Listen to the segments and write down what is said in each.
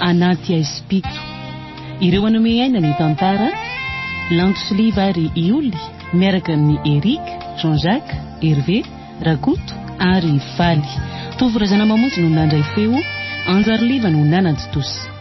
Anaty Aizim-pito. Ireo hanome aina ny tantara, Lanto sy Liva ary i Oly, miaraka amin'i Eric, Jean Jacques, Hervé, Rakoto ary Faly. Tovo Razanamamonjy no nandray feo, Anjariliva no nanatontosa.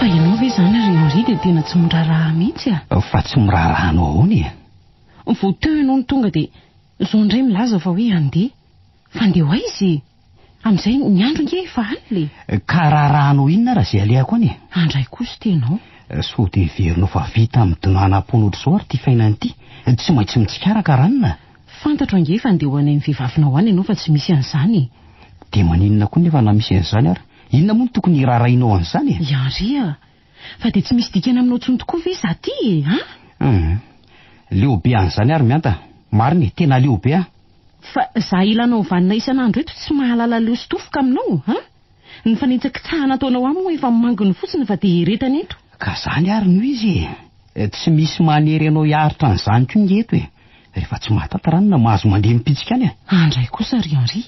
Fa ianao ve izany ry Henri dia tena tsy miraharaha mihitsy a? Fa tsy miraharaha anao ahoana e? Vao teo ianao no tonga dia izao indray milaza fa hoe handeha. Fa handeha ho aiza e? Amin'izay ny andro ange efa alina e! Ka raharahanao inona ary izay alehako any e? Handray kosa ity ianao. Sao dia heverinao fa vita amin'ny donanam-poana ohatr'izao ary ity fiainana ity? Tsy maintsy mitsikaraka ranona. Fantatro ange fa handeha ho any amin'ny vehivavinao any ianao fa tsy misy an'izany e! Dia maninona koa nefa na misy an'izany ary? Inona moa no tokony hiraharahianao an'izany e? I Henri a! Fa dia tsy misy dikany aminao intsony tokoa ve izaho ity e? An? Hum. Leo be an'izany ary Mihanta. Marina e, tena leo be aho. Fa za ilanao vanona isan'andro eto tsy mahalala leo sy tofoka aminao an! Ny fanitsakitsahana ataonao aminy moa efa manginy fotsiny fa dia eretana eto. Ka zany ary no izy e! Tsy misy manery anao hiaritra an'izany koa nge eto e! Rehefa tsy mahatata ranona mahazo mandeha mipitsika any e! Andray kosa ry Henri!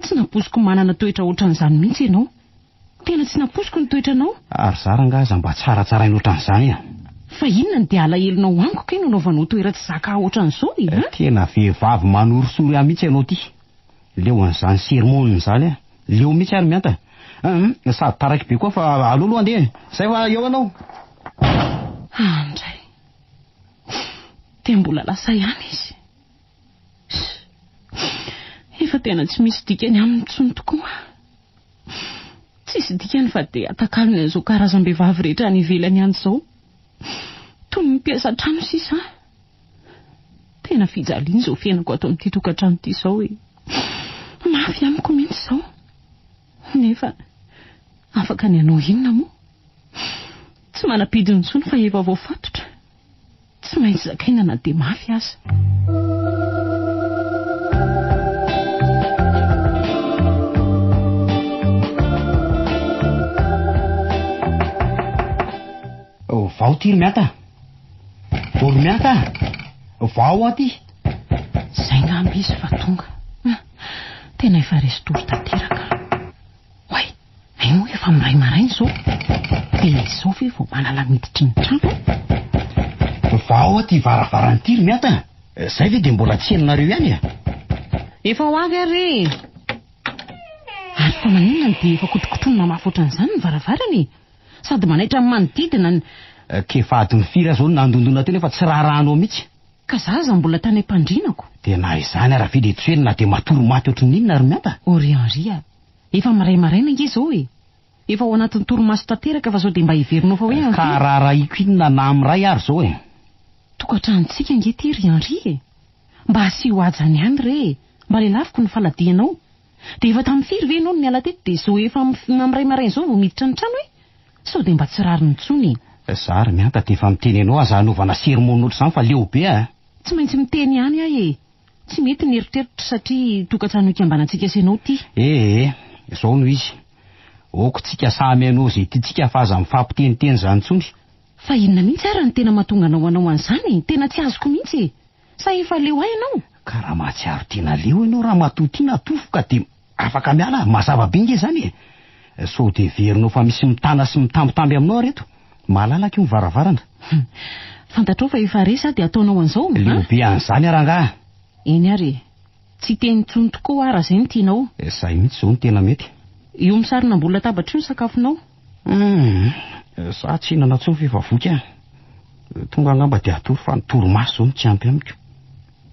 Tsy nampoiziko manana toetra ohatran'izany mihitsy ianao. Tena tsy nampoiziko ny toetranao. Ary za rangaha aza mba tsaratsaraina ohatran'izany a! Fa inona no dia alahelonao amiko kay no anaovanao toera tsy zaka ahy ohatran'izao e? An? Tena vehivavy manorisory ahy mihitsy ianao ity. Leo an'izany sermon izany aho. Leo mihitsy ary Mihanta. Hum, sady taraiky be koa fa aleo aloha andeha e. Zay fa eo ianao. Andray. Dia mbola lasa ihany izy. Efa tena tsy misy dikany aminy intsony tokoa aho. Tsisy dikany fa dia atakalony an'izao karazam-behivavy rehetra any ivelany any izao. Toy ny mpiasa an-trano sisa aho. Tena fijaliana izao fiainako ato amin'ity tokantrano ity izao e. Mafy amiko mihitsy izao. Nefa afaka ny hanao inona moa? Tsy manam-pidiny intsony fa efa voafatotra. Tsy maintsy zakaina na dia mafy aza. Vao ty ry Mianta. Vao ry Mianta. Vao aty. Zay ngamba izy fa tonga. Tena efa resy tory tanteraka. Oay! Hay moa efa miray maraina izao. Dia izao ve vao malala miditry ny trano? Vao aty varavarana ity ry Miata a! Zay ve dia mbola tsy henonareo ihany e? Efa ho avy ary e! Ary fa maninona no dia efa kotrokotronina mafy ohatran'izany ny varavarana e? Sady manaitra ny manodidina ny. K'efa adiny firy aho izao no nandondona teo nefa tsy raharahanao mihitsy. Ka za aza mbola tany am-pandrianako. Dia na izany ara ve dia tsy hoe na dia matory maty ohatry ny inona ry Miata? Oh ry Henri a! Efa miray maraina ange izao e! Efa ao anatin'ny torimaso tanteraka fa sao dia mba heverinao fa hoe Ka andeha. raharahiko inona na miray ary izao e! Tokantranontsika ange ity ry Henri e! Mba asio hajany ihany re e! Mba lelafiko ny faladianao. Dia efa tamin'ny firy ve ianao no niala teto dia izao efa miray maraina izao vao miditra ny trano e? Sao dia mba tsy rariny intsony e! Za ry Mianta dia efa miteny anao aza hanaovana sermon ohatr'izany fa leo be a! Tsy maintsy miteny ihany aho e! Tsy mety ny eritreritro satria tokantrano ikambanantsika sy ianao ity. Ee, izao no izy. Ok tsika samy hanao izay tiantsika fa aza mifampiteniteny izany intsony. Fa inona mihitsy ary no tena mahatonga anao hanao an'izany e? Tena tsy azoko mihitsy e! Sa efa leo ahy ianao? Ka raha mahatsiaro tena leo ianao ramatoa ity na tofoka dia afaka miala, mazava be nge izany e! Sao dia heverinao fa misy mitana sy mitambitamby aminao ary eto? Malalaka io ny varavarana. Hum. Fantatrao fa efa resy aho dia ataonao an'izao an? Leo be an'izany aho rangaha. Eny ary e. Tsy hiteny intsony tokoa aho raha izay no tianao. Izay mihitsy izao no tena mety. Io misarona ambony latabatra io ny sakafonao. Hum. Za tsy hihinana intsony fa efa voky aho. Tonga angamba dia hatory fa ny torimaso izao no tsy ampy amiko.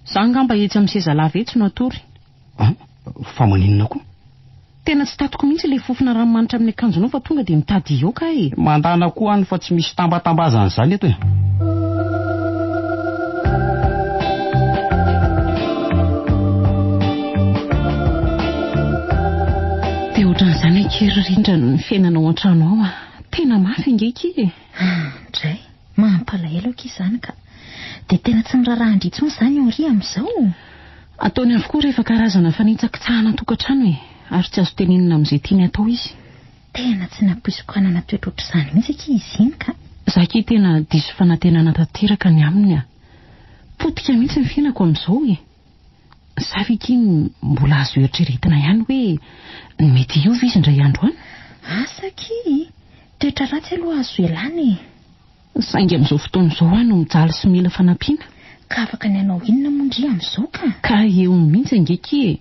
Za angamba etsy amin'ny seza lava etsy no hatory. An? Fa maninona koa? Tena tsy tatiko mihitsy ilay fofona ranomanitra amin'ny akanjonao fa tonga dia mitady hihoaka aho e! Mandana koa any fa tsy misy tambatambazana izany eto e! Dia ohatran'izany akia ry Rindra ny fiainana ao an-trano ao a! Tena mafy ange akia e! Andray! Mampalahelo. Mampalahelo akia izany ka. Dia tena tsy miraharaha an-dry intsony izany i Henri amin'izao? Ataony avokoa rehefa karazana fanitsakitsahana an-tokantrano e! Ary tsy azo tenenina amin'izay tiany atao izy. Tena tsy nampoiziko hanana toetra ohatr'izany mihitsy akia izy iny ka! Za akia tena diso fanantenana tanteraka ny aminy a! Potika mihitsy ny fiainako amin'izao e! Sa ve akia mbola azo eritreretina ihany hoe mety hiova izy indray andro any? Asa akia e! Toetra ratsy aloha azo ialana e! Saingy amin'izao fotoana izao aho no mijaly sy mila fanampiana. Ka afaka ny hanao inona moa ndry amin'izao ka? Ka eo mihitsy ange akia e!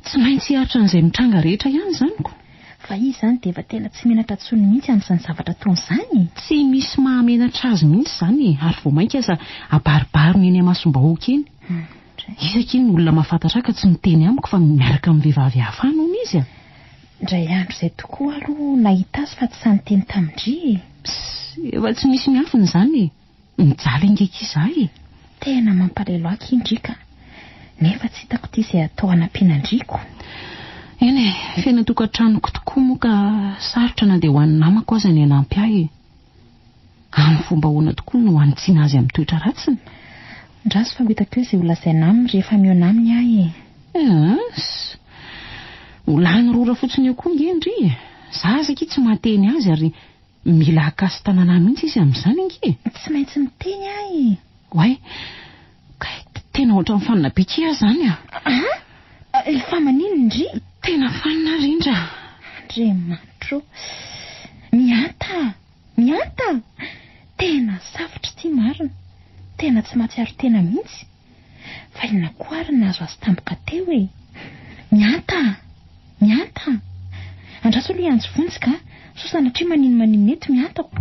Tsy maintsy hiaritra an'izay mitranga rehetra ihany izany ko! Fa izy izany dia efa tena tsy menatra intsony mihitsy amin'izany zavatra ataony izany e! Tsy misy mahamenatra azy mihitsy izany e! Ary vao mainka aza abaribariny eny imasom-bahoaka eny. Iza akia ny olona mahafantatra ahy ka tsy miteny amiko fa miaraka amin'ny vehivavy hafa any hono izy a! Indray andro izay tokoa aloha nahita azy fa tsy sahy niteny tamin-dry e! Pss, efa tsy misy miafina izany e! Mijaly ange akia izaho e! Tena mampalahelo ahy akia ndry ka! Nefa tsy hitako ity izay atao hanampiana an-dry ko! Eny e, fiainan-tokantranoko tokoa moa ka sarotra na dia ho an'ny namako aza ny hanampy ahy e! Amin'ny fomba ahoana tokoa no hanitsiana azy amin'ny toetra ratsiny? Ndraso fa ho hitako eo izay ho lazaina aminy rehefa mihaona aminy aho e! Eehh! Ho lany rora fotsiny eo koa ange ndry e! Za aza akia tsy mahateny azy ary mila hakasi-tanana ahy mihitsy izy amin'izany ange e! Tsy maintsy miteny aho e! Oay! Kay tena ohatran'ny fanina be kia aho izany a! An! Fa maninona ndry? Tena fanina aho Rindra! Andriamanitro ô! Mihanta! Mihanta! Tena safotra ity marina! Tena tsy mahatsiaro tena mihitsy! Fa inona koa ary no nahazo azy tampoka teo e? Mihanta! Mihanta! Andraso aloha hiantso vonjy ka! Sao sanatria maninomaninona eto Mihanta ko!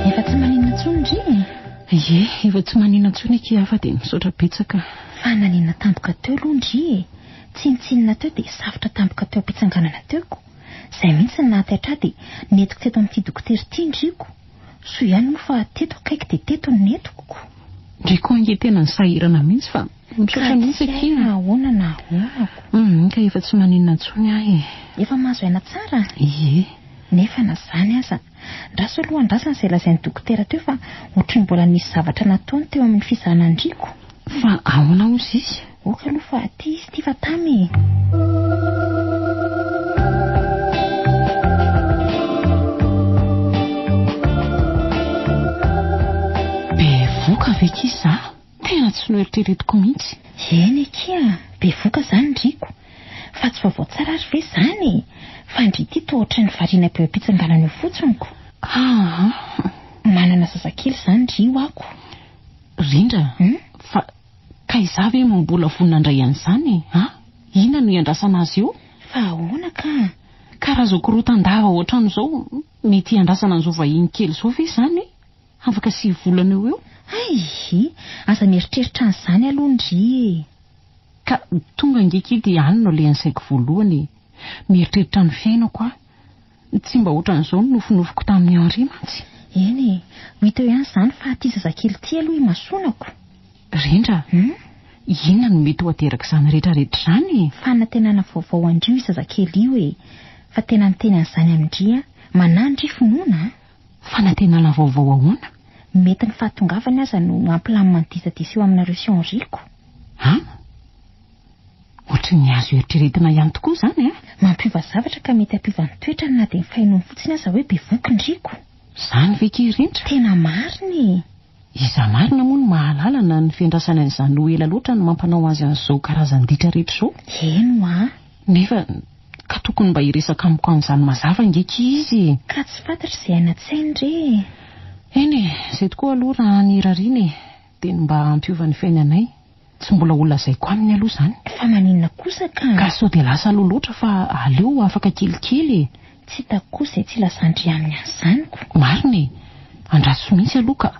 Efa tsy maninona intsony ndry e? Ie, efa tsy maninona intsony akia aho fa dia misaotra betsaka. Fa naninona tampoka teo aloha ndry e? Tsinontsinona teo dia safotra tampoka teo am-pitsanganana teo ko! Izay mihitsy no nahataitra ahy dia nentiko teto amin'ity dokotera ity ndry ko! Soa ihany moa fa teto akaiky dia teto no nentiko ko! Ndry koa ange tena nisahirana mihitsy fa misaotra mihitsy akia. Ka tsy hay na ahoana na ahoana ko! Hum, ka efa tsy maninona intsony aho e! Efa mahazo aina tsara? Ie. Nefa na izany aza, ndraso aloha andrasana izay lazain'ny dokotera teo fa ohatry ny mbola nisy zavatra nataony teo amin'ny fizahana an-dRiko. Fa ahoana hozy izy? Ok aloha fa aty izy ity fa tamy e! Bevoka ve akia za? Tena tsy noeritreretiko mihitsy. Eny akia, bevoka izany Riko. Fa tsy vaovao tsara ary ve izany e? Fa ndry ity toa ohatran'ny variana be eo am-pitsanganana eo fotsiny ko. Aa. Manana zazakely izany ndry io ako. Rindra, fa ka izaho ve mbola vonona handray an'izany e? A? Inona no hiandrasana azy eo? Fa ahoana ka? Ka raha izao korotan-dava ohatran'izao, mety hiandrasana an'izao vahiny kely izao ve izany e? Afaka sivy volana eo ho eo. Hay! Aza mieritreritra an'izany aloha ndry e! Ka tonga ange akia dia any no alehan'ny saiko voalohany e! Mieritreritra ny fiainako aho. Tsy mba ohatran'izao ny nofinofiko tamin'i Henri mantsy. Eny e! Ho hita eo ihany izany fa ity zazakely ity aloha imasoanako. Rindra a! Inona no mety ho aterak'izany rehetrarehetra izany e? Fanantenana vaovao an-dry io zazakely io e! Fa tena miteny an'izany amin-dry aho. Manahy ndry finoana a! Fanantenana vaovao ahoana? Mety ny fahatongavany aza no hampilamina ny disadisa eo aminareo sy Henri ko. An? Ohatry ny azo eritreretina ihany tokoa izany an! Mampiova zavatra ka mety hampiova ny toetrany na dia ny fahenoany fotsiny aza hoe bevoky ndry ko. Izany ve kay Rindra? Tena marina e! Iza marina moa no mahalala na ny fiandrasany an'izany ho ela loatra no mampanao azy an'izao karazan-ditra rehetra izao? Eny hoa! Nefa ka tokony mba hiresaka amiko an'izany mazava ange akia izy e! Ka tsy fantatro izay any an-tsainy re e! Eny e! Izay tokoa aloha raha ny irariana e! Dia ny mba hampiova ny fiainanay. Tsy mbola ho lazaiko aminy aloha izany. Fa maninona kosa ka? Ka sao dia lasa aloha loatra fa aleo ho afaka kelikely e! Tsy hitako kosa izay tsy ilazan-dry aminy an'izany ko. Marina e! Andraso mihitsy aloha ka!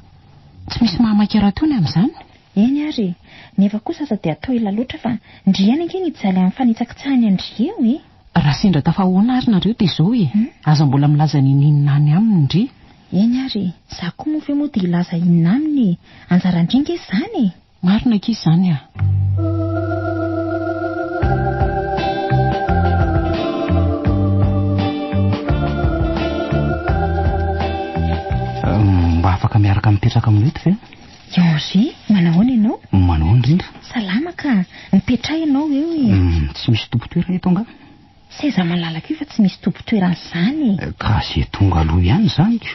Tsy misy mahamaika rahateo ny amin'izany. Eny ary e! Nefa kosa aza dia atao ela loatra fa ndry ihany ange ny hijaly amin'ny fanitsakitsahany an-dry eo e! Raha sendra tafahoana ary nareo dia izao e! Aza mbola milaza n'inon'inona any aminy ndry. Eny ary e! Za koa moa ve moa dia hilaza inona aminy e! Anjaran-dry ange izany e! Marina akia izany ah. hiresaka aminao eto ve? Henri, manahoana ianao? Manahoana indrindra? Salama ka. Mipetraha ianao eo e. Tsy misy tompon-toerana eto angaha? Seza malalaka io fa tsy misy tompon-toerana izany e. Ka ze tonga aloha ihany izany ko.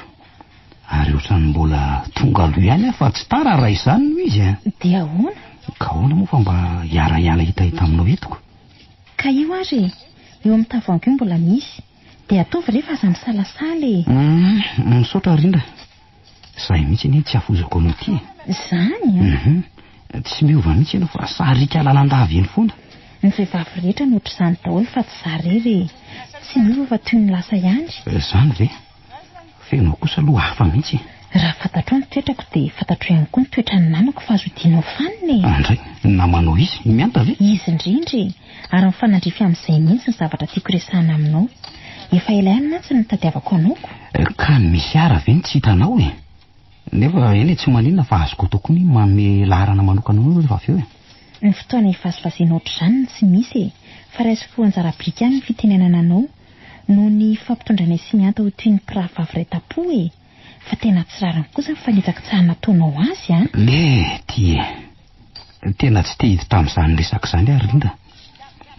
Ary ohatran'ny mbola tonga aloha ihany aho fa tsy tara raha izany no izy a. Dia ahoana? Ka ahoana moa fa mba hiara-hiala hitahita aminao eto ko. Ka io ary e. Eo amin'ny tavoahangy io mbola misy. Dia ataovy re fa aza misalasala e. Hum, misaotra Rindra. Izay mihitsy anie tsy hafozako anao ity e. Izany an? Hum, tsy miova mihitsy ianao fa sariaka lalandava eny foana. Ny vehivavy rehetra no ohatr'izany daholo fa tsy za irery e. Tsy miova fa toy ny lasa ihany. Izany ve? Fa ianao kosa aloha hafa mihitsy e. Raha fantatrao ny toetrako dia fantatrao ihany koa ny toetran'ny namako fa azo odianao fanina e. Andray, ny namanao izy? I Mianta ve? Izy indrindra e! Ary mifanandrify amin'izay mihitsy ny zavatra tiako resahana aminao. Efa ela ihany mantsy no nitadiavako anao ko. Ka ny misy ara ve no tsy hitanao e? Nefa eny e, tsy maninona fa azoko atao koa ny manome laharana manokana anao rehefa avy eo e. Ny fotoana hivazivaziana ohatr'izany no tsy misy e! Fa raisiko ho anjara biriky ihany ny fitenenana anao. Noho ny fampitondranay sy Mianta ho toy ny mpirahavavy iray tam-po e! Fa tena tsy rariny kosa ny fanitsakitsahana ataonao azy an! Mety e! Tena tsy te hiditra amin'izany resaka izany aho Rindra.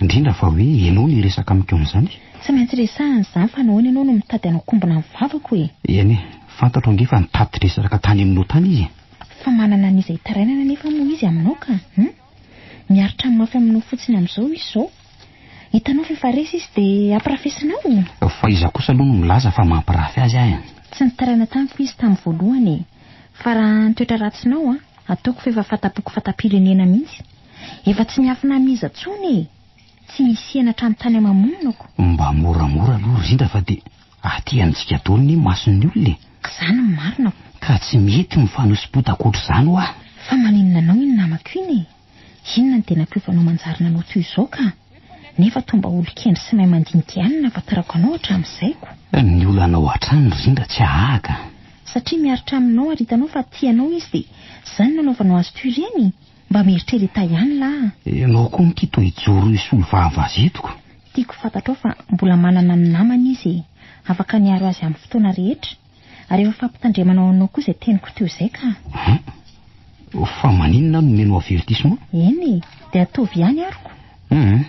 Indrindra fa hoe ianao no hiresaka amiko amin'izany. Tsy maintsy resahana izany fa nahoana ianao no mitady hanakombona ny vavako e? Eny e, fantatro ange fa nitady resaka tany aminao tany izy e. Fa manana an'iza hitarainana anefa moa izy aminao ka? Hum? Miaritra ny mafy aminao fotsiny amin'izao izy izao. Hitanao fa efa resy izy dia ampirafesinao? Fa iza kosa aloha no milaza fa mampirafy azy aho e? Tsy nitaraina tamiko izy tamin'ny voalohany e. Fa raha ny toetra ratsinao an, ataoko fa efa fata-poko fata-pirenena mihitsy. Efa tsy miafina amin'iza intsony e! Tsy misy henatra amin'ny tany ama-monina ko. Mba moramora aloha ry Rindra fa dia aty amintsika daholo ny mason'ny olona e! Ka izany no marina ko. Ka tsy mety mifanosipotaka ohatr'izany hoa. Fa maninona anao iny namako iny e? Inona no tena ampiovanao manjary nanao toy izao ka? Nefa toa mba olon-kendry sy mahay mandinika ihany no nahafantarako anao hatramin'izay ko. Ny olanao hatrany ry Rindra tsy hahaka. Satria miaritra aminao ary hitanao fa tia anao izy dia izany no anaovanao azy toy ireny? Mba mieritrereta ihany lahy a! Ianao koa ity toa hijoro hisolo vava azy eto ko. Tiako ho fantatrao fa mbola manana ny namany izy e! Afaka niaro azy amin'ny fotoana rehetra. Ary efa fampitandremana ho anao koa izay teniko teo izay ka. An! Fa maninona aho no omenao avertissement? Eny e! Dia ataovy ihany ary ko. Hum!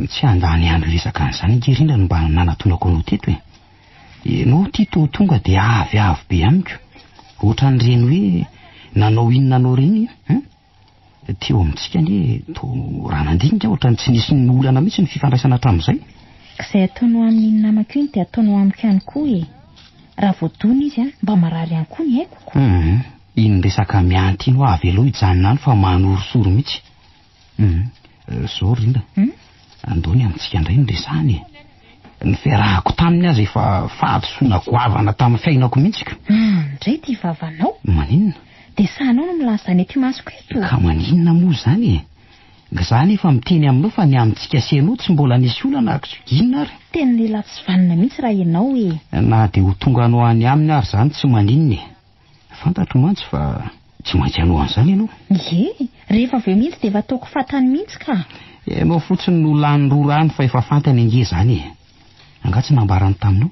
Tsy handany andro hiresaka an'izany ange Rindra no mba nanatonako anao teto e! Ianao ity toa tonga dia avy avo be amiko. Ohatran'ireny hoe nanao inona anao ireny an! Teo amintsika anie toa raha nandinika ohatran'ny tsy nisy olana mihitsy ny fifandraisana hatramin'izay. Ka izay ataonao amin'iny namako iny dia ataonao amiko ihany koa e! Raha voadona izy an, mba marary ihany koa ny aiko ko. Hum, iny resaka mianty iny hoa avelao hijanona any fa manorisory mihitsy. Hum, zao ry Rinda, andao ny amintsika indray no resahana e! Ny fiarahako taminy aza efa fahadisoana goavana tamin'ny fiainako mihitsy ko. Andray ity vavanao! Maninona? Dia sahinao no milaza izany ety imasoko eto? Ka maninona moa izany e? Za nefa miteny aminao fa ny amintsika sy ianao tsy mbola nisy olana inona ary? Tena lehilahy tsy vanona mihitsy raha ianao e! Na dia ho tonga anao any aminy ary izany tsy maninona e! Fantatro mantsy fa tsy maintsy hanao an'izany ianao. Ie, rehefa avy eo mihitsy dia efa ataoko fantany mihitsy ka! Ianao fotsiny no lany rora any fa efa fantany ange izany e! Angaha tsy nambarany taminao?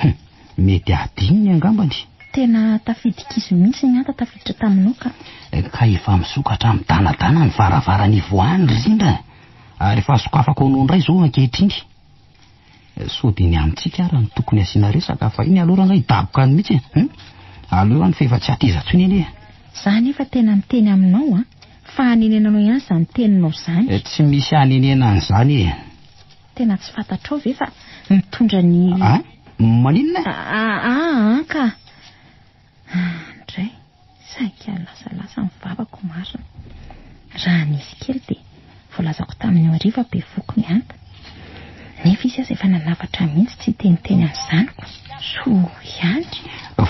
Hum, mety hadinony angambany. Tena tafidik'izy mihitsy ny anta tafiditra taminao ka. Ka efa misokatra midanadana ny varavarana ivoahany ry Rindra ary efa sokafako anao indray izao ankehitriny. Sao dia ny amintsika ara no tokony asiana resaka fa iny aloha rangahy hidaboka any mihitsy e. Hum, aleo any fa efa tsy hateza intsony anie e. Za nefa tena miteny aminao an, fa hanenenanao ihany izany teninao izany. Tsy misy hanenena an'izany e. Tena tsy fantatrao ve fa mitondra ny. A? Maninona? Aa ka! Andray, saika lasalasa ny vavako marina. Raha nisy kely dia voalazako tamin'ny hariva bevoky ny anta. Nefa izy aza efa nanafatra mihitsy tsy hiteniteny an'izany ko. Soa ihany.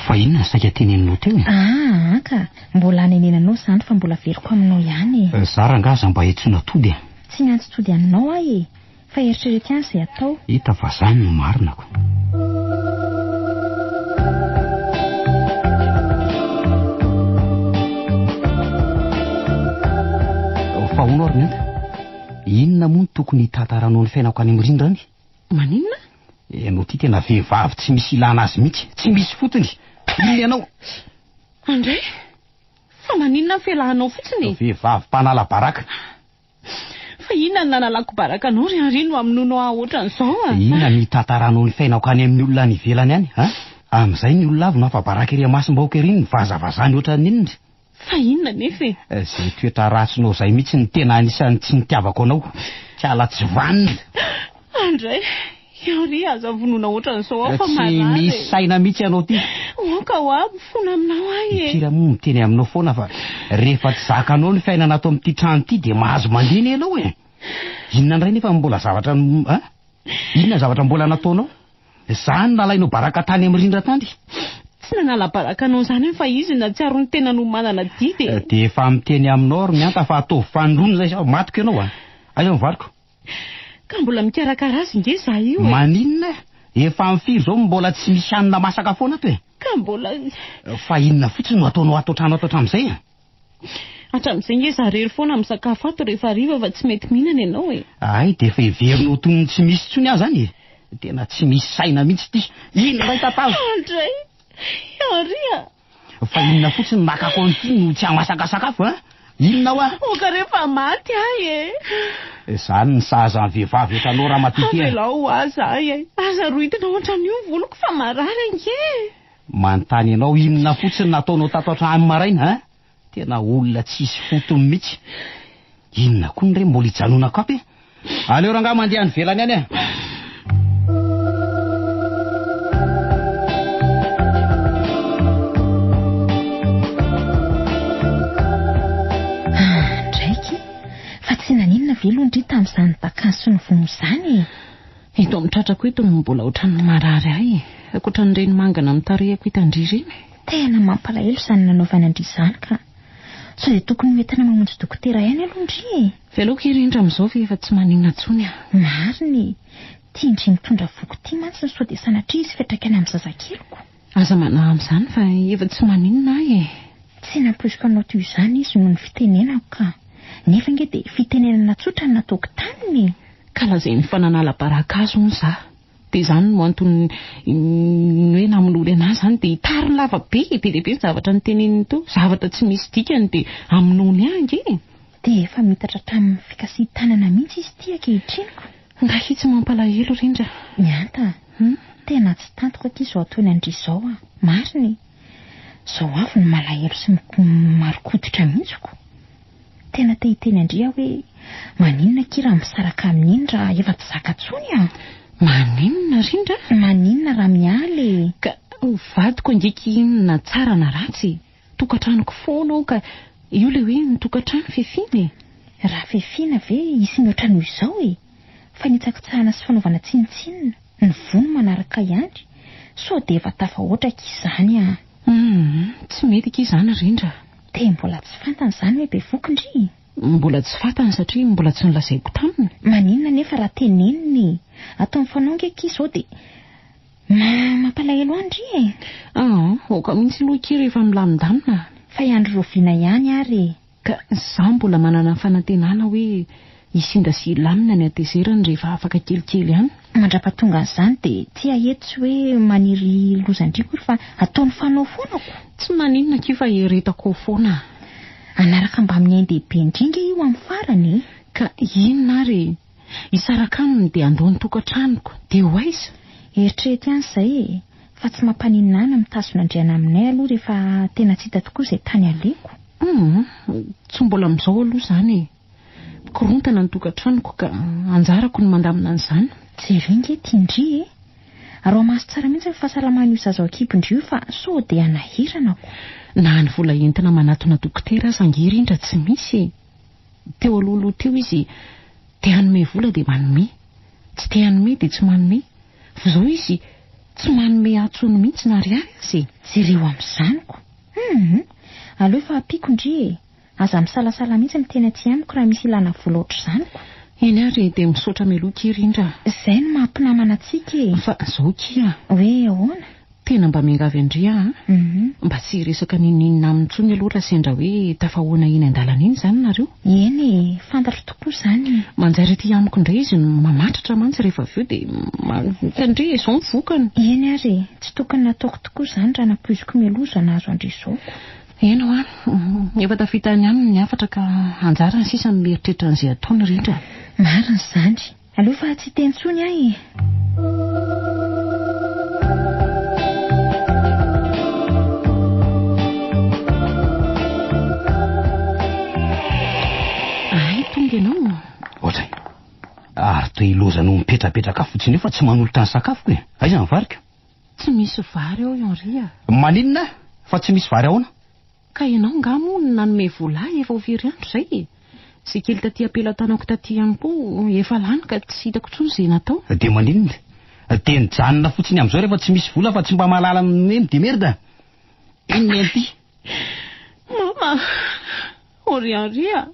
Fa inona no saika teneninao teo e? Aa ka! Mbola hanenenanao izany fa mbola averiko aminao ihany e. Za rangaha aza mba entsoina tody e. Tsy miantso tody aminao aho e! Fa eritrereto ihany izay atao. Hita fa zany no marina ko. Fa hono ary Mianta, inona moa no tokony hitantaranao ny fiainako any amin'ny rindra any? Maninona? Ianao ity tena vehivavy tsy misy ilana azy mihitsy, tsy misy fotony. Inona ianao? Andray, fa maninona ny fialahanao fotsiny e? Vehivavy mpanala baraka. Fa inona no nanalako baraka anao ry Henri no hamonoanao ahy ohatran'izao a? Inona no hitantaranao ny fiainako any amin'ny olona any ivelany any a? Amin'izay ny olona avy no afa-baraka ery amasom-bahoaka ery ny vazavazany ohatran'ny inona? Fa inona anefa e? Izay toetra ratsinao izay mihitsy no tena anisan'ny tsy nitiavako anao. Kala tsy vanona. Andray, Henri aza vonoina ohatran'izao aho fa marary e. Tsy misy saina mihitsy ianao ity. Aoka hoa, mifona aminao aho e. Impiry moa miteny aminao foana fa rehefa tsy zakanao ny fiainana ato amin'ity trano ity dia mahazo mandeha anie ianao e. Inona indray nefa no mbola zavatra an? Inona ny zavatra mbola nataonao? Izany nalainao baraka tany amin'ny rindra tany. Tsy nanala baraka anao izany aho fa izy nahatsiaro ny tenany ho manana adidy e. Dia efa miteny aminao ry Mianta fa ataovy fanindroany izay sao matiko ianao a. Aiza ny valiko? Ka mbola mikarakara azy nge za io e. Maninona e? Efa amin'ny firy izao no mbola tsy misy hanina masaka foana ato e? Ka mbola. Fa inona fotsiny no ataonao ato an-trano ato hatramin'izay e? Hatramin'izay nge za rery foana misakafo ato rehefa hariva fa tsy mety mihinana ianao e. Hay dia efa heverinao toy ny tsy misy intsony aho izany e? Tena tsy misy saina mihitsy ity. Iny indray tantara. Andray! Henri a! Fa inona fotsiny nakako an'ity no tsy hamasaka sakafo a? Inona hoa? Oka rehefa maty ahy e! Izany ny sahaza ny vehivavy ohatranao ramatoa ity e! Avelao ho ahy za e! Aza rohitina ohatran'io ny voloko fa marary ange e! Manontany anao inona fotsiny nataonao tato hatramin'ny maraina a? Tena olona tsisy fotony mihitsy. Inona koa ny re mbola hijanonako ato e? Aleo rangahy mandeha any ivelany any e! Ndraiky, fa tsy naninona ve aloha ndry tamin'izany dakany sy ny vono izany e? Eto amin'ny tratrako eto no mbola ohatran'ny marary ahy e! Ankoatran'ireny mangana amin'ny tarehiko hitan-dry ireny. Tena mampalahelo izany nanaovana an-dry izany ka! Sao dia tokony ho entina mamonjy dokotera ihany aloha ndry e! Velao kely indra amin'izao fa efa tsy maninona intsony aho. Marina e! Tia ndry mitondra voky ity mantsy sao dia sanatria hisy fiantraikany amin'ny zazakeliko. Aza manahy amin'izany fa efa tsy maninona ahy e! Tsy nampoiziko hanao toy izany izy noho ny fitenenako ka! Nefa ange dia fitenenana tsotra no nataoko taminy e! Ka lazainy fa nanala baraka azy hono za. Dia izany no antony ny hoe namonoany anahy izany dia hitariny lava be e, be dia be ny zavatra noteneniny teo, zavatra tsy misy dikany dia hamonoany ahy ange e. Dia efa miitatra hatramin'ny fikasihan-tanana mihitsy izy ity ankehitriny ko. Ngahy tsy mampalahelo rindra. Mianta a! Tena tsy tantiko akia izao ataony an-dry izao a! Marina e! Izao avy no malahelo sy marokoditra mihitsy ko! Tena te hiteny an-dry aho hoe maninona akia raha misaraka amin'iny raha efa tsy zaka intsony a! Maninona rindra? Maninona raha miala e! Ka vadiko ange ki iny na tsara na ratsy e! Tokantranoko foana ao ka io ilay hoe ny tokantrano fefina e! Raha fefina ve hisy mihoatra noho izao e! Fanitsakitsahana sy fanaovana tsinontsinona, ny vono manaraka ihany, sao dia efa tafahoatra akia izany an! Humm, tsy mety akia izany Rindra. Dia mbola tsy fantany izany hoe bevoky ndry e? Mbola tsy fantany satria mbola tsy nolazaiko taminy. Maninona anefa raha tenenina e? Atao mifanao ange akia izao dia ma mampalahelo ahy ndry e! Aa, aoka mihitsy aloha akia rehefa milamindamina. Fa hiandry rahoviana ihany ary e? Ka izaho mbola manana fanantenana hoe hisinda sy hilamina ny hatezerany rehefa afaka kelikely any. Mandrapatongan'izany dia tia eto tsy hoe maniry loza ndry akory fa ataony fanao foana ko. Tsy maninona akia fa eretako ao foana. Hanaraka mbamin'ny ain-dehibe ndry nge io amin'ny farany e. Ka inona ary e? Hisaraka aminy dia handao ny tokantranoko dia ho aiza? Eritrereto ihany izay e! Fa tsy mampaninona ahy ny mitazona andriana aminay aloha rehefa tena tsy hita tokoa izay tany aleko. Humm, tsy mbola amin'izao aloha izany e. Mikorontana ny tokantranoko ka anjarako ny mandamina an'izany. Jereo ange ity ndry e! Araho maso tsara mihitsy ny fahasalaman'io zaza ao an-kibon-dry io fa sao dia hanahirana ko. Na ny vola entina manatona dokotera aza ange rindra tsy misy e! Teo alohaloha teo izy te hanome vola dia manome, tsy te hanome dia tsy manome. Fa izao izy tsy manome ahy tsony mihitsy na ariary aza e! Jereo amin'izany ko! Humm! Aleo fa ampiako ndry e! Aza misalasala mihitsy miteny aty amiko raha misy ilana vola ohatr'izany ko! Eny ary e, dia misaotra mialoha ki rindra a! Izay no maha mpinamana antsika e! Fa izao ki a! Hoe ahoana? Tena mba miangavy an-dry aho an! Mba tsy hiresaka n'inon'inona aminy intsony aloha raha sendra hoe tafahoana eny an-dalana eny izany nareo. Eny e, fantatro tokoa izany e. Manjary aty amiko indray izy no mamatratra mantsy rehefa avy eo dia hitan-dry e, izao ny vokany. Eny ary e, tsy tokony nataoko tokoa izany raha nampoiziko mialoha izao nahazo an-dry izao ko. Eny hoa, efa tafita any aminy ny hafatra ka anjarany sisa no mieritreritra an'izay ataony rindra. Marina izany. Aleo fa tsy hiteny intsony aho e! Hay tonga ianao. Ohatray. Ary toa ilozanao mipetrapetraka fotsiny eo fa tsy manolotra ny sakafoko e. Aiza ny variko? Tsy misy vary ao Henri a. Maninona fa tsy misy vary ahoana? Ka ianao angaha moa no nanome vola ahy efa ho firy andro izay e? Izay kely taty am-pelatanako taty ihany koa efa lany ka tsy hitako intsony izay natao. Dia maninona? Dia nijanona fotsiny amin'izao rehefa tsy misy vola fa tsy mba mahalala ny hoe mi-démerde? Inona ny an'ity? Mama! Henri Henri a!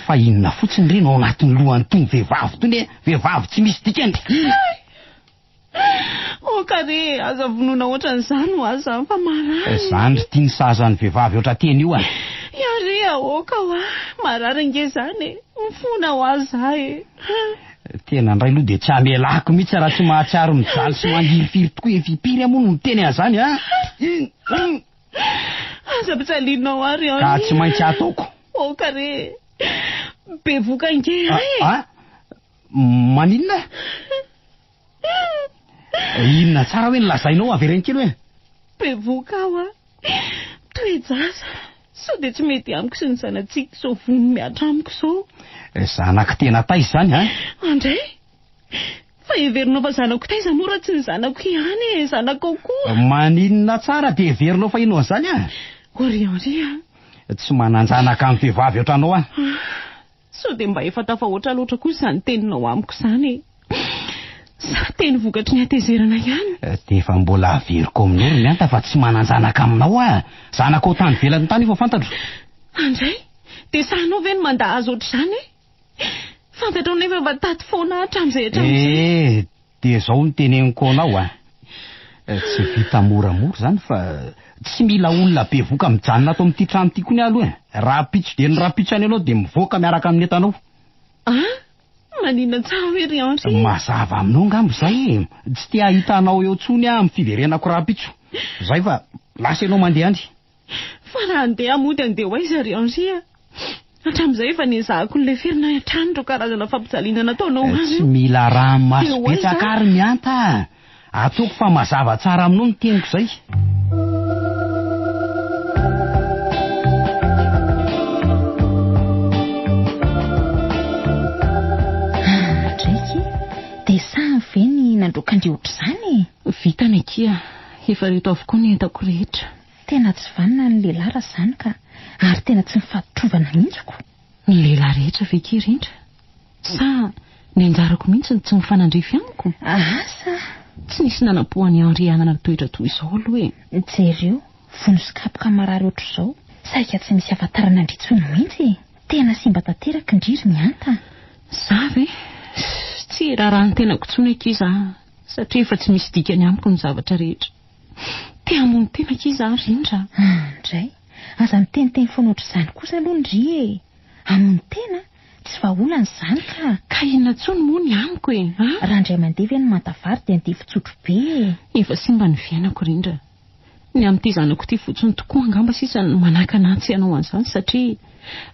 Fa inona fotsiny re no ao anatin'ny lohan'itony vehivavy itony e? Vehivavy tsy misy dikany! Aoka re, aza vonoina ohatran'izany ho aza fa marary. Zany ry ty ny sazan'ny vehivavy ohatrateny io a. Ya re aoka hoa, marary ange zany e, mifona ho ahy za e. Tena indray aloha dia tsy hamelako mihitsy raha tsy mahatsiaro mijaly sy mangirifiry tokoa efa impiry aho moa no niteny an'izany a. Aza ampijalianao ahy ry Ka tsy maintsy ataoko. Aoka re, bevoka ange ahy e. A, maninona? Inona tsara hoe ny lazainao avereno kely hoe? Bevohoka aho a! Toe-jaza! Sao dia tsy mety amiko sy ny zanatsika izao vono mihatra amiko izao? Zanako tena taiza izany a? Andray! Fa heverinao fa zanako taiza moa raha tsy ny zanako ihany e! Zanakao koa! Maninona tsara dia heverinao fa inona izany a? Henri Henri a! Tsy manan-janaka amin'ny vehivavy ohatranao aho. Sao dia mba efa tafahoatra loatra kosa izany teninao amiko izany e? Sa teny vokatry ny hatezerana ihany? Dia efa mbola averiko aminao ry Mianta fa tsy manan-janaka aminao aho. Zanakao tany ivelany tany io fa fantatro. Andray, dia sahinao ve ny mandà azy ohatr'izany e? Fantatrao nefa fa tato foana aho hatramin'izay hatramin'izay. Eh, Dia izao no teneniko anao a! Tsy vita moramora izany fa tsy mila olona bevoka mijanona ato amin'ity trano ity koa ny ahy aloha e! Rahampitso dia ny rahampitso any ianao dia mivoaka miaraka amin'ny entanao. An? Maninona tsara hoe ry Henri? Mazava aminao angamba izay e! Tsy te hahita anao eo intsony aho amin'ny fiverenako rahampitso. Izay fa lasa ianao mandeha any. Fa raha handeha mody handeha ho aiza ry Henri a? Hatramin'izay efa nezahako noleferina hatrany ireo karazana fampijaliana nataonao ahy. Tsy mila ranomaso betsaka ary Mianta a! Ataoko fa mazava tsara aminao ny teniko izay. Draiky, dia sahiny ve ny nandroaka an-dry ohatr'izany e? Vitany akia, efa reto avokoa ny entako rehetra. Tena tsy vanona ny lehilahy raha izany ka, ary tena tsy mifaditrovana mihitsy ko. Ny lehilahy rehetra ve ki rindra? Sa ny anjarako mihitsy no tsy mifanandrify amiko? Asa! Tsy nisy nanam-po an'i Henri hanana toetra toy izao aloha e. Jereo, vono sy kapoka marary ohatr'izao, saika tsy misy ahafantarana an-dry intsony mihitsy e! Tena simba tanteraka ndry ry Mihanta a! Za ve? Tsy raharaha ny tenako intsony akia za, satria efa tsy misy dikany amiko ny zavatra rehetra. Te hamono tena akia za Rindra a! Andray, aza miteniteny foana ohatr'izany kosa aloha ndry e! Hamono tena? Tsy vahaolana izany ka! Ka inona intsony moa ny amiko e! A! Raha indray mandeha ve ny manta vary dia andevo tsotro be e! Efa simba ny fiainako Rindra. Ny amin'ity zanako ity fotsiny tokoa angamba sisa no manakana ahy tsy hanao an'izany satria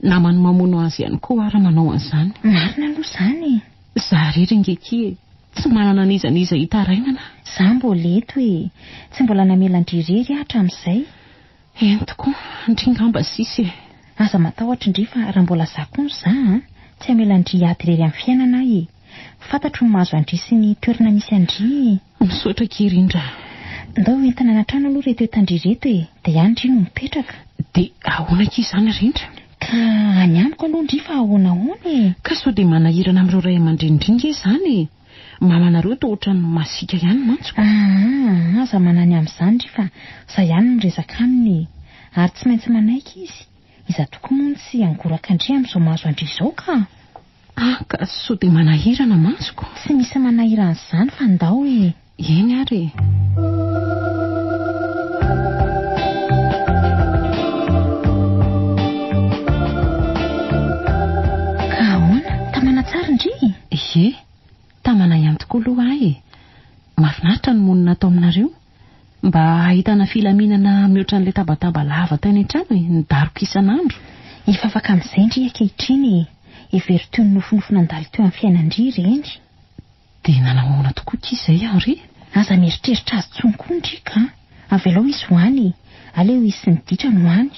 naman'ny mamono azy ihany koa aho raha manao an'izany. Marina aloha izany e! Za irery ange akia e! Tsy manana an'iza n'iza hitarainana. Za mbola eto e! Tsy mbola namela an-dry irery aho hatramin'izay. Eny tokoa, ndry ngamba sisa e! Aza matahotra ndry fa raha mbola za koa no za an! Tsy hamela an-dry hiady irery amin'ny fiainana aho e! Fantatro ny mahazo an-dry sy ny toerana misy an-dry e! Misaotra akia Rindra a! Ndao entina any an-trano aloha ireto entan-dry ireto e! Dia any ndry no mipetraka. Dia ahoana akia izany Rindra? Ka any amiko aloha ndry fa ahoana ahoana e! Ka sao dia manahirana amin'ireo ray aman-dreny-dry nge izany e! Mamanareo toa ohatran'ny masiaka ihany mantsy ko! Aa, aza manany amin'izany ndry fa za ihany no miresaka aminy e! Ary tsy maintsy manaiky izy! Iza tokoa moa no tsy hangoraka an-dry amin'izao mahazo an-dry izao ka! Ah, ka sao dia manahirana mantsy ko! Tsy misy manahirana izany fa ndao e! Eny ary e! Tamana ihany tokoa aloha ahy e! Mahafinaritra ny monina ato aminareo. Mba ahitana filaminana mihoatra an'ilay tabataba lava tany an-trano e, ny daroka isan'andro. Efa afaka amin'izay ndry ankehitriny e! Hevero toy ny nofinofy nandalo teo amin'ny fiainan-dry ireny. Dia nanahoana tokoa akia izay Henri? Aza mieritreritra azy intsony koa ndry ka! Avelao izy ho any e! Aleo izy sy ny ditrany ho any.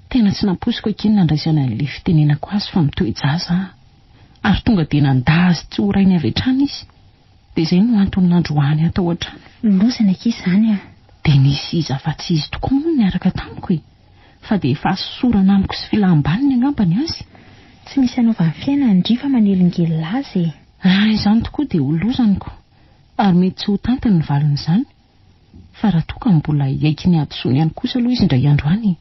Tena tsy nampoiziko akia ny nandraisany an'ilay fitenenako azy fa mitoe-jaza aho. Ary tonga dia nandà azy tsy ho rainy avy hatrany izy. Dia izay no antony nandroahany ahy tao an-trano. Lozany akia izany an! Dia nisy iza afa-tsy izy tokoa moa no niaraka tamiko e! Fa dia efa hasosorana amiko sy filam-baniny angamba ny azy. Tsy misy anaovany fiainana ndry fa manelingelina azy e! Raha izany tokoa dia ho lozaniko, ary mety tsy ho tantiny ny valin'izany. Fa raha toa ka mbola hiaiky ny hadisoany ihany kosa aloha izy indray andro any,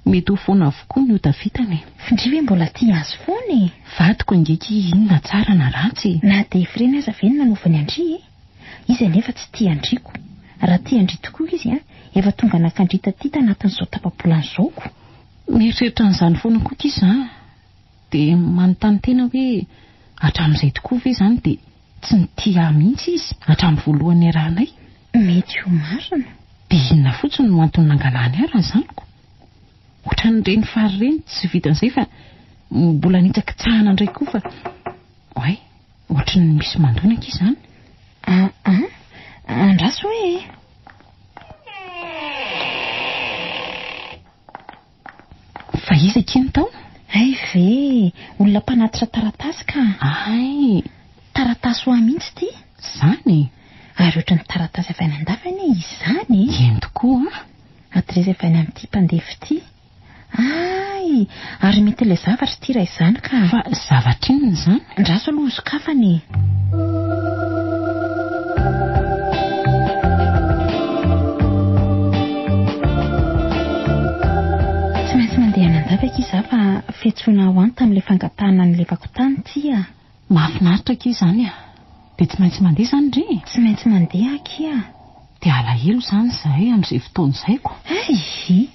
mety ho foana avokoa ny ota vitany e! F'ndry ve mbola tia azy foana e? Vadiko ange ki inona tsara na ratsy e! Na dia fireny aza ve no nanaovany an-dry e? Izy anefa tsy tia an-dry ko! Raha tia an-dry tokoa izy an, efa tonga naka an-dry taty tanatin'izao tapa-bolana izao ko! Mieritreritra an'izany foana koa ki za, dia manontany tena hoe hatramin'izay tokoa ve izany dia Tsy nitia ahy mihitsy izy hatramin'ny voalohany niarahanay. Mety ho marina. Dia inona fotsiny no antony nangalany ahy raha izany ko? Ohatran'ireny fary ireny, tsy vitan'izay fa mbola nitsakitsahana indray koa fa oay, ohatry ny misy mandona ankia izany. Aa, andraso hoe e! Fa iza akia no tao? Hay ve e! Olona mpanatitra taratasy ka! Hay! Taratasy ho ahy mihitsy ity! Izany e! Ary ohatry ny taratasy avy any an-dafy anie izany e! Eny tokoa an! Adiresy avy any amin'ity mpandefa ity. Hay! Ary mety ilay zavatra ity raha izany ka! Fa zavatra inona izany? Andraso aloha hosokafana e! Tsy maintsy mandeha any an-dafy akia izaho fa fiantsoana ho any tamin'ilay fangatahana nilevako tany ity a! Mahafinaritra akia izany a! Dia tsy maintsy mandeha izany ndry e? Tsy maintsy mandeha akia a! Dia alahelo izany izahay amin'izay fotoana izay ko! Hay!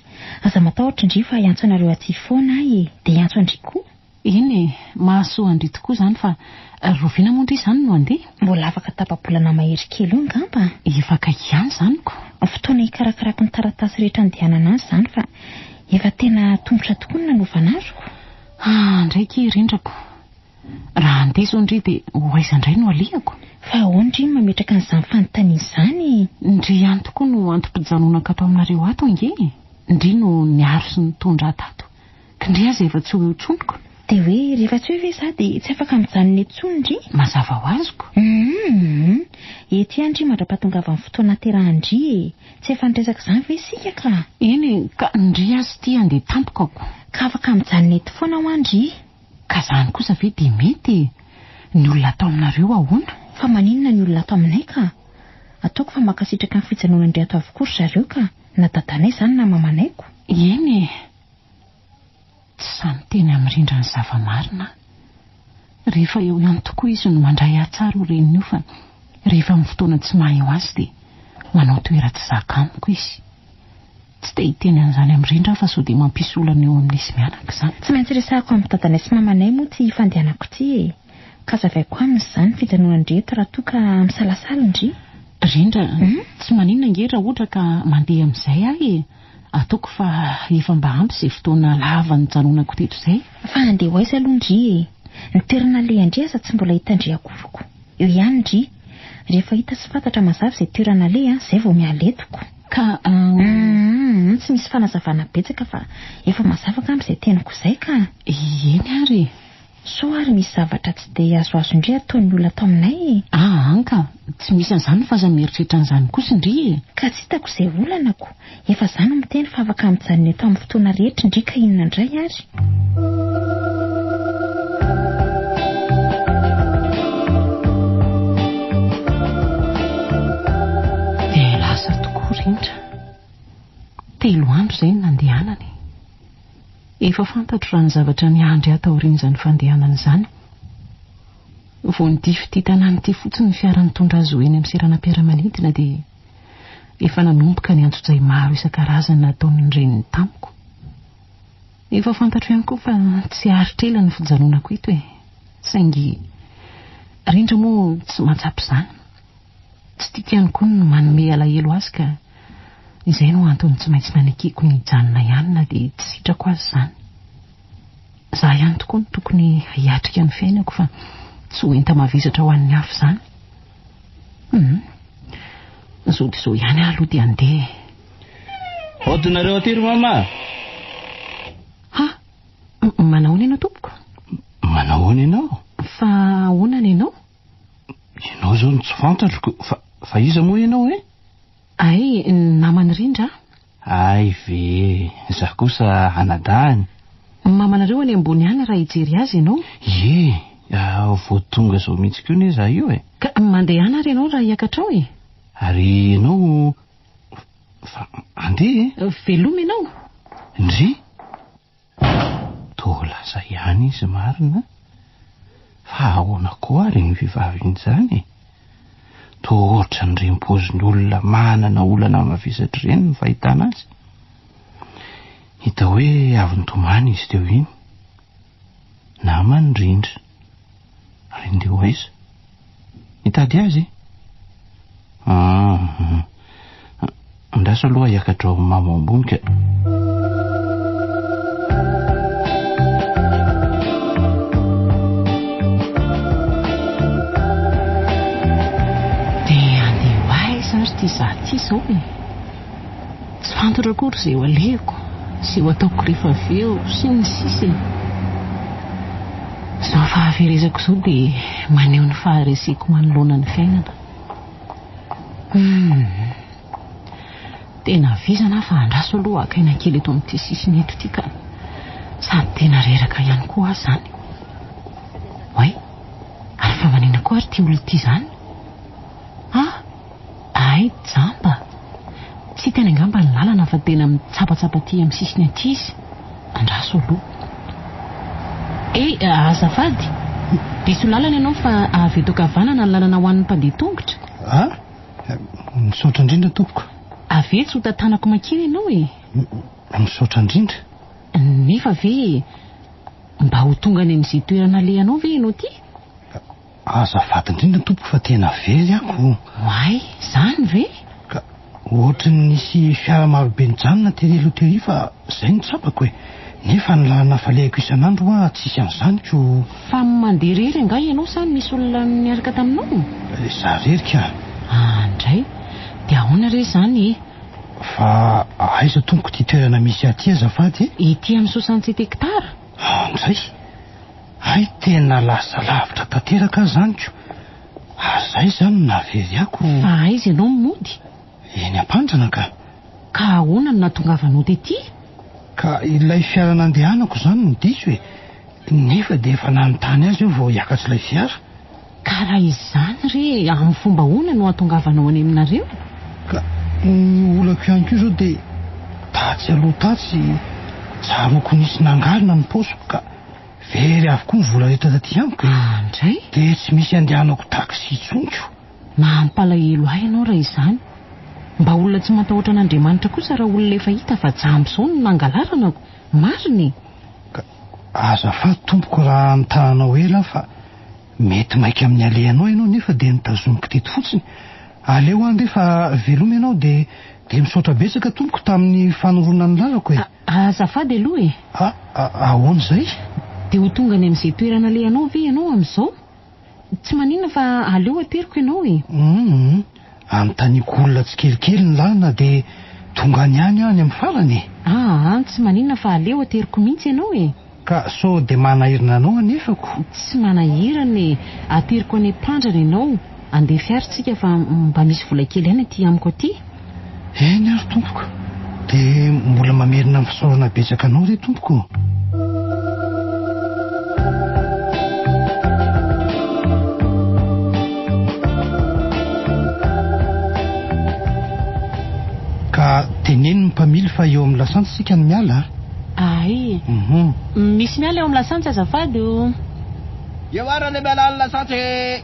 Aza matahotra ndry fa hiantso anareo aty foana aho e! Dia hiantso an-dry koa! Eny e, mahasoa an-dry tokoa izany fa rahoviana moa ndry izany no handeha? Mbola afaka tapa-bolana mahery kely eo angamba. Efa akaiky ihany izany ko. Fotoana hikarakarako ny taratasy rehetra andehanana any izany fa efa tena tongotra tokoa ny nanaovana azy ko. Ah, ndray akia rindrako. Raha handeha izao ndry dia ho aiza indray no alehako? Fa ahoana ndry no mametraka an'izany fanontaniana izany e? Ndry ihany tokoa no antom-pijanonako ato aminareo ato ange e! Ndry no niaro sy nitondra ahy tato. K'ndry aza efa tsy ho eo intsony ko. Dia hoe rehefa tsy eo ve za dia tsy afaka mijanona eto intsony ndry? Mazava ho azy ko. Humm. Eto ihany ndry mandra-pahatongavan'ny fotoana hahaterahan-dry e. Tsy efa niresaka izany ve isika ka? Eny e, ka ndry aza ity handeha tampoka ko. Ka afaka mijanona eto foana hoa ndry. Ka zany kosa ve dia mety e? Ny olona ato aminareo ahoana? Fa maninona ny olona ato aminay ka? Ataoko fa mankasitraka ny fijanonan-dry ato avokoa ry zareo ka, na dadanay izany na mamanay ko. Eny e! Tsy sahy miteny amin'ny rindra ny zava-marina aho. Rehefa eo ihany tokoa izy no mandray ahy tsara io reniny io fa rehefa amin'ny fotoana tsy maha eo azy dia manao toera-tsy zaka amiko izy. Tsy te hiteny an'izany amin'ny rindra aho fa sao dia mampisy olana eo amin'izy mianaka izany. Tsy maintsy resahako amin'ny dadanay sy mamanay moa ity fandehanako ity e! Ka hazavaiko aminy izany fijanonan-dry eto raha toa ka misalasala ndry. Rindra, tsy maninona ange raha ohatra ka mandeha amin'izay aho e! Ataoko fa efa mba ampy izay fotoana lava nijanonako teto izay. Fa handeha ho aiza aloha ndry e? Ny toerana alehan-dry aza tsy mbola hitan-dry akory ko. Eo ihany ndry. Rehefa hita sy fantatra mazava izay toerana aleha, izay vao miala eto ko. Ka Humm, tsy misy fanazavana betsaka fa efa mazava angamba izay teniko izay ka. Eny ary e. Sao ary misy zavatra tsy dia azoazon-dry ataon'ny olona ato aminay e? Aa ka, tsy misy an'izany fa aza mieritreritra an'izany kosa ndry e! Ka tsy hitako izay olana ko! Efa za no miteny fa afaka mijanona eto amin'ny fotoana rehetra ndry ka inona indray ary? Dia lasa tokoa Rindra. Telo andro izay no nandehanany. Efa fantatro raha ny zavatra niandry ahy taorian'izany fandehanana izany. Vao nidify ity tanàna ity fotsiny ny fiara nitondra azy ho eny amin'ny seranam-piaramanidina dia efa nanomboka ny antsojay maro isan-karazany nataon'ny reniny tamiko. Efa fantatro ihany koa fa tsy haharitra ela ny fijanonako eto e. Saingy. Rindra moa tsy mahatsapa izany. Tsy tiako ihany koa ny manome alahelo azy ka izay no antony tsy maintsy nanekeko ny hijanona ihany na dia tsy sitrako aza izany. Izaho ihany tokoa no tokony hiatrika ny fiainako fa tsy ho enta-mavesatra ho an'ny hafa izany. Hum. Izao dia izao ihany aho aloha dia handeha e. Aodinareo aty ry mama a! Ha! Manahoana ianao tompoko? Manahoana ianao? Fa ahoana ny anao? Ianao izao no tsy fantatro ko, fa, fa iza moa ianao e? Hay, naman'i Rindra aho. Hay ve, izaho kosa anadahiny. Mamanareo any ambony any raha hijery azy ianao. Ie, vao tonga izao mihitsy koa anie izaho io e. Ka mandehana ary ianao raha hiakatra ao e. Ary ianao, fa andeha e. Veloma ianao. Ndry! Toa lasa ihany izy marina fa ahoana koa ary iny vehivavy iny izany e? Toa ohatran'ireny paozin'olona manana olana mavesatra ireny ny fahitana azy. Hita hoe avy nitomany izy teo iny. Namany Rindra. Ary andeha ho aiza? Hitady azy e? Ah, andraso aloha hiakatra ao amin'ny mamo ambony ka. Dia andeha ho aiza ary ity izaho ity izao e? Tsy fantatro akory izay ho alehako, izay ho ataoko rehefa avy eo, sy ny sisa e. Izao fahaverezako izao dia maneho ny fahareseko manoloana ny fiainana. Humm. Tena vizana aho fa andraso aloha haka aina kely eto amin'ity sisiny eto ity ka. Sady tena reraka ihany koa aho izany. Oay, ary fa manina koa ary ity olona ity izany? Ah! Hay jamba! Tsy hitany angamba ny lalana fa tena mitsapatsapa aty amin'ny sisiny aty izy. Andraso aloha. Hey, azafady! Diso lalana ianao fa avy eto ankavanana ny lalana ho an'ny mpandeha tongotra. Ah! Misaotra indrindra tompoko. Avy etsy ho tantanako mankeny ianao e! Misaotra indrindra. Nefa ve mba ho tonga any amin'izay toerana alehanao ve ianao ity? Azafady indrindra tompoko fa tena very aho ko. Oay, zany ve? Ka ohatry ny nisy fiara marobe nijanona tery aloha tery fa zay no tsapako e. Nefa ny lalana falehako isan'andro hoa tsisy an'izany ko. Fa mandeha irery angaha ianao sa nisy olona niaraka taminao? Za irery ka. Ah ndray, dia ahoana re izany e? Fa aiza tompoko ity toerana misy ahy ity azafady e? Ety amin'ny soixante-sept hectares. Ah ndray. Hay tena lasa lavitra tanteraka aho zany ko! Ary zay zany no nahavery ahy ko! Fa aiza ianao no mody? Eny Ampandrana ka! Ka ahoana no nahatongavanao tety? Ka ilay fiara nandehanako zany no diso e! Nefa dia efa nanontany azy aho vao hiakatra ilay fiara. Ka raha izany re, amin'ny fomba ahoana no hahatongavanao any aminareo? Ka ny olako ihany koa izao dia tatsy aloha tatsy tsaroako nisy nangalina ny paosiko ka very avokoa ny vola rehetra taty amiko e! Ah ndray! Dia tsy misy andehanako taxi intsony ko! Mampalahelo ahy ianao raha izany. Mba olona tsy matahotra an'Andriamanitra kosa raha olona efa hita fa jamba izao no nangalarana ko! Marina e! Ka azafady tompoko raha notananao ela aho fa Mety maika amin'ny alehanao ianao nefa dia notazomiko teto fotsiny. Aleo andeha fa veloma ianao dia dia misaotra betsaka tompoko tamin'ny fanoroana ny lalako e. Azafady aloha e. A, ahoana izay? Dia ho tonga any amin'izay toerana alehanao ve ianao amin'izao? Tsy maninona fa aleo ateriko ianao e. Hum, anontaniako olona tsikelikely ny lalana dia tonga any ihany aho any amin'ny farany e. Aa, tsy maninona fa aleo ateriko mihitsy ianao e. Ka sao dia manahirana anao anefa ko? Tsy manahirana e! Ateriko any am-pandrana ianao, andeha fiara tsika fa mba misy vola kely ihany aty amiko aty. Eny ary tompoko, dia mbola mamerina ny fisaorana betsaka anao re tompoko ô! Ka teneno ny mpamily fa eo amin'ny lasantsy isika no miala a! Ay! Misy miala eo amin'ny lasantsy azafady o! Eo ary anie miala ny lasantsy e!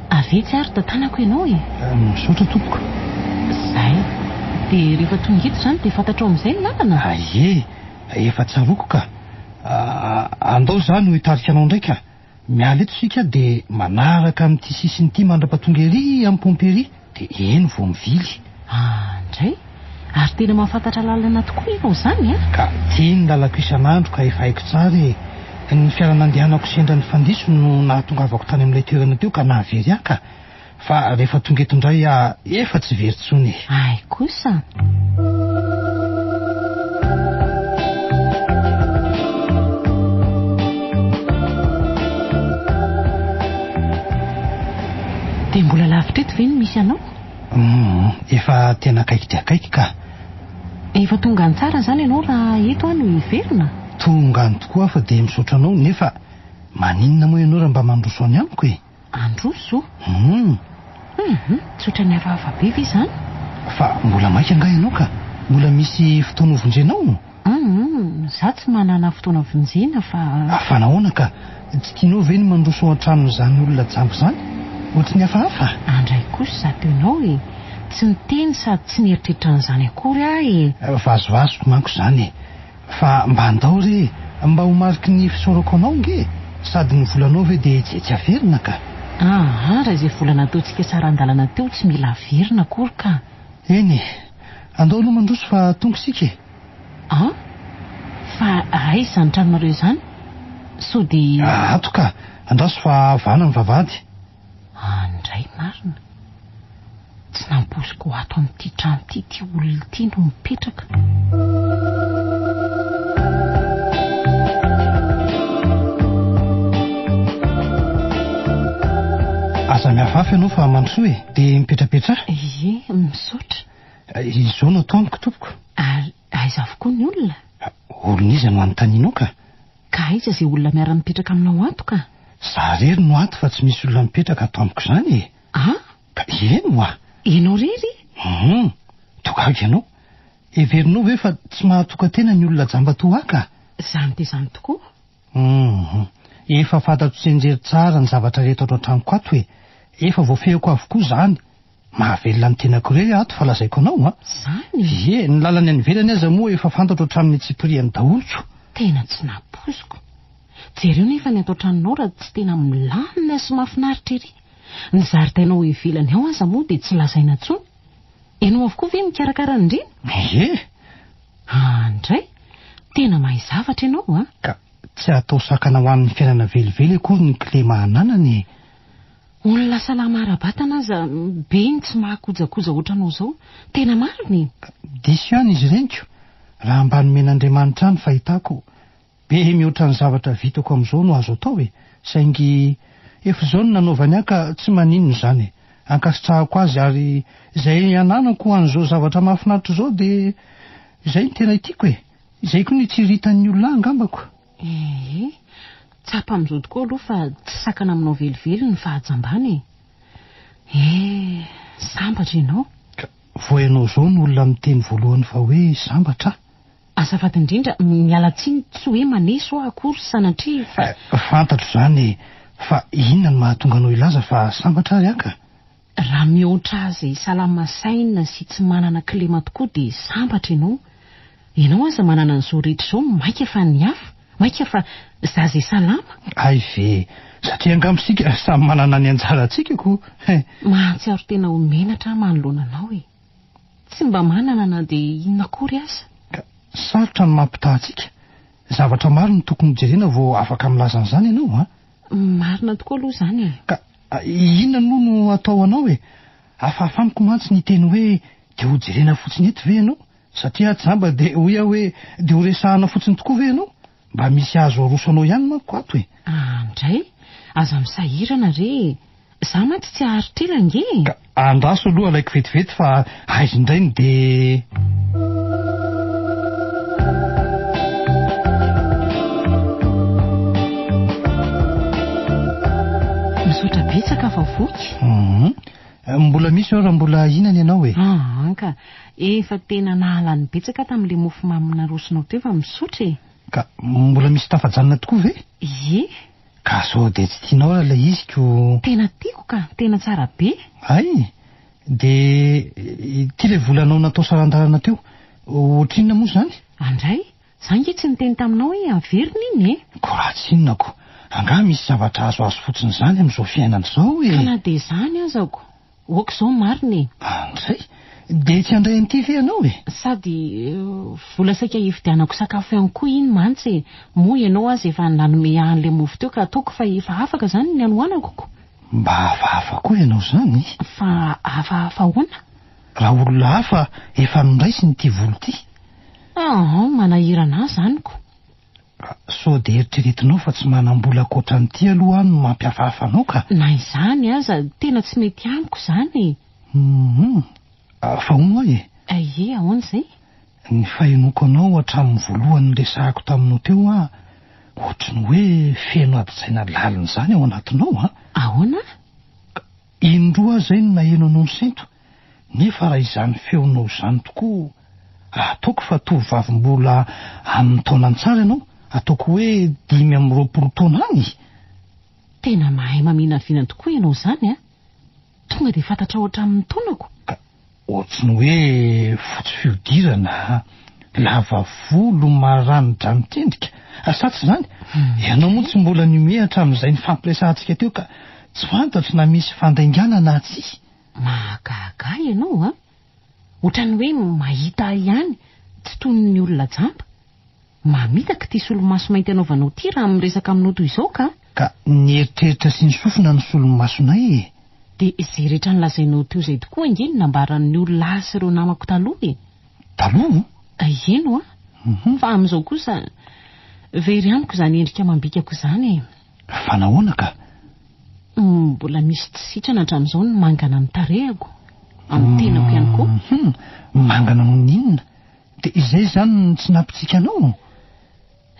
Avy etsy ary tantanako ianao e! Misaotra tompoko. Zay. Dia rehefa tonga eto izany dia fantatrao amin'izay ny lalana? Aie! Efa tsaroako ka! Andao izaho no hitarika anao indray ka! Miala eto isika dia manaraka amin'ity sisiny ity mandra-pahatonga ery amin'ny pompe ery dia eny vao mivily. Ah, ndray! Ary tena mahafantatra lalana tokoa ianao izany an! Ka ity ny lalako isan'andro ka efa haiko tsara e! Ny fiara nandehanako sendra nifandiso no nahatongavako tany amin'ilay toerana teo ka nahavery ahy ka! Fa rehefa tonga eto indray aho efa tsy very intsony e! Hay kosa! Dia mbola lavitra eto ve no misy anao? Humm, efa tena akaiky dia akaiky ka! Efa tonga any tsara izany ianao raha eto aho no hiverina? Tonga any tokoa aho fa dia misaotra anao, nefa maninona moa ianao raha mba mandroso any amiko e? Androso? Humm. Humm, tsy ohatran'ny hafahafa be ve izany? Fa mbola maika angaha ianao ka? Mbola misy fotoana ho vonjenao? Humm, za tsy manana fotoana vonjena fa. Fa nahoana ka? Tsy tianao ve ny mandroso ao an-tranon'izany olona jamba izany? Ohatry ny hafahafa? Andray kosa izato ianao e! Tsy niteny sady tsy nieritreritra an'izany akory aho e! Vazivazoky manko izany e! Fa mba andao re e! Mba ho mariky ny fisaorako anao ange e! Sady ny volanao ve dia tsy tsy averina ka! Aa, raha izay vola nataontsika saran-dalana teo tsy mila averina akory ka! Eny e! Andao aloha mandroso fa tonga isika e! An! Fa aiza izany tranonareo izany? Sao dia. Ato ka! Andraso fa vahana ny vavahady. An ndray marina. Tsy nampoiziko ho ato amin'ity trano ity ity olona ity no mipetraka. Aza mihafahafa ianao fa mandrosoa e! Dia mipetrapetraha. Ie, misaotra. Izao no atao amiko tompoko. Ary aiza avokoa ny olona? Olona iza no anontanianao ka? Ka aiza izay olona miara-mipetraka aminao ato ka? Za rery no ato fa tsy misy olona mipetraka ato amiko izany e! An? Ka eny hoa! Ianao rery? Hum! Toa gaga ianao. Heverinao ve fa tsy mahatoka-tena ny olona jamba toa ahy ka? Izany dia izany tokoa. Hum! Efa fantatro tsianjery tsara ny zavatra rehetra ato an-tranoko ato e! Efa voafehiko avokoa izany. Mahavelona ny tenako irery ato fa lazaiko anao a! Izany e! Ie, ny lalany any ivelany aza moa efa fantatro hatramin'ny antsipiriany daholo ko! Tena tsy nampoiziko. Jereo nefa ny ato an-tranonao raha tsy tena milamina sy mahafinaritra ery. Ny zaridaina ao ivelany ao aza moa dia tsy lazaina intsony. Ianao avokoa ve mikarakara an'ireny? Ie! Andray! Tena mahay zavatra ianao a! Ka tsy atao sakana ho an'ny fiainana velively akory ny kilema ananana e! Olona salama ara-batana aza be ny tsy mahakojakoja ohatranao izao. Tena marina e! Diso ihany izy ireny ko! Raha mba nomen'Andriamanitra ahy ny fahitako, be mihoatra ny zavatra vitako amin'izao no azo atao e! Saingy efa izao no nanaovany ahy ka tsy maninona izany e! Ankasitrahako azy ary izay ananako ho an'izao zavatra mahafinaritra izao dia izay no tena tiako e! Izay koa no itsiriritan'ny olona ahy angambako. Ee, tsapa amin'izao tokoa aloha fa tsy sakana aminao velively ny fahajambana e! Ee, sambatra ianao. Ka vao ianao izao no olona miteny voalohany fa hoe sambatra aho. Azafady indrindra, miala tsiny tsy hoe maneso aho akory sanatria fa. Fantatro izany e! Fa inona no mahatonga anao hilaza fa sambatra ary aho ka? Raha mihoatra azy salama saina sy tsy manana kilema tokoa dia sambatra ianao. Ianao aza manana an'izao rehetra izao maika fa ny hafa, maika fa za zay salama. Hay ve! Satria angamba isika samy manana ny anjarantsika ko! Mahatsiaro tena ho menatra aho manoloana anao e! Tsy mba manana na dia inona akory aza. Ka sarotra ny mampitaha antsika. Zavatra maro no tokony hojerena vao afaka milaza an'izany ianao an! Marina tokoa aloha izany e! Ka inona moa no atao anao e? Hafahafa amiko mantsy ny hiteny hoe dia hojerena fotsiny eto ve ianao? Satria jamba dia hoy aho hoe dia horesahana fotsiny tokoa ve ianao? Mba misy azo aroso anao ihany manko ato e! Andray, aza misahirana re e! Za mantsy tsy haharitra ela ange e! Ka andraso aloha alaiko vetivety fa aiza indray no dia. Misaotra betsaka fa voky. Hum. Mbola misy ao raha mbola hihinana ianao e. Aa ka, efa tena nahalany betsaka tamin'ilay mofo mamy narosonao teo fa misaotra e. Ka mbola misy tafajanona tokoa ve? Ie. Ka sao dia tsy tianao raha ilay izy ko. Tena tiako ka, tena tsara be. Hay! Dia ity ilay volanao natao saran-dalana teo. Ohatrinona moa izany? Andray, za nge tsy niteny taminao hoe averina iny e! Ko ratsy inona ko! Angaha misy zavatra azoazo fotsiny izany amin'izao fiainana izao e? Ka na dia izany aza ko, ok izao marina e! Andray! Dia tsy handray an'ity ve ianao e? Sady vola saika hividianako sakafo ihany koa iny mantsy e! Moa ianao aza efa nanome ahy an'ilay mofo teo ka ataoko fa efa afaka izany ny hanoanako ko! Mba hafahafa koa ianao izany. Fa hafahafa ahoana? Raha olona hafa efa noraisiny ity vola ity. Aa, manahirana ahy izany ko! Sao dia eritreretinao fa tsy manam-bola ankoatran'ity aloha aho no mampihafahafa anao ka! Na izany aza, tena tsy mety amiko izany e! Hum, fa hono hoa e! Ie, ahoana izay? Ny fahenoako anao hatramin'ny voalohany niresahako taminao teo hoa, ohatry ny hoe feno adin-tsaina lalina izany ao anatinao an! Ahoana? Ka indroa aho izay no naheno anao nisento, nefa raha izany feonao izany tokoa, ataoko fa tovovavy mbola amin'ny taonany tsara ianao, ataoko hoe 25 taona any! Tena mahay maminavina tokoa ianao izany an! Tonga dia fantatrao hatramin'ny taonako? Ka ohatry ny hoe fotsy fihodirana, lava volo, maranidranitendrika, sa tsy izany? Ianao moa tsy mbola nihomehy hatramin'izay nifampiresahantsika teo ka tsy fantatro na misy fandaingana na tsia. Mahagaga ahy ianao an! Ohatran'ny hoe mahita ahy ihany, tsy toy ny olona jamba. Mamitaka ity solomaso mainty anaovanao ity raha miresaka aminao toy izao ka! Ka ny eritreritra sy ny sofina no solomasonay e! Dia izay rehetra nolazainao teo izay tokoa ange no nambaran'ny olona ahy sy ireo namako taloha e! Taloha? Eny hoa! Fa amin'izao kosa, very amiko izany endrika amam-bikako izany e! Fa nahoana ka? Mbola misy tsy sitrana hatramin'izao ny mangana amin'ny tarehiko, amin'ny tenako ihany koa. Mangana noho ny inona? Dia izay izany no tsy nampitsiky anao?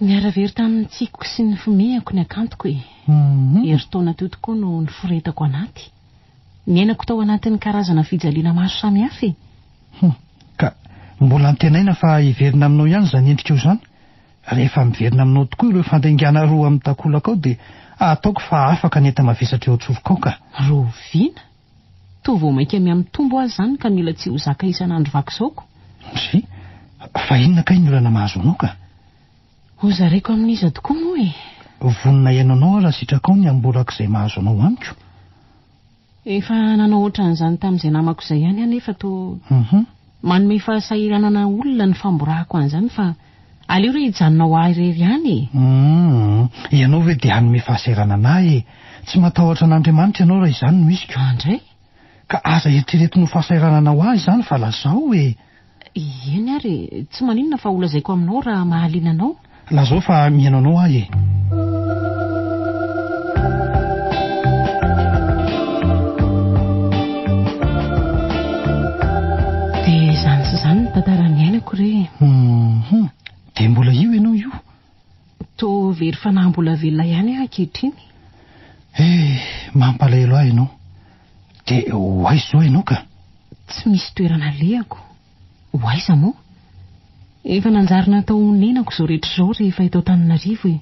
Niara-very tamin'ny tsikiko sy ny fimehako ny hakantoko e. Herintaona teo tokoa no niforetako anaty. Niainako tao anatin'ny karazana fijaliana maro samihafa e. Hum. Ka mbola antenaina fa hiverina aminao ihany izany endrikao izany. Rehefa miverina aminao tokoa ireo fandaingana roa amin'ny takolakao dia ataoko fa afaka ny enta-mavesatra eo an-tsorokao ka. Rahoviana? Toa vao mainka mihamitombo aza izany ka mila tsy ho zaka isan'andro vaky izao ko. Ndry, fa inona kay ny olana mahazo anao ka? Ho zaraiko amin'iza tokoa moa e? Vonona hihaino anao aho raha sitrakao ny hamborako izay mahazo anao amiko. Efa nanao ohatran'izany tamin'izay namako izay ihany aho nefa toa manome fahasahiranana olona ny famborahako an'izany fa aleo re hijanona ho ahy irery ihany e! Humm, ianao ve dia hanome fahasahiranana ahy e? Tsy matahotra an'Andriamanitra ianao raha izany no iziko. Andray! Ka aza eritreretina ho fahasahiranana ho ahy izany fa lazao e! Eny ary e, tsy maninona fa holazaiko aminao raha mahaliana anao. Lazao fa mihaino anao aho e! Dia izany sy izany ny tantara niainako re e. Hum, dia mbola io ianao io? Toa very fanahy mbola velona ihany aho ankehitriny. Eh, mampalahelo ahy ianao. Dia ho aiza izao ianao ka? Tsy misy toerana alehako. Ho aiza moa? Efa nanjary natao honenako izao rehetra izao rehefa eto Antananarivo e.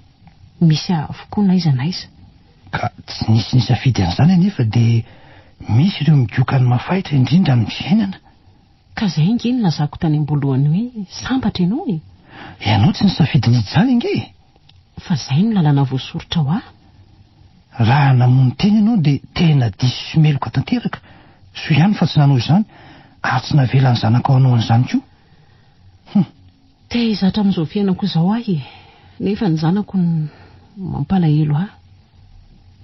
Misy ahy avokoa n'aiza n'aiza. Ka tsy nisy nisafidy an'izany anefa dia misy ireo migoka ny mafaitra indrindra amin'ny fiainana. Ka izay ange no nilazako tany am-boalohany hoe sambatra ianao e! Ianao tsy nisafidy ny hijaly ange e! Fa izay no lalana voasoritra ho ahy. Raha namono tena ianao dia tena diso sy meloka tanteraka. Soa ihany fa tsy nanao izany ary tsy navelan'ny zanakao hanao an'izany koa. Hum. Te hizatra amin'izao fiainako izao aho e! Nefa ny zanako no mampalahelo ahy.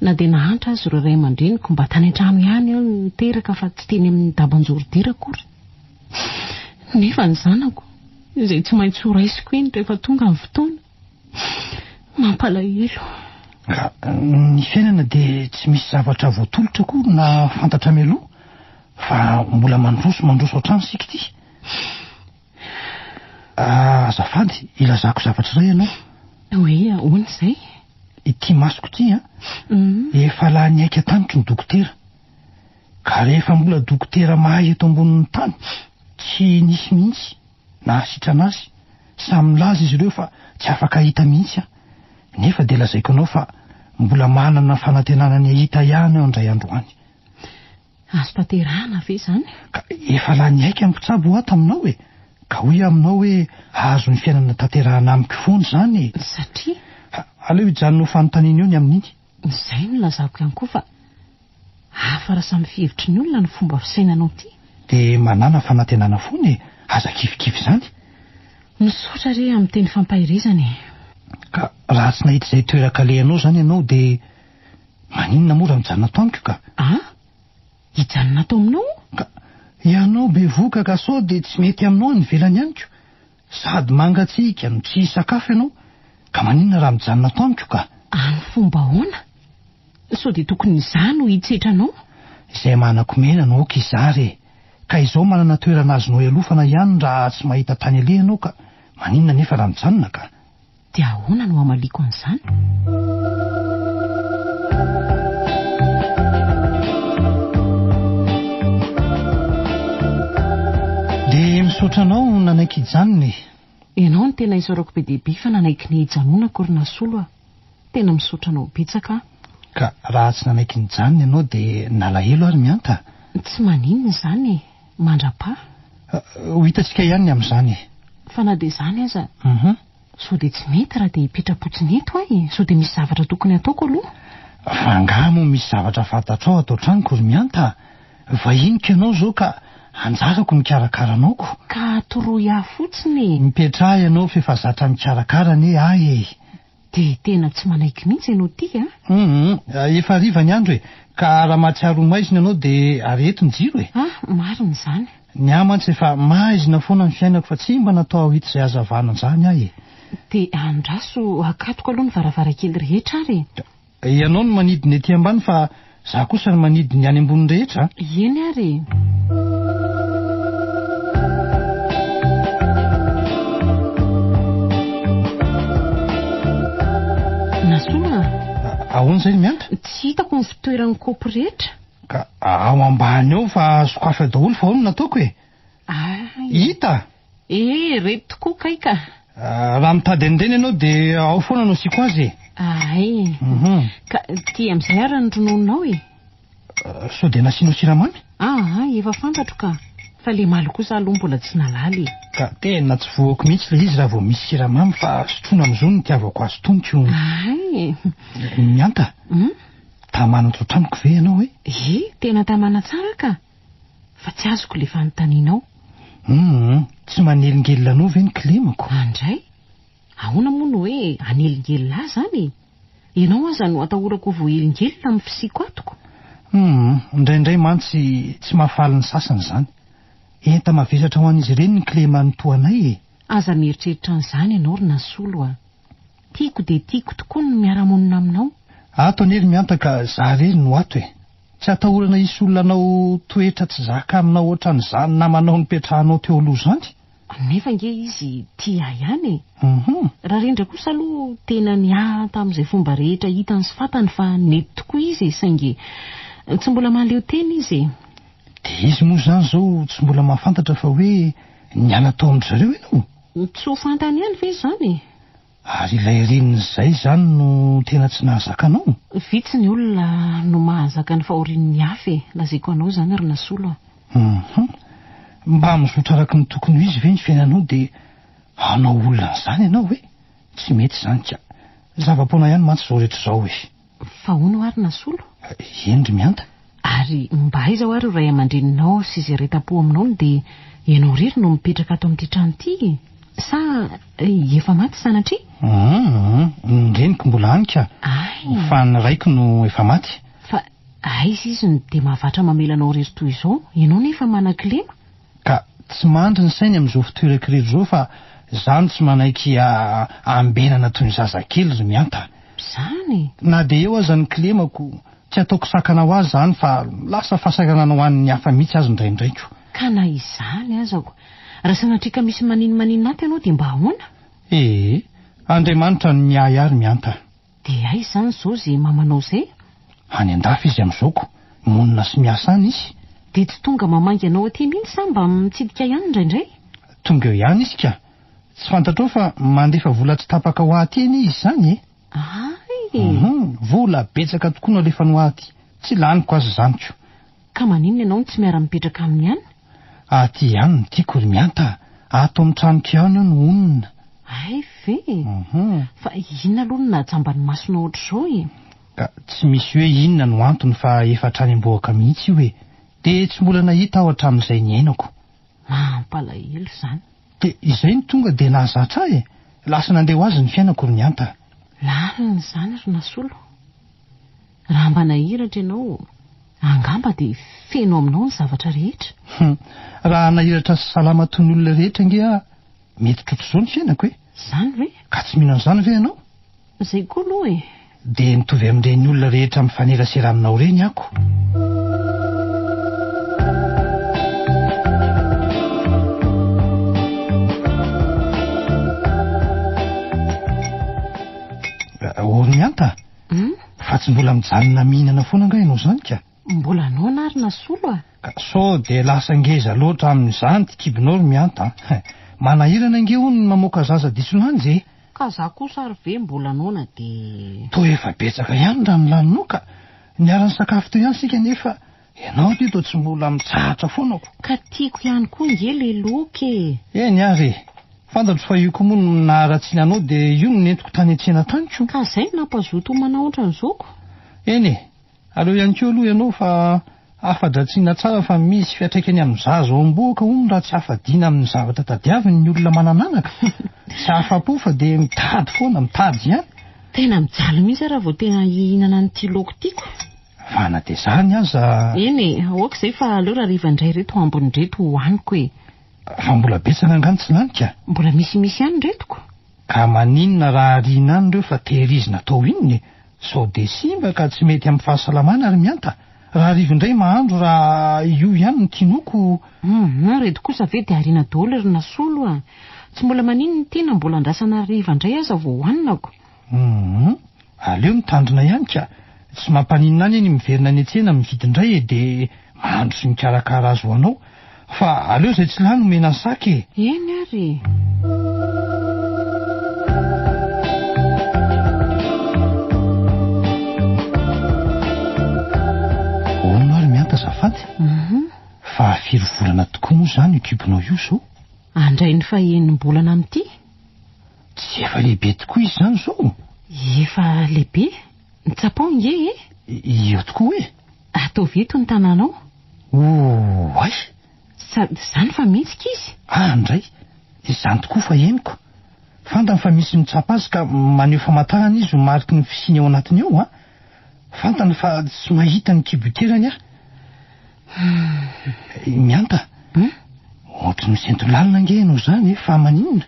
Na dia nahantra aza ireo ray aman-dreniko, mba tany an-trano ihany aho no niteraka fa tsy teny amin'ny daban-joridira akory. Nefa ny zanako, izay tsy maintsy horaisiko eny rehefa tonga ny fotoana, mampalahelo. Ka ny fiainana dia tsy misy zavatra voatolotra akory na fantatra mialoha fa mbola mandroso mandroso hatrany isika ity. Azafady, ilazako zavatra iray ianao. Hoe ahoana izay? Ity masoko ity an, efa lany aika tamiko ny dokotera. Ka rehefa mbola dokotera mahay eto ambonin'ny tany, tsy nisy mihitsy nahasitrana azy. Samy nilaza izy ireo fa tsy afaka hahita mihitsy aho. Nefa dia lazaiko anao fa mbola manana fanantenana ny hahita ihany aho indray andro any. Azo tanterahana ve izany? Ka efa lany aika ny mpitsabo hoa taminao e! Ka hoy aho aminao hoe hahazo ny fiainana tanterahana amiko foana izany e! Satria? Aleo hijanona ho fanontaniana eo ny amin'iny. Izay no lazako ihany koa fa hafa raha samy fihevitry ny olona ny fomba fisainanao ity. Dia manàna fanantenana foana e! Aza kivikivy izany. Misaotra re amin'ny teny fampaherezana e! Ka raha tsy nahita izay toeran-kalehanao izany ianao dia maninona moa raha mijanona ato amiko ka? An? Hijanona ato aminao? Ka ianao bevohoka ka sao dia tsy mety aminao any ivelany any ko? Sady mangatsiaka no tsy hisakafo ianao ka maninona raha mijanona ato amiko ka? Amin'ny fomba ahoana? Sao dia tokony izaho no hitsetra anao? Izay manako mena no aoka hizara e! Ka izao manana toerana azonao ialofana ihany raha tsy mahita tany aleha ianao ka maninona anefa raha mijanona ka? Dia ahoana no hamaliako an'izany? Dia misaotra anao nanaiky hijanona e! Ianao no tena isaorako be dia be fa nanaiky ny hijanonako ry Nasolo a! Tena misaotra anao betsaka aho. Ka raha tsy nanaiky nijanona ianao dia nalahelo ary Mihanta? Tsy maninona izany e! Mandra-paha. Ho hitantsika ihany ny amin'izany e! Fa na dia izany aza, Sao dia tsy mety raha dia hipetra-potsiny eto aho e? Sao dia misy zavatra tokony hataoko aloha? Fa angaha moa misy zavatra fantatrao ato an-tranoko ry Mihanta a? Vahiniko ianao izao ka anjarako mikarakara anao ko. Ka atoroy ahy fotsiny e! Mipetraha ianao f'efa zatra mikarakara anie ahy e! Dia tena tsy manaiky mihitsy ianao ity a! Hum, efa hariva ny andro e! Ka raha mahatsiaro ho maizina ianao dia areheto ny jiro e! Ah, marina izany. Ny ahy mantsy efa maizina foana ny fiainako fa tsy mba natao hahita izay hazavana an'izany aho e! Dia andraso akatoko aloha ny varavarankely rehetra ary e! Ianao no manidy ny ety ambany fa za kosa no manidy ny any ambony rehetra a! Eny ary e! Nasolo a! Ahoana izay ry Mianta? Tsy hitako ny fitoeran'ny kaopy rehetra. Ka ao ambany ao fa sokafy ao daholo fa ao no nataoko e! Ay! Hita! Eh, reto tokoa kay ka! Raha mitady an'ireny ianao dia ao foana no asiako azy e! Ay! Ka ty amin'izay ary ny ronononao e! Sao dia nasianao siramamy? Aa, efa fantatro ka! Fa le malo kosa aloha mbola tsy nahalala e! Ka tena tsy voako mihitsy ilay izy raha vao misy siramamy fa sotroina amin'izao no itiavako azy tony ko! Ay! Mihanta! Tamana ato an-tranoko ve ianao e? Ie, tena tamana tsara ka! Fa tsy azoko ilay fanontanianao. Hum, tsy manelingelina anao ve ny kilemako? Andray! Ahoana moa no hoe hanelingelina ahy izany e? Ianao aza no atahorako ho voahelingelina amin'ny fisiako atoko. Hum, indraindray mantsy tsy mahafaly ny sasany izany. Enta-mavesatra ho an'izy ireny ny kileman'ny toa anay e! Aza mieritreritra an'izany ianao ry Nasolo a! Tiako dia tiako tokoa ny miara-monina aminao. Ato anie ry Mihanta ka za irery no ato e! Tsy atahorana hisy olona hanao toetra tsy zaka aminao ohatran'izany namanao nipetrahanao teo aloha izany. Nefa ange izy tia ahy ihany e! Hum. Rarindra kosa aloha tena niahy tamin'izay fomba rehetra hitany sy fantany fa nety tokoa izy e! Saingy tsy mbola mahaleo tena izy e! Dia izy moa izany izao tsy mbola mahafantatra fa hoe niala tao amin-dry zareo ianao? Tsy ho fantany ihany ve izany e? Ary ilay reniny izay izany no tena tsy nahazaka anao? Vitsy ny olona no mahazaka ny fahorian'ny hafa e! Lazaiko anao izany ry Nasolo a! Hum. Mba mizotra araka ny tokony ho izy ve ny fiainanao dia hanao olona an'izany ianao e? Tsy mety izany ka. Zava-poana ihany mantsy izao rehetra izao e! Fa hono ary Nasolo? Eny ry Mihanta. Ary mba aiza hoa ireo ray aman-dreninao sy izay retam-po aminao no dia ianao irery no mipetraka ato amin'ity trano ity e? Sa efa maty sanatria? Hum, ny reniko mbola any ka. Ay. Fa ny raiko no efa maty. Fa aiza izy no dia mahavatra mamela anao irery toy izao? Ianao nefa manan-kilema. Ka tsy mandry ny sainy amin'izao fitoerako irery izao fa izaho no tsy manaiky ambenana toy ny zazakely ry Mihanta. Izany e! Na dia eo aza ny kilemako, tsy ataoko sakana ho ahy izany fa lasa fahasahiranana ho an'ny hafa mihitsy aza indraindray ko. Ka na izany aza ko, raha sanatria ka misy maninomaninona ato ianao dia mba ahoana? Ee, Andriamanitra no miahy ahy ry Mihanta. Dia aiza izany izao izay mamanao izay? Any an-dafy izy amin'izao ko, monina sy miasa any izy. Dia tsy tonga mamangy anao aty mihitsy sa mba mitsidika ihany indraindray? Tonga eo ihany izy ka. Tsy fantatrao fa mandefa vola tsy tapaka ho ahy aty anie izy izany e! Hay! Hum, vola betsaka tokoa no alefany ho ahy aty. Tsy laniko aza izany ko. Ka maninona ianao no tsy miara-mipetraka aminy any? Aty ihany no tiako ry Mihanta a! Ato amin'ny tranoko ihany aho no honina. Hay ve? Fa inona aloha no nahajamba ny masonao ohatr'izao e? Ka tsy misy hoe inona no antony fa efa hatrany am-bohoka mihitsy io e! Dia tsy mbola nahita aho hatramin'izay niainako. Mampalahelo izany. Dia izay no tonga dia nahazatra ahy e! Lasa nandeha ho azy ny fiainako ry Mihanta. Lalina izany ry Nasolo. Raha mba nahiratra ianao, angamba dia feno aminao ny zavatra rehetra. Hum, raha nahiratra sy salama toy ny olona rehetra ange aho, mety trotr'izao ny fiainako e! Izany ve? Ka tsy mino an'izany ve ianao? Izay koa aloha e! Dia mitovy amin'ireny olona rehetra mifanerasera aminao ireny ako. Ô ry Mihanta, fa tsy mbola mijanona mihinana foana angaha ianao izany ka? Mbola noana ary Nasolo a! Ka sao dia lasa ngeza loatra amin'izany ity kibonao ry Mihanta a! Manahirana ange hono ny mamoaka zaza diso lanja e! Ka za kosa ary ve mbola noana dia. Toa efa betsaka ihany raha ny laninao ka! Niara-nisakafo teo ihany isika nefa ianao ity toa tsy mbola mitsahatra foana ko! Ka tiako ihany koa nge le laoka e! Eny ary e! Fantatro fa io koa moa no naharatsiana anao dia io no nentiko tany an-tsena tany ko! Ka zay no nampazoto homana ohatran'izao ko! Eny e! Aleo ihany koa aloha ianao fa afa-dratsiana tsara fa misy fiantraikany amin'ny zaza ao am-bohoka hono raha tsy afa-diana amin'ny zavatra tadiaviny ny olona manan'anaka. Tsy afa-po fa dia mitady foana, mitady ihany. Tena mijaly mihitsy aho raha vao tena hihinana an'ity laoko ity ko. Fa na dia izany aza. Eny e, aoka izay fa aleo rahariva indray ireto ambiny ireto hohaniko e. Fa mbola betsaka angaha ny tsy lany ka? Mbola misimisy ihany ireto ko. Ka maninona raha ariana any ireo fa tehirizina atao inona e? Sao dia simba ka tsy mety amin'ny fahasalamana ry Mihanta? Rahariva indray mahandro raha io ihany no tianao ko. Hum, ireto kosa ve dia ariana daholo ry Nasolo a! Tsy mbola maninona ity na mbola andrasana hariva indray aza vao hohanina ko. Hum, aleo mitandrina ihany ka! Tsy mampaninona ahy anie ny miverina any an-tsena mividy indray e, dia mahandro sy mikarakara azy ho anao. Fa aleo izay tsy lany omena ny saka e! Eny ary e! Hono ary Mihanta azafady? Fa firy volana tokoa moa izany io kibonao io izao? Handray ny fahenim-bolana amin'ity. Tsy efa lehibe tokoa izy izany izao? Efa lehibe? Tsapao nge e! Eo tokoa e! Ataovy eto ny tananao. Oay! Sady izany fa mihetsika izy. Ah ndray! Izany tokoa fa henoko. Fantany fa misy mitsapa azy ka maneho famantarana izy ho mariky ny fisiany ao anatiny ao an! Fantany fa tsy mahita ny kibo iterany aho. Mihanta, ohatry ny misento lalina ange ianao izany e, fa maninona?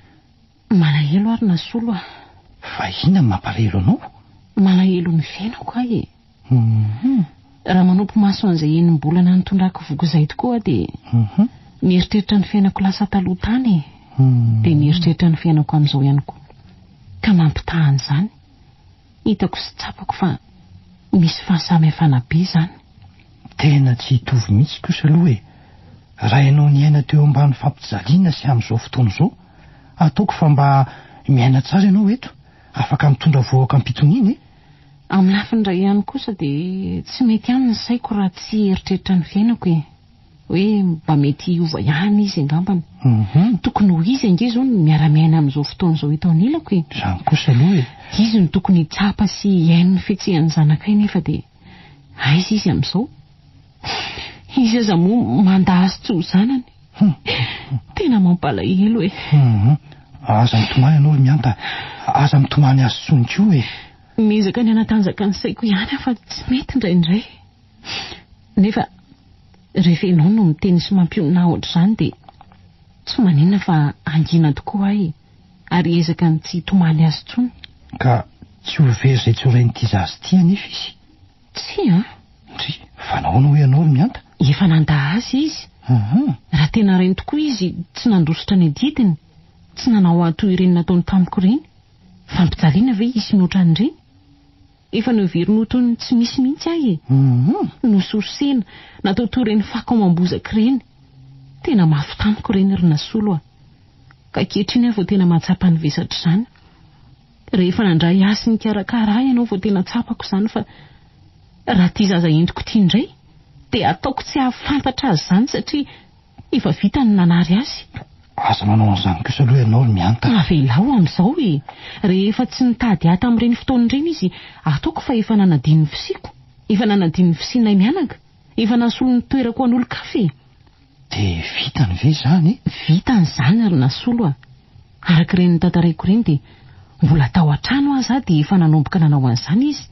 Malahelo aho ry Nasolo a! Fa inona no mampalahelo anao? Malahelo ny fiainako aho e! Raha manopy maso an'izay enim-bolana nitondrako voky izay tokoa aho dia mieritreritra ny fiainako lasa taloha tany e! Dia mieritreritra ny fiainako amin'izao ihany koa. Ka mampitaha an'izany, hitako sy tsapako fa misy fahasamihafana be izany. Tena tsy hitovy mihitsy kosa aloha e! Raha ianao niaina teo ambany fampijaliana sy amin'izao fotoana izao, ataoko fa mba miaina tsara ianao eto, afaka mitondra vohoka am-pitoniana e! Amin'ny lafiny iray ihany kosa dia tsy mety ihany ny saiko raha tsy hieritreritra ny fiainako e! Hoe mba mety hiova ihany izy angambany. Tokony ho izy ange izao no miara-miaina amin'izao fotoana izao eto anilako e! Izany kosa aloha e! Izy no tokony hitsapa sy hihaino ny fihetsehan'ny zanakay nefa dia aiza izy amin'izao? Izy aza moa mandà azy tsy ho zanany. Tena mampalahelo e! Aza mitomany ianao ry Mihanta a! Aza mitomany azy intsony koa e! Miezaka ny hanatanjaka ny saiko ihany aho fa tsy mety indraindray. Nefa rehefa ianao no miteny sy mampionona ahy ohatr'izany dia tsy maninona fa hangina tokoa aho e! Ary hiezaka ny tsy hitomany azy intsony. Ka tsy ho very izay tsy ho rain'ity zaza ity anefa izy. Tsia an! Ndry, fa nahoana hoy ianao ry Mihanta? Efa nandà azy izy. Raha tena rainy tokoa izy, tsy nandositra ny adidiny, tsy nanao ahy toy ireny nataony tamiko ireny. Fampijaliana ve hisy mihoatra an'ireny? Efa noheveriny ho toy ny tsy misy mihitsy ahy e! Nosorosena, natao toy ireny fako amam-bozaka ireny. Tena mafy tamiko ireny ry Nasolo a! Ka ankehitriny aho vao tena mahatsapa ny vesatr'izany. Rehefa nandray ahy sy nikarakara ahy ianao vao tena tsapako izany fa raha ity zaza entiko ity indray dia ataoko tsy hahafantatra azy izany satria efa vita ny nanary azy. Aza manao an'izany kosa aloha ianao ry Mihanta. Avelao amin'izao e! Rehefa tsy nitady ahy tamin'ireny fotoana ireny izy, ataoko fa efa nanadino ny fisiako, efa nanadino ny fisianay mianaka, efa nasolo ny toerako ho an'olon-kafa e! Dia vitany ve izany? Vitany izany ry Nasolo a! Araka ireny notantaraiko ireny dia mbola tao an-trano aza aho dia efa nanomboka nanao an'izany izy.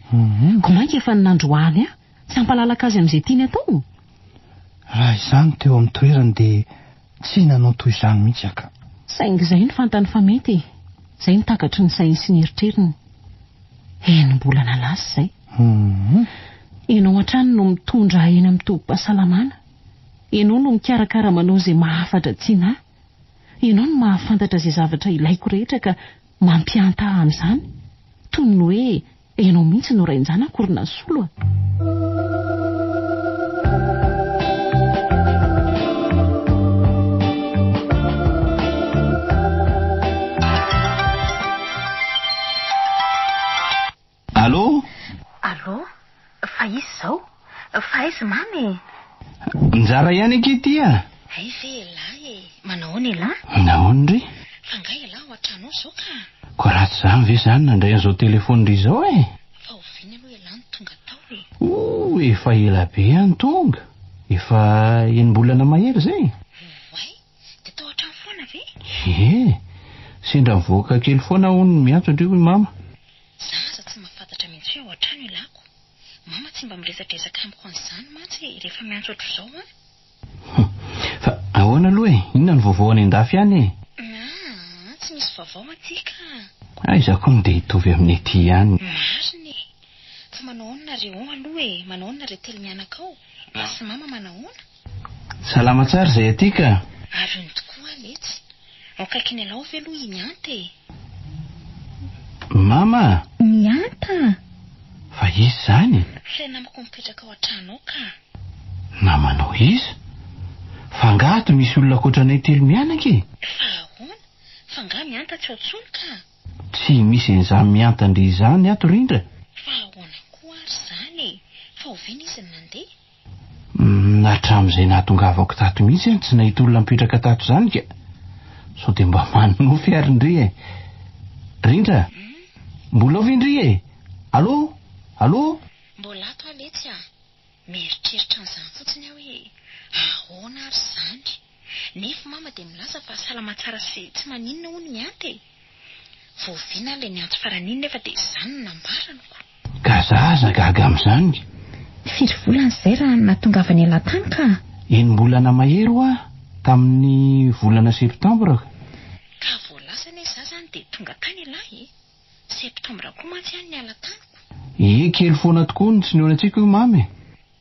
Koa mainka efa nandroahany ahy, tsy hampalalaka azy amin'izay tiany atao. Raha izaho no teo amin'ny toerany dia tsy nanao toy izany mihitsy aho ka. Saingy izay no fantany fa mety e! Izay no takatry ny sainy sy ny eritreriny. Enim-bolana lasa izay. Ianao hatrany no mitondra ahy eny amin'ny tobim-pahasalamana. Ianao no mikarakara manao izay mahafa-dratsiana ahy. Ianao no mahafantatra izay zavatra ilaiko rehetra ka mampihanta ahy amin'izany. Toy ny hoe ianao mihitsy no rain-janako ry Nasolo a! Allô? Allô? Fa iza izao? Fa aiza Mamy e? Njara ihany akia ity a! Hay ve elah e! Manahoana elah? Nahoana ndry? Fa angaha elah ao an-trano ao izao ka? Koa raha tsy izany ve izany nandray an'izao téléphone ndry izao e? Fa oviana aloha elah no tonga tao e? Oh, efa ela be aho no tonga. Efa enim-bolana mahery izay. Oay! Dia tao an-trano foana ve? Ie! Sendra mivoaka kely foana hono no miantso ndry hoy mama. Za aza tsy mahafantatra mihitsy hoe ao an-trano ialako. Mama tsy mba miresadresaka amiko an'izany mantsy e, rehefa miantso ohatr'izao an. Hum. Fa ahoana aloha e? Inona no vaovao any an-dafy any e? Aa, tsy misy vaovao aty ka. Aiza koa no dia hitovy amin'ny aty ihany. Marina e. Fa manao ahoana nareo ao aloha e? Manao ahoana nareo telo mianaka ao? Ba sy mama manahoana? Salama tsara izay aty ka. Ary ony tokoa letsy. Ao akaikin'ialao ve aloha i Mihanta e? Mama a! Mihanta a! Fa iza izany? Ilay namako mipetraka ao an-trano ao ka. Namanao iza? Fa angaha ato misy olona ankoatra anay telo mianaka e? Fa ahoana? Fa angaha Mihanta tsy ao intsony ka? Tsy misy an'izany Mihanta ndry izany ato Rindra. Fa ahoana koa ary izany e? Fa oviana izy no nandeha? Humm, hatramin'izay nahatongavako tato mihitsy aho tsy nahita olona mipetraka tato izany ka. Sao dia mba manonofy ary ndry e. Rindra? Mbola ao ve ndry e? Allô? Allô? Mbola ato aho letsy a! Mieritreritra an'izany fotsiny aho hoe ahoana ary izany? Nefa mama dia milaza fa salama tsara sy tsy maninona hono Mihanta e! Vao oviana ilay niantso farany iny nefa dia izany no nambarany ko! Ka za aza gaga amin'izany. Firy volana izay raha ny nahatongavany ialahy tany ka? Enim-bolana mahery hoa, tamin'ny volana septambra. Ka vao lasa anie za zany dia tonga tany ialahy e! Septambra koa mantsy aho no niala taniko. Ie, kely foana tokoa no tsy nihaonantsika hoy Mamy e!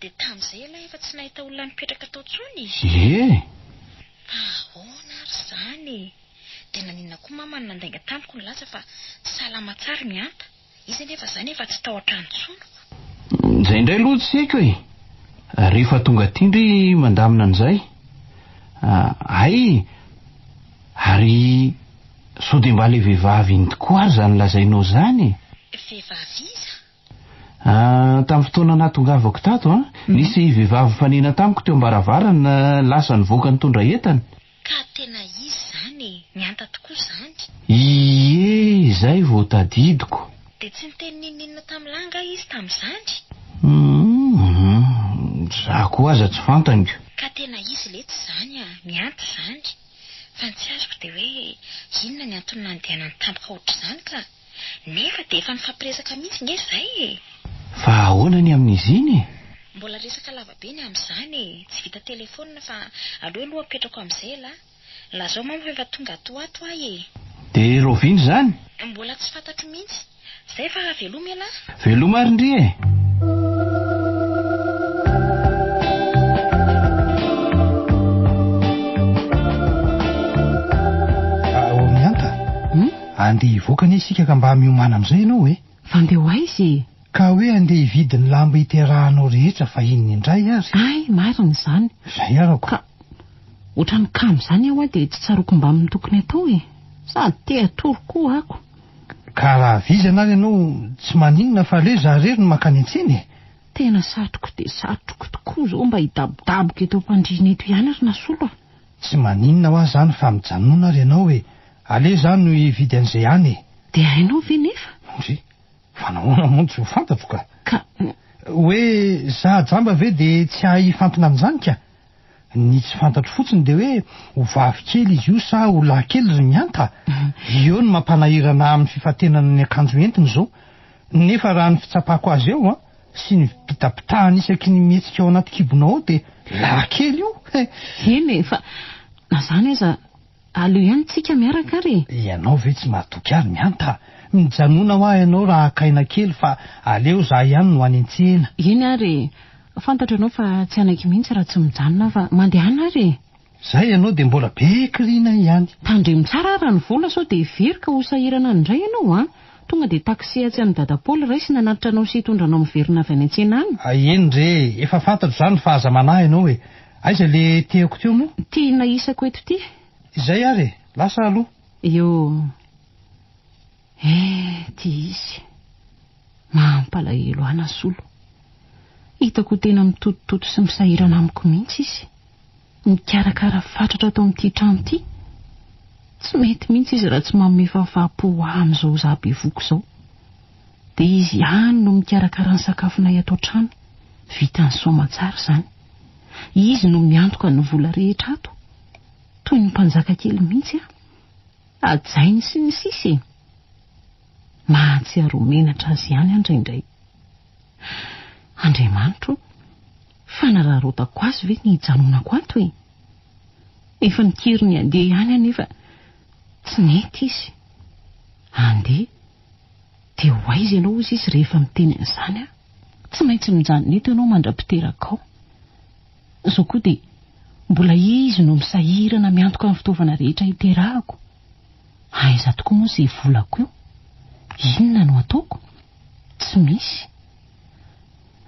Dia tamin'izay ialahy efa tsy nahita olona nipetraka tao intsony? Ie! Fa ahoana ary izany e? Dia naninona koa mama no nandainga tamiko nilaza fa salama tsara i Mihanta? Izy anefa izany efa tsy tao an-trano intsony ko. Izay indray aloha tsy haiko e! Rehefa tonga aty ndry mandamina an'izay. Hay! Ary sao dia mba ilay vehivavy iny tokoa ary izany lazainao izany e? Vehivavy iza? Ah, tamin'ny fotoana nahatongavako tato an, nisy vehivavy nifanena tamiko teo am-baravarana lasa nivoaka nitondra entana. Ka tena izy izany e! Mihanta tokoa izany. Ie, izay vao tadidiko. Dia tsy niteny n'inon'inona tamin'i lahy angaha izy tamin'izany? Hum, za koa aza tsy fantany ko. Ka tena izy letsy izany a! Mihanta izany. Fa ny tsy azoko dia hoe inona ny antony nandehanany tampoka ohatr'izany ka? Nefa dia efa nifampiresaka mihitsy nge izay e! Fa ahoana ny amin'izy iny e? Mbola resaka lava be ny amin'izany e! Tsy vita telefaonina fa aleo aloha apetrako amin'izay elah. Lazao mama fa efa tonga ato ho ato aho e! Dia rahoviana izany? Mbola tsy fantatro mihitsy. Izay fa veloma elah. Veloma ary ndry e! Ao Mihanta, andeha hivoaka anie isika ka mba miomàna amin'izay ianao e! Fa andeha ho aiza e? Ka hoe andeha hividy ny lamba hiterahanao rehetra fa inona indray ary? Hay, marina izany. Izay arako. Ka ohatran'ny kamo izany aho dia tsy tsaroako mbamin'ny tokony atao e! Sady te hatory koa ako. Ka raha vizana ary ianao tsy maninona fa aleo izaho irery no mankany an-tsena e! Tena satriko dia satriko tokoa izao mba hidabodaboka eto am-pandriana eto ihany ry Nasolo a! Tsy maninona hoa zany fa mijanona ary ianao e! Aleo za no hividy an'izay any e! Dia hainao ve nefa? Ndry, fa nahoana moa no tsy ho fantatro ka? Ka. Hoe za jamba ve dia tsy hahay hifantina amin'izany ka? Ny tsy fantatro fotsiny dia hoe ho vavy kely izy io sa ho lahy kely ry Mihanta? Eo no mampanahirana ahy amin'ny fifantenana ny akanjo entiny izao. Nefa raha ny fitsapako azy eo an, sy ny fibitapitahany isaky ny mihetsika ao anaty kibonao ao dia lahy kely io he! Eny e, fa na izany aza aleo ihany tsika miaraka ary e! Ianao ve tsy mahatoky ahy ry Mihanta? Mijanona hoa ianao raha haka aina kely fa aleo za ihany no any an-tsena. Eny ary e, fantatro ianao fa tsy hanaiky mihitsy raha tsy mijanona aho fa mandehana ary e! Zay ianao dia mbola be kirina ihany. Tandremo tsara ary ny vola sao dia very ka ho sahirana any indray ianao an! Tonga dia taxi atsy amin'i Dada Paoly raisina hanatitra anao sy hitondra anao miverina avy any an-tsena any. Eny re e! Efa fantatro izany fa aza manahy ianao e! Aiza le tehako teo moa? Ity nahisako eto ity. Izay ary e! Lasa aloha. Io. Eh, ity izy. Mampalahelo ahy Nasolo. Hitako ho tena mitotototo sy misahirana amiko mihitsy izy. Mikarakara fatratra ato amin'ity trano ity. Tsy mety mihitsy izy raha tsy manome fahafaham-po ho ahy amin'izao izaho bevohoka izao. Dia izy ihany no mikarakara ny sakafonay ato an-trano. Vitany soamantsara izany. Izy no miantoka ny vola rehetra ato. Toy ny mpanjaka kely mihitsy aho. Hajainy sy ny sisa e! Mahatsiaro ho menatra azy ihany aho indraindray. Andriamanitro o! Fanararaotako azy ve ny hijanonako ato e? Efa nikiry ny handeha ihany aho nefa tsy nety izy. Handeha? Dia ho aiza ianao hozy izy rehefa miteny an'izany aho? Tsy maintsy mijanona eto ianao mandra-piterakao. Izao koa dia mbola izy no misahirana miantoka ny fitaovana rehetra hiterahako. Aiza tokoa moa izay volako io? Inona no ataoko? Tsy misy.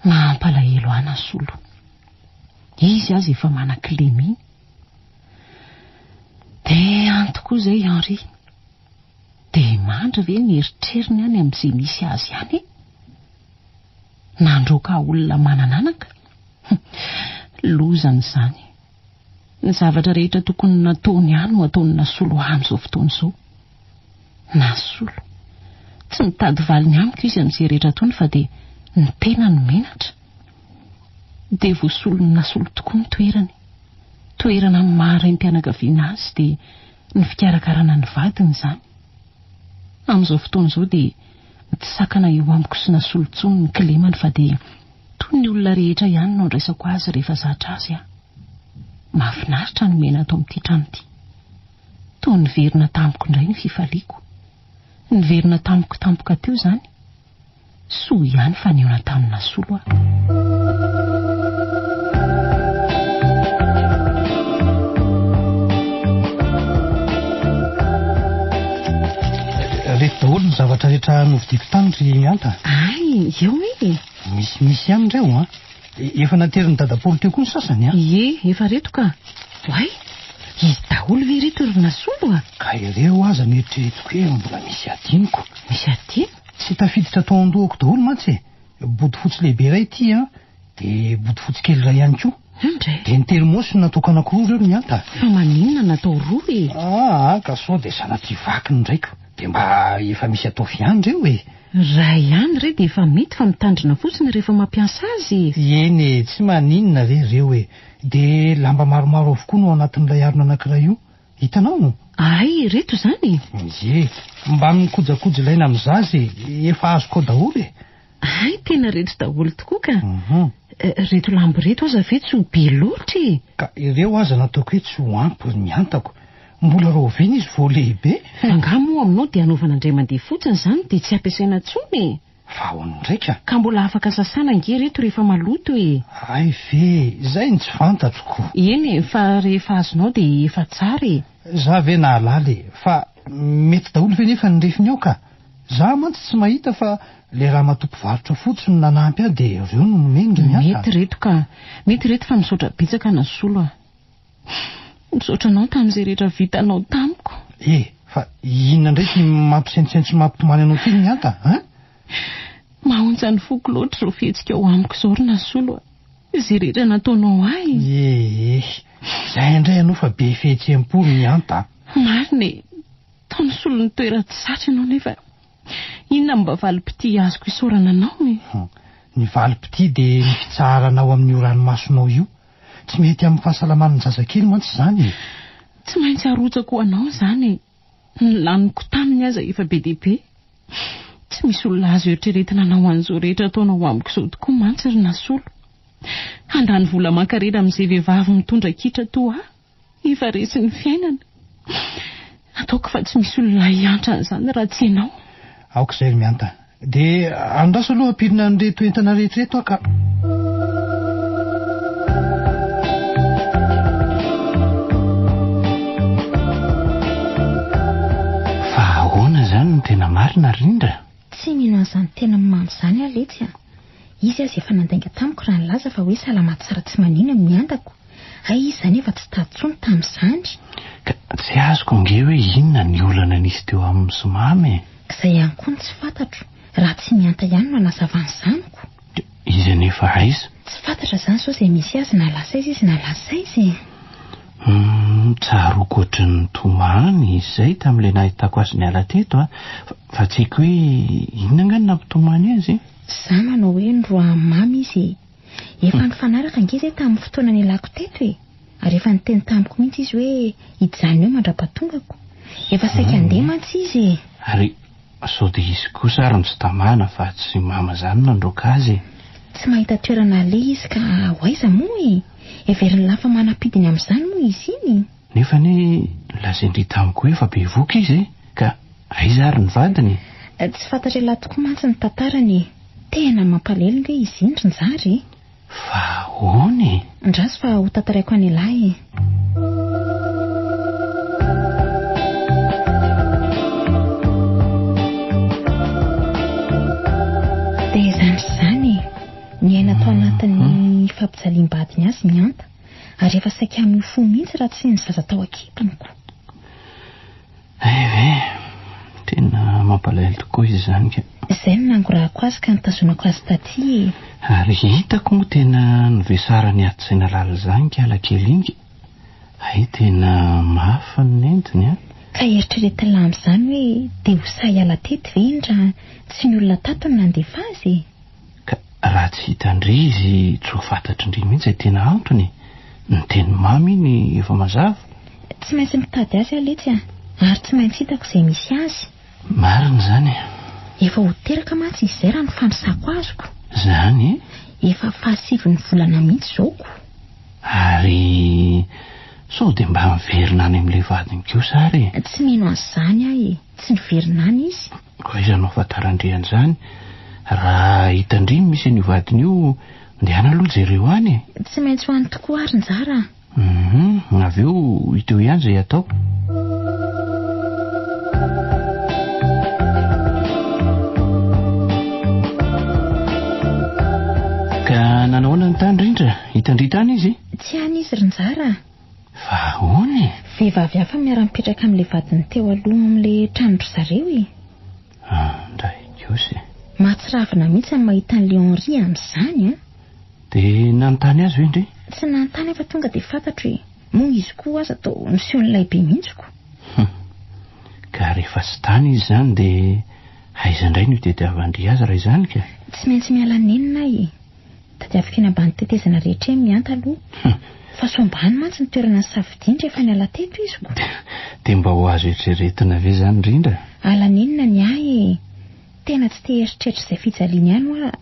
Mampalahelo ahy Nasolo. Izy aza efa manan-kilema iny. Dia any tokoa izay Henri. Dia mandry ve ny eritreriny any amin'izay misy azy any e? Nandroaka olona manan'anaka? Lozany izany. Ny zavatra rehetra tokony nataony ihany no ataon'i Nasolo ahy amin'izao fotoana izao. Nasolo. Tsy mitady valiny amiko izy amin'izay rehetra ataony fa dia ny tena no menatra. Dia voasolon'i Nasolo tokoa ny toerany. Toerana amin'ny maha raim-pianakaviana azy dia ny fikarakarana ny vadiny izany. Amin'izao fotoana izao dia tsy sakana eo amiko sy Nasolo intsony ny kilemany fa dia toy ny olona rehetra ihany no andraisako azy rehefa zatra azy aho. Mahafinaritra ny miaina ato amin'ity trano ity. Toa niverina tamiko indray ny fifaliako. Niverina tamiko tampoka teo izany. Soa ihany fa nihaona tamin'i Nasolo aho. Reto daholo ny zavatra rehetra novidiako tany ry Mihanta. Ay, eo e! Misimisy ihany ireo an. Efa naterin'i Dadapaoly teo koa ny sasany an. Ie, efa reto ka. Oay! Izy daholo ve ireto ry Nasolo a? Ka ireo aza no eritreretiko hoe mbola misy adinoko. Misy adino? Tsy tafiditra tao an-dohako daholo mantsy e. Bodofotsy lehibe iray ity an, dia bodofotsy kely iray ihany koa. Indray. Dia ny termos no nataoko anankiroa ireo ry Mihanta. Fa maninona natao roa e? Aa, ka sao dia sanatria vaky ny raiko. Dia mba efa misy ataovy ihany ireo e. Ray ihany re dia efa mety fa mitandrina fotsiny rehefa mampiasa azy e! Eny e, tsy maninona re ireo e! Dia lamba maromaro avokoa no ao anatin'ilay harona anankiray io. Hitanao? Hay ireto izany e! Ie, mbamin'ny kojakoja ilaina amin'ny zaza e! Efa azoko ao daholo e! Hay tena ireto daholo tokoa ka! Ireto lamba ireto aza ve tsy ho be loatra e! Ka ireo aza nataoko hoe tsy ho ampy ry mihantako. Mbola rahoviana izy vao lehibe? Fa angaha moa aminao dia hanaovana indray mandeha fotsiny izany dia tsy ampiasaina intsony e! Fa ahoana indray ka? Ka mbola afaka sasana ange ireto rehefa maloto e! Hay ve! Izay no tsy fantatro ko! Eny e, fa rehefa azonao dia efa tsara e! Za ve nahalala e! Fa mety daholo ve nefa ny refiny ao ka? Za mantsy tsy mahita fa le ramatoa mpivarotra fotsy no nanampy ahy dia ireo no nomeny ry Miahy a! Mety ireto ka! Mety ireto fa misaotra betsaka Nasolo a! Misaotra anao tamin'izay rehetra vitanao tamiko. E! Fa inona indray ity mampisentotsento sy mampitomany anao ity ry Miahy a! Hein? Mahaontsa ny foko loatra izao fihetsikao amiko izao ry Nasolo a! Izay rehetra nataonao ahy. Ee! Izay indray ianao fa be fihetseham-po ry Mihanta a! Marina e! Toa nisolo ny toeran-tsy zatra ianao nefa inona no mba valim-pitia azoko isaorana anao e? Ny valim-pitia dia ny fitsaharanao amin'io ranomasonao io. Tsy mety amin'ny fahasalaman'ny zazakely mantsy izany e! Tsy maintsy arotsako ho anao izany e! Ny laniko taminy aza efa be dia be. Tsy misy olona azo eritreretina hanao an'izao rehetra ataonao amiko izao tokoa mantsy ry Nasolo. Handany vola aman-karena amin'izay vehivavy mitondra kitra toa ahy, efa resin'ny fiainana. Ataoko fa tsy misy olona hiantra an'izany raha tsy ianao. Aoka izay ry Mihanta. Dia andraso aloha hampidina an'ireto entana rehetra ireto aho ka. Fa ahoana izany no tena marina ry Rindra? Tsy mino an'izany tena mamy izany aho letsy a! Izy aza efa nandainga tamiko raha nilaza fa hoe salama tsara tsy manina ny miandako. Hay izy izany efa tsy tato intsony tamin'izany. Ka tsy azoko ange hoe inona ny olana nisy teo aminy sy Mamy e! Izay ihany koa no tsy fantatro, raha tsy mihanta ihany no hanazava an'izany ko. Izy anefa aiza? Tsy fantatra izany sao izay misy azy na lasa aiza izy na lasa aiza e! Humm, tsaroako ohatran'ny nitomany izy izay tamin'ilay nahitako azy niala teto a! Fa tsy haiko hoe inona angaha no nampitomany azy e? Za manao hoe noroahan'i Mamy izy e! Efa nifanaraka ange izay tamin'ny fotoana nialako teto e! Ary efa niteny tamiko mihitsy izy hoe hijanona eo mandra-pahatongako. Efa saika handeha mantsy izy e! Ary sao dia izy kosa ary no tsy tamana fa tsy mama izany no nandroaka azy e! Tsy mahita toerana aleha izy ka ho aiza moa e! Heverin'lah fa manam-pidiny amin'izany moa izy iny? Nefa anie lazain-dry tamiko hoe efa bevohoka izy e! Ka aiza ary ny vadiny e? Tsy fantatr'ialahy tokoa mantsy ny tantarany e! Tena mampalahelo nge izy iny ry Njara e! Fa ahoana e? Andraso fa ho tantaraiko an'ialahy e! Dia izany sy izany e! Niaina tao anatin'ny fampijaliam-badiny azy Mihanta, ary efa saika hamoy fo mihitsy raha tsy ny zaza tao an-kibony ko. Hay ve? Tena mampalahelo tokoa izy izany ka. Izay no nangorahako azy ka nitazonako azy taty e. Ary hitako moa tena novesaran'ny adi-tsaina lalina izany kala kely iny ka. Hay tena mafy ny nentiny an. Ka eritreretin'lah amin'izany hoe dia ho sahy hiala teto ve iny raha tsy ny olona tato no nandefa azy e? Ka raha tsy hitan-dry izy tsy ho fantatrin-dry mihitsy izay tena antony e! Ny tenin'i Mamy iny efa mazava. Tsy maintsy mitady azy aho letsy a! Ary tsy maintsy hitako izay misy azy. Marina izany e! Efa ho teraka mantsy izy izay raha ny fanisako azoko. Izany e? Efa fahasivin'ny volana mihitsy izao ko. Ary sao dia mba miverina any amin'ilay vadiny kosa ary e? Tsy mino an'izany aho e! Tsy niverina any izy. Koa aiza no ahafantaran-dry an'izany? Raha hitan-dry ny misy an'io vadiny io, ndehana aloha jereo any e! Tsy maintsy ho any tokoa ary Njara a! Hum, avy eo hita eo ihany izay hatao. Ka nanao ahoana ny tany Rindra? Hitan-dry tany izy? Tsy any izy ry Njara a! Fa ahoana e? Vehivavy hafa miara-mipetraka amin'ilay vadiny teo aloha amin'ilay tranon-dry zareo e! Andray kosa e! Mahatsiravina mihitsy ny mahita an'ilay Henri amin'izany an! Dia nanontany azy ve ndry? Tsy nanontany aho fa tonga dia fantatro e! Moa izy koa aza toa niseho nilay be mihitsy ko! Hum! Ka rehefa tsy tany izy izany dia aiza indray no hitadiavan-dry azy raha izany ka? Tsy maintsy miala nenina aho e! Tadiaviko eny ambany tetezana rehetra eny mihanta aloha. Fa sao mba any mantsy ny toerana nisafidiany rehefa niala teto izy ko. Dia mba ho azo eritreretina ve izany Rindra? Ala nenina ny ahy e! Tena tsy te hieritreritra izay fijaliany ihany hoa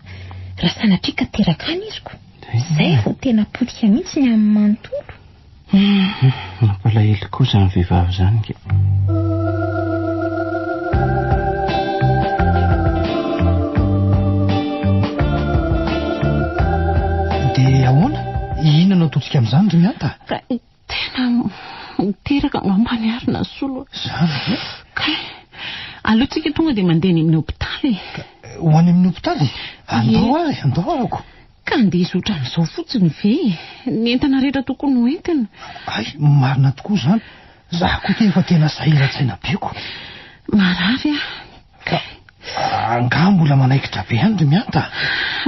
raha sanatria ka teraka any izy ko. Izay vao tena potika mihitsy ny aminy manontolo. Hum, mampalahelo tokoa izany vehivavy izany ka. Dia ahoana? Inona no ataontsika amin'izany ry Mihanta? Ka tena miteraka angamba ny ary Nasolo. Izany ve? Kay, aleo tsika tonga dia mandeha any amin'ny hopitaly e. Ho any amin'ny hopitaly? Andao ary, andao arako. Ka andeha hizotra amin'izao fotsiny ve e? Ny entana rehetra tokony ho entina. Hay, marina tokoa izany. Za koa ity efa tena sahiran-tsaina be ko. Marary aho. Ka Angaha mbola manaikitra be ihany ry Mianta?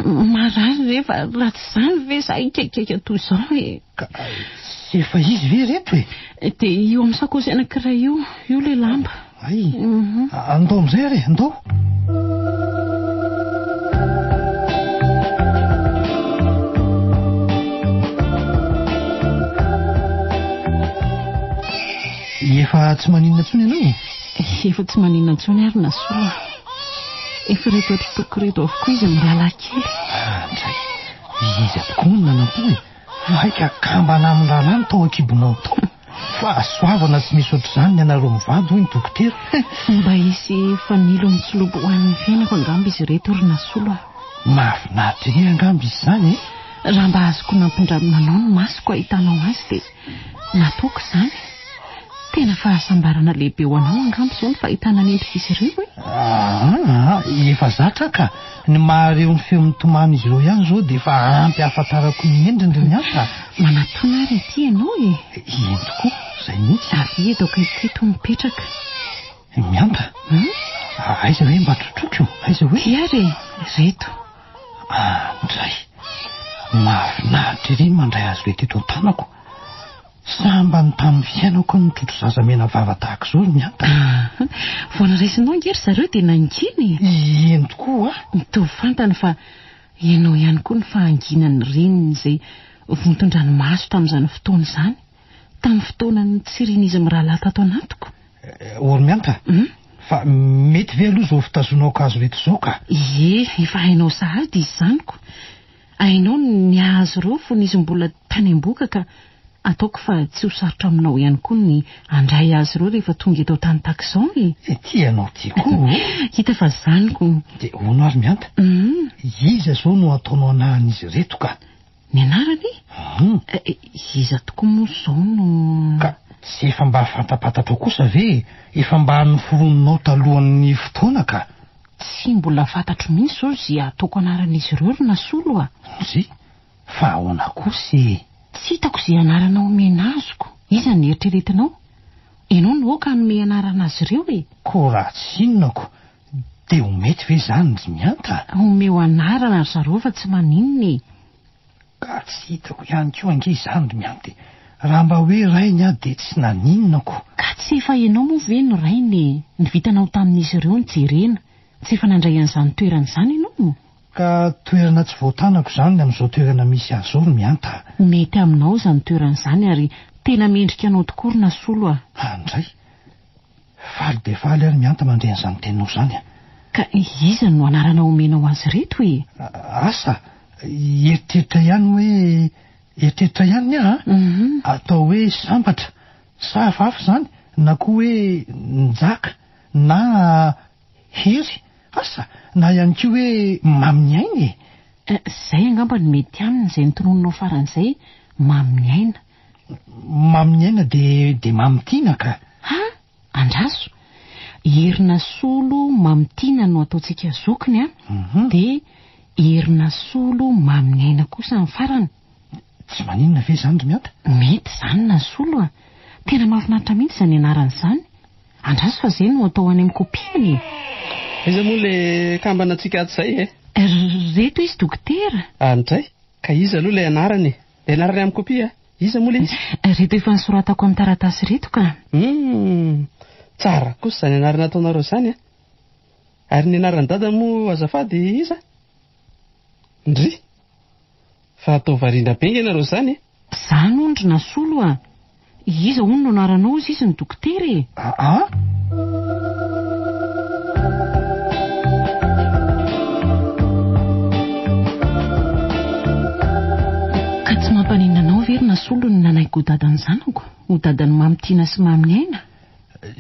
Marary re fa raha tsy izany ve za hikaikaika toy izao e? Ka tsy efa izy ve ireto e? Dia io amin'ny sakaosy anankiray io, io ilay lamba. Hay, andao amin'izay ary e, andao. Efa tsy maninona intsony ianao e? Efa tsy maninona intsony ary Nasoa a. Efa ireto atrotoko ireto avokoa izy mirahalahy kely. Andray, iza tokoa no nanam-po e? Vaika kambana amin'ny rahalahy no tao an-kibonao tao. Fahasoavana tsy misy ohatr'izany ny anareo mivady hoy ny dokotera. Mba hisy fanilo mitsilopy ho an'ny fiainako angamba izy ireto ry Nasolo a. Mahafinaritra ery angamba izy izany e? Raha mba azoko nampindramina anao ny masoko ahitanao azy dia nataoko izany. Tena fahasambarana lehibe ho anao angamba izao ny fahitana ny endrik'izy ireo e! Aa, efa zatra aho ka! Ny mahare ny feo mitomany izy ireo ihany izao dia efa ampy ahafantarako ny endriny ry Mianta a! Manatona ary aty ianao e! Eny tokoa, izay mihitsy. Avia eto akaiky eto mipetraka. Mianta? Aiza hoe mba trotroiko? Aiza hoe? Ity ary e! Ireto. Andray! Mahafinaritra ery ny mandray azy ireto eto an-tanako. Sambany tamin'ny fiainako aho nitrotro zaza mena vava tahaka izao ry Mianta. Vao noraisinao ange ry zareo dia nangina e! Eny tokoa a! Mitovy fantany fa ianao ihany koa ny fahanginan'ny reniny izay vonton-dranomaso tamin'izany fotoana izany, tamin'ny fotoana nitsirian'izy mirahalahy tato anatiko. Ô ry Mianta, fa mety ve aloha izao fitazonako azy ireto izao ka? Ie, efa hainao sahady izy izany ko! Hainao ny azy ireo fony izy mbola tany am-bohoka ka ataoko fa tsy ho sarotra aminao ihany koa ny handray azy ireo rehefa tonga eto an-tany tahaka izao e! Ity ianao ity koa ô! Hita fa zany ko! Dia hono ary Mianta, iza izao no ataonao anaran'izy ireto ka? Ny anarany? Iza tokoa moa izao no. Ka tsy efa mba fantapantatrao kosa ve e? Efa mba noforoninao talohan'ny fotoana ka! Tsy mbola fantatro mihitsy izao izay ataoko anaran'izy ireo ry Nasolo a! Ndry, fa ahoana kosa e? Tsy hitako izay anarana omena azoko. Iza no eritreretinao? Ianao no aoka hanome anarana azy ireo e! Koa raha tsy inona ko, dia ho mety ve izany ry Mianta? Omeo anarana ry zareo fa tsy maninona e! Ka tsy hitako ihany koa ange izany ry Mianta e! Raha mba hoe rainy aho dia tsy naninona ko! Ka tsy efa ianao moa ve no rainy e! Ny vitanao tamin'izy ireo no jerena, tsy efa nandray an'izany toerana izany ianao? Ka toerana tsy voatanako izany amin'izao toerana misy ahy izao ry Mianta a! Mety aminao izany toerana izany ary tena mendrika anao tokoa ry Nasolo a! Andray! Faly dia faly aho ry Mianta mandre an'izany teninao izany a! Ka iza no anarana omenao azy ireto e? Asa, hieritreritra ihany hoe, eritreritra ihany ny ahy an! Atao hoe sambatra, sa hafahafa izany? Na koa hoe Njaka, na Hery, asa, na ihany koa hoe Maminiaina e! Izay angamba no mety aminy, izay notononinao farany izay, Maminiaina. Maminiaina dia dia Mamitiana ka! Ha! Andraso! Herinasolo Mamitiana no ataontsika zokiny an! Dia Herinasolo Maminiaina kosa ny farany. Tsy maninona ve izany ry Mianta? Mety izany Nasolo a! Tena mahafinaritra mihitsy izany anarana izany. Andraso fa izay no atao any amin'ny kopiany e! Aiza moa ilay kambana antsika ato izay e? Reto izy dokotera. Any indray? Ka iza aloha ilay anarany e? Ilay anarany amin'ny kopia? Iza moa ilay izy? Ireto efa nosoratako amin'ny taratasy ireto ka. Humm! Tsara kosa izany anarana ataonareo izany an! Ary ny anaran'i dada moa azafady iza? Ndry! Fa atao variana be nge nareo izany e! Izany hono ry Nasolo a! Iza hono no anaranao hozy izy ny dokotera e? Aa! Ka tsy mampaninona anao ve ry Nasolo ny nanaiky ho dadan'ny zanako? Ho dadan'i Mamy Tiana sy Mamy Aina?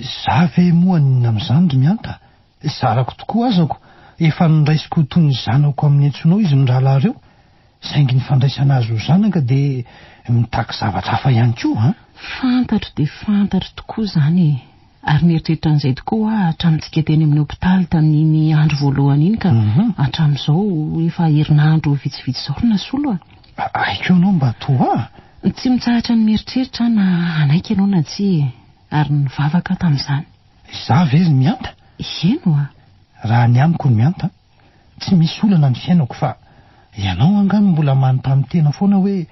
Za ve moa haninona amin'izany ry Mianta? Zarako tokoa azako, efa noraisiko ho toy ny zanako amin'ny antsonao izy mirahalahy ireo, saingy ny fandraisana azy ho zanaka dia mitaky zavatra hafa ihany koa an! Fantatro dia fantatro tokoa izany e! Ary nieritreritra an'izay tokoa aho hatramintsika teny amin'ny hopitaly tamin'iny andro voalohany iny ka hatramin'izao efa herinandro vitsivitsy izao ry Nasolo a! Haiko ianao mba toa a! Tsy mitsahatra ny mieritreritra aho na hanaiky ianao na tsia e! Ary nivavaka aho tamin'izany. Izaho ve ry Mianta? Eny oa! Raha ny amiko ry Mihanta, tsy misy olana ny fiainako fa ianao angaha no mbola manontany tena foana hoe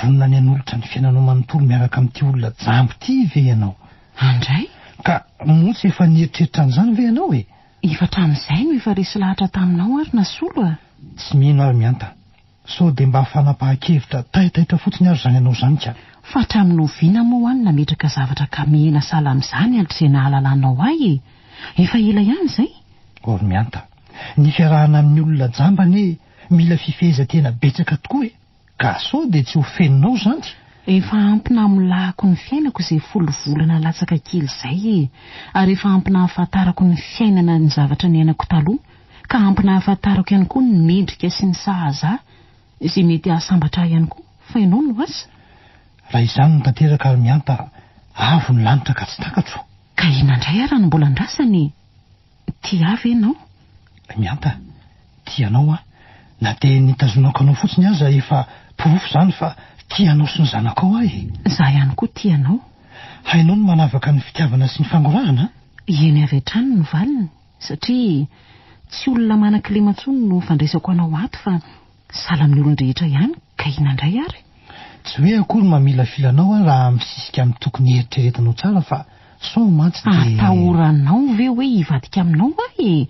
vonona ny hanolotra ny fiainanao manontolo miaraka amin'ity olona jamba ity ve ianao? Andray? Ka moa tsy efa nieritreritra an'izany ve ianao e? Efa hatramin'izay no efa resy lahatra taminao ary Nasolo a! Tsy mino aho ry Mihanta. Sao dia mba fanapahan-kevitra taitaitra fotsiny ary izany anao izany ka! Fa hatramin'ny oviana moa aho no nametraka zavatra ka mihena sahala amin'izany hatrizay nahalalanao ahy e! Efa ela ihany izay. O ry Mihanta, ny fiarahana amin'ny olona jamba anie mila fifehezan-tena betsaka tokoa e! Ka sao dia tsy ho fenonao izany? Efa ampy namolahako ny fiainako izay folo volana latsaka kely izay e! Ary efa ampy nahafantarako ny fiainana ny zavatra niainako taloha, ka ampy nahafantarako ihany koa ny mendrika sy ny sahaza ahy, izay mety hahasambatra ahy ihany koa, fa ianao no asa? Raha izany no tanteraka ry Mihanta, avo ny lanitra ka tsy takatro. Ka inona indray ary no mbola andrasana e? Tia ahy ve ianao? Mihanta, tia anao aho. Na dia nitazonako anao fotsiny aza efa porofo izany fa tia anao sy ny zanakao aho e! Izaho ihany koa tia anao. Hainao ny manavaka ny fitiavana sy ny fangorahana an? Eny avy hatrany no valiny, satria tsy olona manan-kilema intsony no fandraisako anao ato fa sahala amin'ny olon-drehetra ihany ka inona indray ary? Tsy hoe akory mamilafila anao aho raha misisika amin'ny tokony hieritreretanao tsara fa sao mantsy dia. Atahoranao ve hoe hivadika aminao aho e?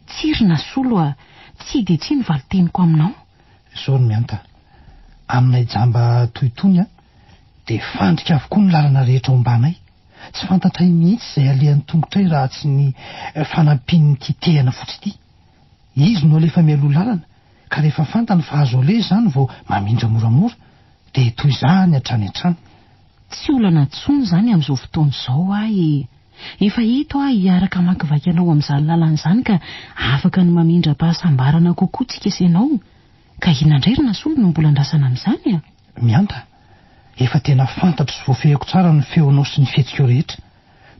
Tsia ry Nasolo a! Tsia dia tsia ny valin-teniko aminao. Izao ry Mihanta, aminay jamba toy itony an, dia fandrika avokoa ny lalana rehetra ombanay. Tsy fantatray mihitsy izay alehan'ny tongotray raha tsy ny fanampian'ity tehana fotsy ity. Izy no alefa mialoha lalana, ka rehefa fantany fa azo aleha izany vao mamindra moramora, dia toy izany hatrany hatrany. Tsy olana intsony izany amin'izao fotoana izao aho e! Efa eto aho hiaraka hamakivaky anao amin'izany lalana izany ka afaka ny mamindra am-pahasambarana kokoa tsika sy ianao. Ka inona indray ry Nasolo no mbola andrasana amin'izany a? Mihanta, efa tena fantatro sy voafehiko tsara ny feonao sy ny fihetsikao rehetra.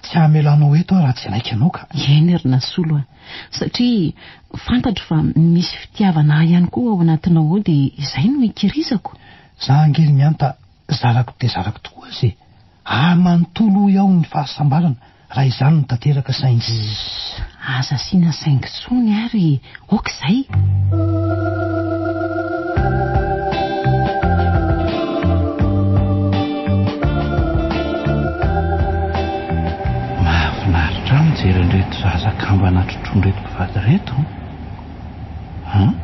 Tsy hamela anao eto aho raha tsy hanaiky anao ka. Eny ry Nasolo a! Satria fantatro fa misy fitiavana ahy ihany koa ao anatinao ao dia izay no ikirizako. Za ange ry Mihanta zarako dia zarako tokoa aza e! Ahy manontolo hoy aho ny fahasambarana raha izany no tanteraka saingy. Ssss! Aza asiana saingy intsony ary e! Ok izay! Mahafinaritra ahy mijery an'ireto zaza kambana trotroin'ireto mpivady ireto an! An?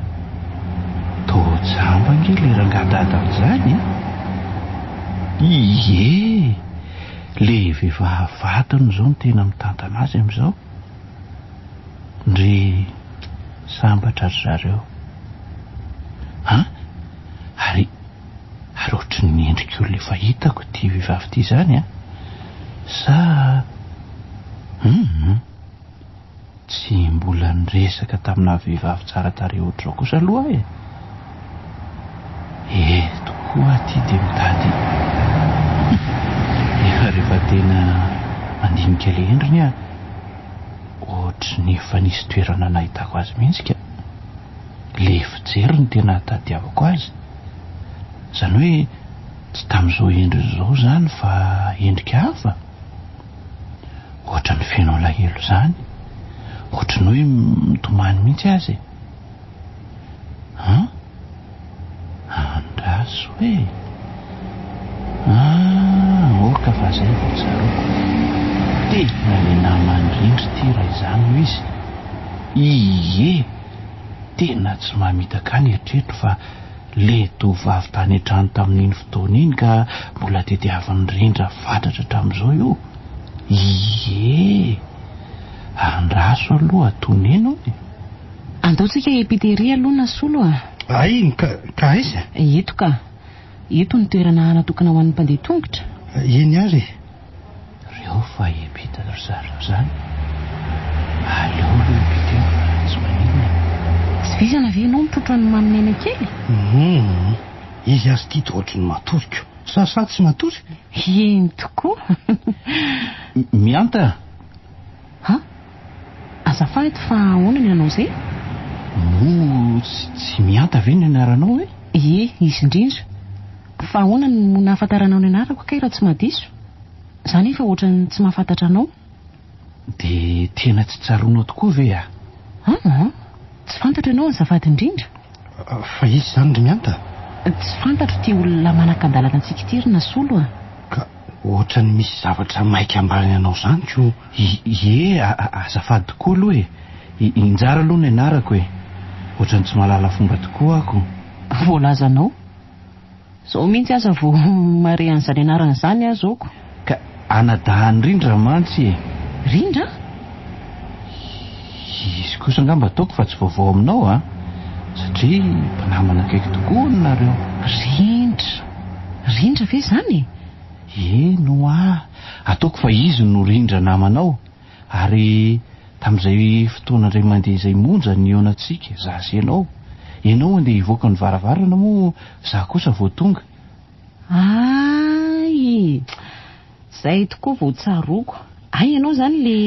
Toa jamba ange ilay rangahy dadany izany e! Ie! Le vehivavy vadiny izao no tena mitantana azy amin'izao. Ndry sambatra ry zareo. An? Ary ary ohatry ny endrik'olona efa hitako ity vehivavy ity izany an! Sa hum. Tsy mbola niresaka tamina vehivavy tsara tarehy ohatr'izao kosa aloha aho e! Eto koa aty dia mitady Nefa rehefa tena mandinika ilay endriny aho, ohatry ny efa nisy toerana nahitako azy mihitsy ka! Ilay fijery no tena tadiavako azy. Izany hoe tsy tamin'izao endriny izao izany fa endrika hafa? Ohatran'ny feno alahelo izany. Ohatran'ny hoe mitomany mihitsy aza e. An? Andraso e. Ah, oka fa zay vao tsaroako. Tena le naman'i Rindry ity raha izany no izy. Ie, tena tsy mamitaka ahy ny eritreritro fa Le tovovavy tany an-trano tamin'iny fotoana iny ka mbola tediavin'i Rindra fatratra hatramin'izao io. Ie! Andraso aloha toneno e! Andao tsika hiampita ery aloha Nasolo a! Hay, ka, ka aiza? Eto ka. Eto ny toerana natokana ho an'ny mpandeha tongotra. Eny ary e! Reo fa hiampita ry zareo zany. Aleo aloha hiampita eo fa tsy maninona e. Tsy vizana ve ianao mitrotro an'i Maminena kely? Hum, izy aza ity toa ohatry ny matory ko. Sa sa tsy matory? Eny tokoa. Mihanta! Ha? Azafady fa ahoana ny anao izay? Moa tsy Mihanta ve ny anaranao e? Ie, izy indrindra. Fa ahoana no nahafantaranao ny anarako kay raha tsy mahadiso? Za nefa ohatran'ny tsy mahafantatra anao. Dia tena tsy tsaroanao tokoa ve aho? Aa, tsy fantatro ianao azafady indrindra. Fa iza izany ry Mianta? Tsy fantatro ity olona manakan-dalana antsika ity ry Nasolo a! Ka ohatran'ny misy zavatra maika ambarany anao izany ko. Ie, azafady tokoa aloha e! I Njara aloha ny anarako e! Ohatran'ny tsy mahalala fomba tokoa aho ko. Voalazanao. Izao mihitsy aza vao mahare an'izany anarana izany aho izao ko. Ka anadahin'i Rindra mantsy e! Rindra? Izy kosa angamba ataoko fa tsy vaovao aminao an! Satria mpinamana akaiky tokoa hono nareo. Rindra! Rindra ve izany e? Eny hoa! Ataoko fa izy no Rindra namanao. Ary tamin'izay fotoana indray mandeha izay monja nihaonantsika, za sy ianao. Ianao andeha hivoaka ny varavarana moa za kosa vao tonga. Hay! Zay tokoa vao tsaroako. Hay ianao izany le.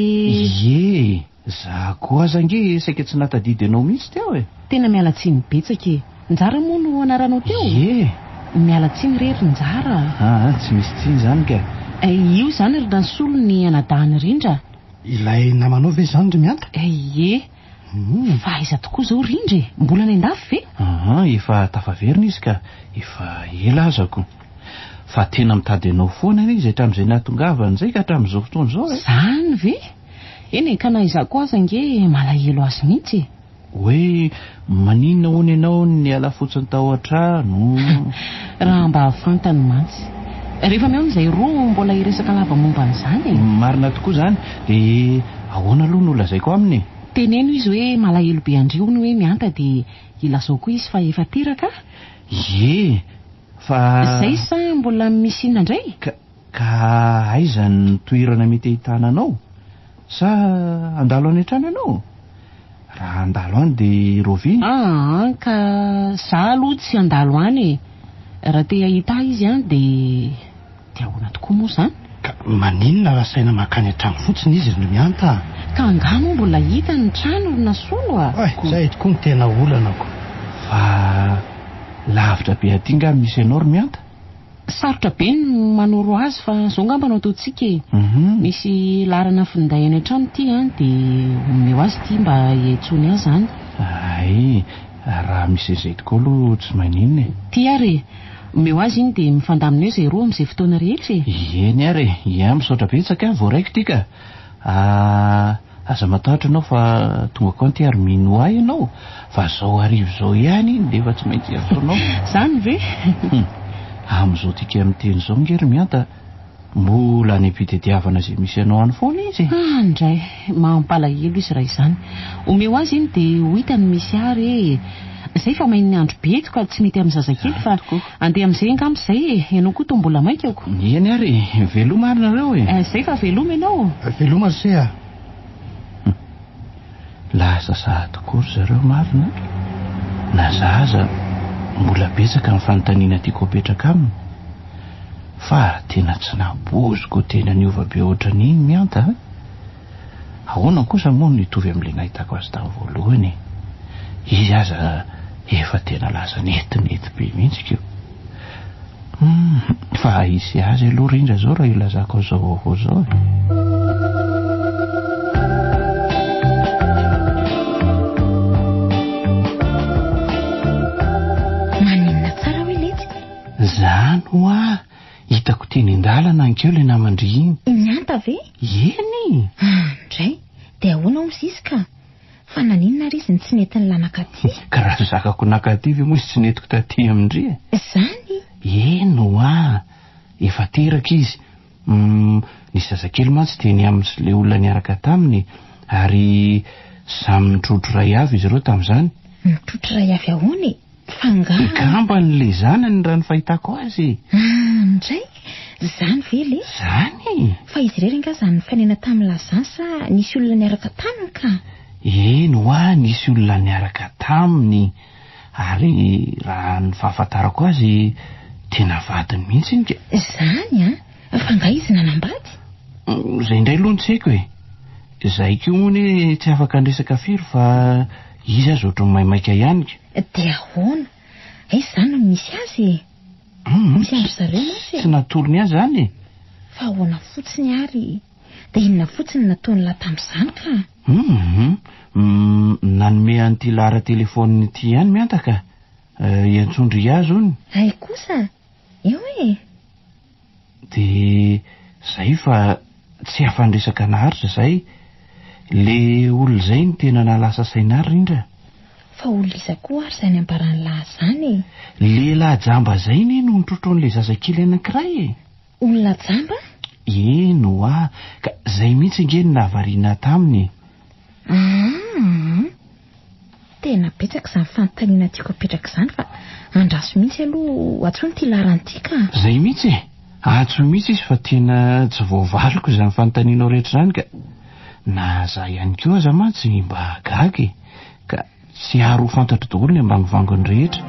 Ie! Za koa aza ange saika tsy nahatadidy anao mihitsy teo e! Tena miala tsiny betsaka e! Njara moa no anaranao teo? Ie! Miala tsiny re ry Njara a! Aa, tsy misy tsiny izany ka! Io izany ry Nasolo ny anadahin'i Rindra a! Ilay namanao ve izany ry Mianta? Ie! Fa aiza tokoa izao Rindra e? Mbola any an-dafy ve? Aa, efa tafaverina izy ka! Efa ela aza ko! Fa tena mitady anao foana anie izy hatramin'izay nahatongavany izay ka hatramin'izao fotoana izao e! Izany ve? Eny e, ka na izaho koa aza ange malahelo azy mihitsy e! Hoe maninona hono ianao no niala fotsiny tao an-trano? Raha mba fantany mantsy. Rehefa mihaona izay roa mbola hiresaka lava momba an'izany e! Marina tokoa izany. Dia ahoana aloha no lazaiko aminy e? Teneno izy hoe malahelo be an-dry hono hoe mihanta dia ilazao koa izy fa efa teraka? Ie, fa. Izay sa mbola misy inona indray? Ka, ka aiza ny toerana mety ahitana anao? Sa handalo any an-trano ianao? Raha handalo any dia raoviana? Aa ka za aloha tsy handalo any e! Raha te hahita ahy izy an dia dia ahoana tokoa moa izany? Ka maninona raha asaina mankany an-trano fotsiny izy ry Mianta a? Ka angaha moa mbola hita ny trano ry Nasolo a? Oay, izay tokoa no tena olana ko! Fa lavitra be aty nga misy anao ry Mianta? Sarotra be ny manoro azy fa zao ngamba no ataontsika e! Misy laharana finday any an-trano ity an, dia omeo azy ity mba hiantsoany azy izany. Hay, raha misy an'izay tokoa aloha tsy maninona e! Ity ary e! Omeo azy iny dia mifandamina eo izay roa amin'izay fotoana rehetra e! Eny ary e! Ia, misaotra betsaka, voaraiko ity ka! Ah, aza matahotra ianao fa tonga koa aty ary minoa ahy ianao fa zao hariva izao ihany iny dia efa tsy maintsy ataonao. Izany ve? Hum, amin'izao tika miteny izao ange ry Mianta, mbola any am-pitediavana izay misy anao any foana izy e. Ah, ndray, mampalahelo izy raha izany. Omeo azy iny dia ho hitany ny misy ahy re e. Izay fa main'ny andro be eto ka tsy mety amin'ny zazakely fa andeha amin'izay angamba izay e! Ianao koa toa mbola maika ko. Eny ary e! Veloma ary nareo e! Izay fa veloma ianao. Veloma ry se a! Hum. Lasa saha tokoa ry zareo marina a! Na za aza mbola betsaka ny fanontaniana tiako apetraka aminy fa tena tsy nampoiziko tena niova be ohatran'iny Mianta a! Ahoana kosa moa no hitovy amin'ilay nahitako azy tamin'ny voalohany e? Izy aza efa tena lasa netinety be mihitsy ko. Hum, fa hisy azy aloha rindra izao raha ilazako an'izao vaovao izao e. Maninona tsara hoe letsy? Zany hoa! Hitako teny an-dalana ankeo ilay naman-dry iny. Mianta ve? Eny! Ah, ndray! Dia ahoana hozy izy ka? Fa naninona ary izy no tsy nety nila nankaty? Ka raha zakako nankaty ve moa izy tsy nentiko taty amin-dry e? Izany? Eny ho'a! Efa teraka izy. Humm, nisy zazakely mantsy teny aminy sy ilay olona niaraka taminy ary samy nitrotro iray avy izy ireo tamin'izany. Nitrotro iray avy ahoana e? Fa angaha. Angambany ilay zanany raha ny fahitako azy e. Ah, ndray! Izany ve le? Izany e! Fa izy irery angaha izany nifanena tamin'i Lazan sa nisy olona niaraka taminy ka? Eny hoa, nisy olona niaraka taminy ary raha ny fahafantarako azy tena vadiny mihitsy iny ka. Izany an! Fa angaha izy nanambady? Izay indray aloha no tsy haiko e! Izahay koa moa anie tsy afaka niresaka firy fa izy aza ohatran'ny maimaika ihany ka. Dia ahoana? Aiza izany no misy azy e? Misy an-dry zareo mantsy e. Tsy natorony ahy izany e. Fa ahoana fotsiny ary? Dia inona fotsiny no nataon'lah tamin'izany ka? Hum hum, nanome an'ity laharan-telefaoniny ity ihany miantaka. Iantsoan-dry azy hono. Hay kosa! Eo e! Dia zay fa tsy afa-niresaka naharitra zay. Le olona izay no tena nahalasa saina ahy Rindra. Fa olona iza koa ary izany ambaran'lah izany e? Lehilahy jamba zay anie no nitrotro an'ilay zazakely anankiray e! Olona jamba? Eny hoa, ka zay mihitsy ange no nahavariana ahy taminy e! Aa! Tena betsaka izany fanontaniana tiako apetraka izany fa andraso mihitsy aloha antsoina ity laharana ity ka! Zay mihitsy e! Antsoy mihitsy izy fa tena tsy voavaliko izany fanontanianao rehetra izany ka! Na za ihany koa aza mantsy mba gaga e! Ka tsy ary ho fantatro daholo ny ambangovangony rehetra.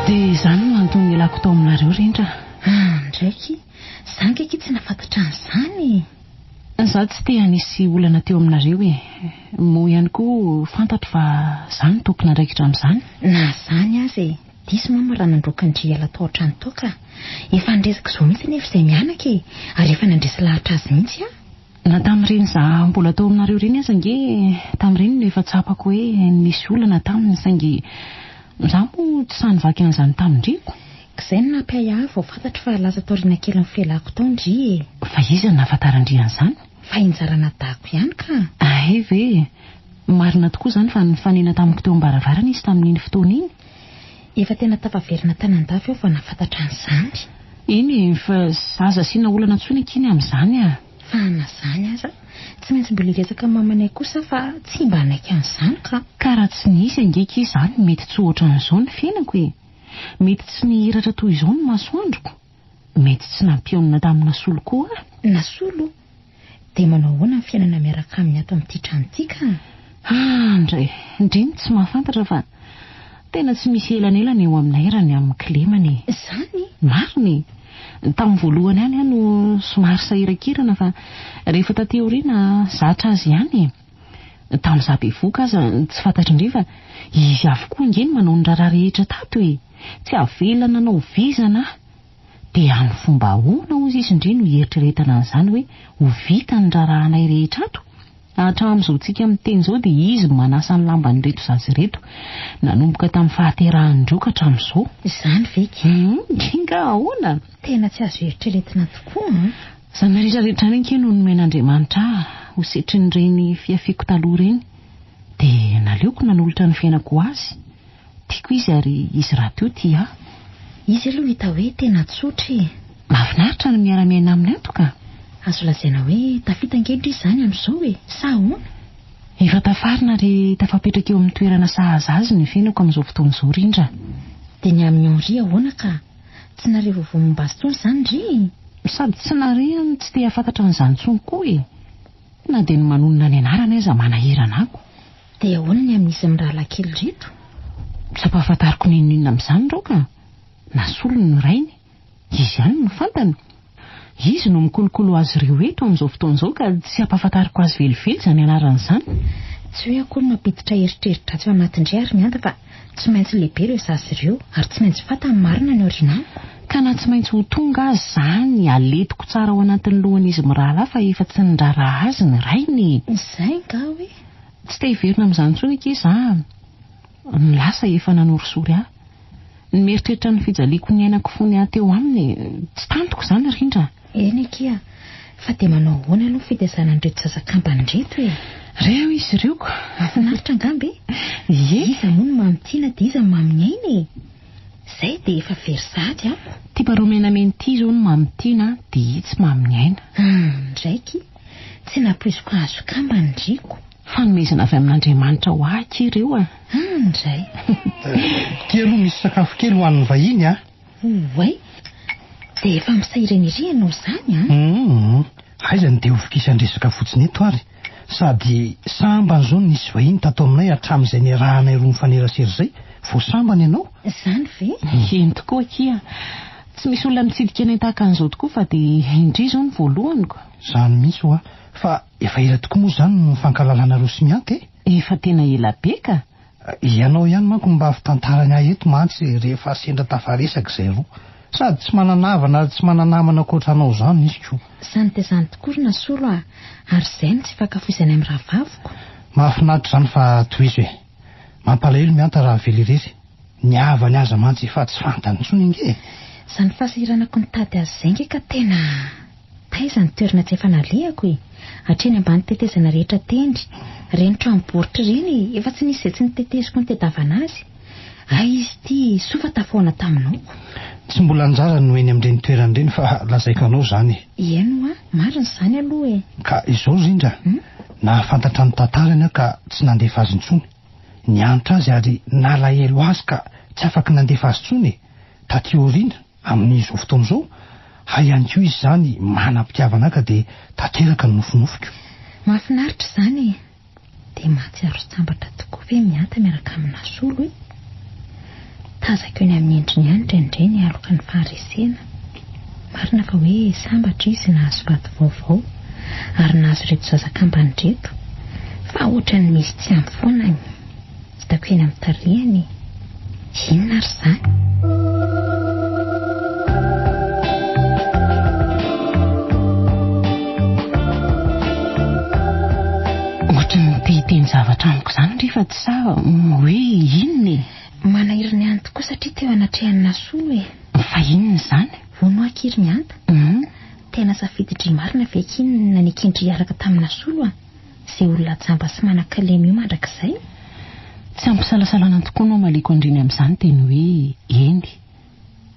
Dia izany no antony nialako tao aminareo Rindra. Ah, ndraiky, za ange akia tsy nahafantatra an'izany e. Za tsy te hanisy olana teo aminareo e. Moa ihany koa fantatro fa za no tompon'andraikitra amin'izany. Na izany aza e, diso mama raha nandroaka an-dry hiala tao an-trano tao ka. Efa niresaka izao mihitsy anefa izay mianaka e, ary efa nandresy lahatra azy mihitsy aho. Na tamin'ireny za mbola tao aminareo ireny aza ange tamin'ireny no efa tsapako hoe nisy olana taminy saingy za moa tsy sahy nivaky an'izany tamin-driko. K'izay no nampiahiahy ahy vao fantatro fa lasa taoriana kelin'ny fialako tao ndry e. Fa iza no nahafantaran-dry an'izany? Fa i Njaranadahako ihany ka. Hay ve! Marina tokoa izany fa nifanena tamiko teo am-baravarana izy tamin'iny fotoana iny. Efa tena tafaverina tany an-dafy aho vao nahafantatra an'izany. Eny e, fa aza asiana olana intsony akia ny amin'izany a! Fa na izany aza, tsy maintsy mbola hiresaka amin'ny mamanay kosa aho fa tsy mba hanaiky an'izany ka. Ka raha tsy nisy ange akia izany mety tsy ho ohatran'izao ny fiainako e! Mety tsy nihiratra toy izao ny masoandroko. Mety tsy nampionona tamin'i Nasolo koa aho. Nasolo? Dia manao ahoana ny fiainana miaraka aminy ato amin'ity trano ity ka? Andry, ndry no tsy mahafantatra fa tena tsy misy elanelana eo aminay raha ny amin'ny kilemana e. Izany? Marina e! Tamin'ny voalohany ihany aho no somary sahirankirana fa rehefa taty aoriana zatra azy ihany e. Tamin'izaho bevohoka aza tsy fantatry ndry fa izy avokoa ange no manao ny raharaha rehetra tato e! Tsy avela nanao vizana aho. Dia amin'ny fomba ahoana hozy izy ndry no hieritreretana an'izany hoe ho vita ny raharahanay rehetra ato? Hatramin'izao tsika miteny izao dia izy no manasa ny lamban'ireto zaza ireto. Nanomboka tamin'ny fahaterahan'ireo ka hatramin'izao. Izany ve ki? Hum, kinga ahoana? Tena tsy azo eritreretina tokoa an! Izany rehetra rehetra izany ange no nomen'Andriamanitra ahy ho setrin'ireny fihafiako taloha ireny. Dia naleoko nanolotra ny fiainako ho azy. Tiako izy ary izy rahateo tia ahy. Izy aloha hita hoe tena tsotra e! Mahafinaritra ny miara-miaina aminy ato ka! Azo lazaina hoe tafita ange ndry izany amin'izao e! Sa ahoana? Efa tafarina ary tafapetraka eo amin'ny toerana sahaza azy ny fiainako amin'izao fotoana izao Rindra. Dia ny amin'i Henri ahoana ka? Tsy nare vaovao momba azy intsony izany ndry e! Sady tsy nare no tsy te hahafantatra an'izany intsony koa e! Na dia ny manonona ny anarany aza manahirana ako. Dia ahoana ny amin'izy mirahalahy kely ireto? Tsy ampahafantariko n'inon'inona amin'izany ireo ka! Nasolony ny rainy. Izy ihany no fantany. Izy no mikolokolo azy ireo eto amin'izao fotoana izao ka tsy ampahafantariko azy velively izany anarany izany. Tsy hoe akory mampiditra eritreri-dratsy ao anatin-dry ary mianda fa tsy maintsy lehibe ireo zaza ireo ary tsy maintsy fantany marina ny aoriana amiko. Ka na tsy maintsy ho tonga aza izany, aletiko tsara ao anatin'ny lohan'izy mirahalahy fa efa tsy niraharaha azy ny rainy e! Izay angaha hoe? Tsy te hiverina amin'izany intsony akia izaho a! Ny lasa efa nanorisory ahy. Ny mieritreritra ny fijaliako niainako fony aho teo aminy, tsy tantiko izany Rindra. Eny akia, fa dia manao ahoana aloha ny fitaizana an'ireto zaza kambana ireto e? Reo izy ireo ko! Mahafinaritra angamba e? Ie! Iza moa no mamy tiana dia iza no mamy ny aina e? Izay dia efa very sahady amiko. Ity barao menamena ity izao no mamy tiana dia itsy mamy ny aina. Hum, ndraiky, tsy nampoiziko hahazo kambana ndriko. Fanomezana avy amin'Andriamanitra ho ahy akia ireo a! Hum, ndray. Ity aloha misy sakafo kely ho an'ny vahiny a! Oay! Dia efa misahirana ery ianao izany an! Hum, aiza no dia ho vokisan-dresaka fotsiny eto ary? Sady sambany izao no nisy vahiny tato aminay hatramin'izay niarahanay roa nifanerasera izay, vao sambany ianao? Izany ve? Eny tokoa akia! Tsy misy olona mitsidika anay tahaka an'izao tokoa fa dia indry izao no voalohany ko. Izany mihitsy hoa. Fa efa ela tokoa moa izany no nifankahalalanareo sy Mihanta e? Efa tena ela be ka! Ianao ihany manko no mba fitantarany ahy eto mantsy rehefa sendra tafaresaka izay roa. Sady tsy manana havana ary tsy mana-namana ankoatra anao izany izy ko. Izany dia izany tokoa ry Nasolo a! Ary izay no tsy ifankafoizanay amin'ny rahavaviko. Mahafinaritra izany fa tohizo e! Mampalahelo Mihanta raha avela irery. Ny havany aza mantsy efa tsy fantany intsony ange e! Izany fahasahiranako nitady azy izay ange ka tena. Taiza ny toerana tsy efa nalehako e! Hatreny ambany tetezana rehetra tendry, ireny trano baoritra ireny e, efa tsy nisy izay tsy noteteziko nitedavana azy. Hay izy ity, soa fa tafahaona taminao. Tsy mbola anjarany no eny amin'ireny toerana ireny fa lazaiko anao izany e. Eny hoa, marina izany aloha e. Ka izao Rindra, nahafantatra ny tantarany aho ka tsy nandefa azy intsony. Niantra azy ary nalahelo azy ka tsy afaky nandefa azy intsony e. Taty aoriana, amin'izao fotoana izao, hay ihany koa izy izany manam-pitiavana ahy ka dia tanteraka ny nofinofiko. Mahafinaritra izany e! Dia mahatsiaro sambatra tokoa ve Mihanta miaraka amin'i Nasolo e? Tazako eny amin'ny endriny ihany indraindray ny aloka ny faharesena. Marina fa hoe sambatra izy nahazo vady vaovao ary nahazo ireto zaza kambana ireto fa ohatran'ny misy tsy ampy foana ny hitako eny amin'ny tarehiny e! Inona ary izany? Ohatran'ny te hiteny zavatra amiko izany ndry fa tsy sahy hoe inona e! Manahirana ihany tokoa satria teo anatrehan'i Nasolo e! Fa inona izany? Hono aky ry Mihanta? Tena safidy-dry marina ve aky iny naneken-dry hiaraka tamin'i Nasolo a? Izay olona jamba sy manan-kalemy io mandrakizay? Tsy ampisalasalana tokoa no hamaliako an-dry ny amin'izany dia ny hoe eny.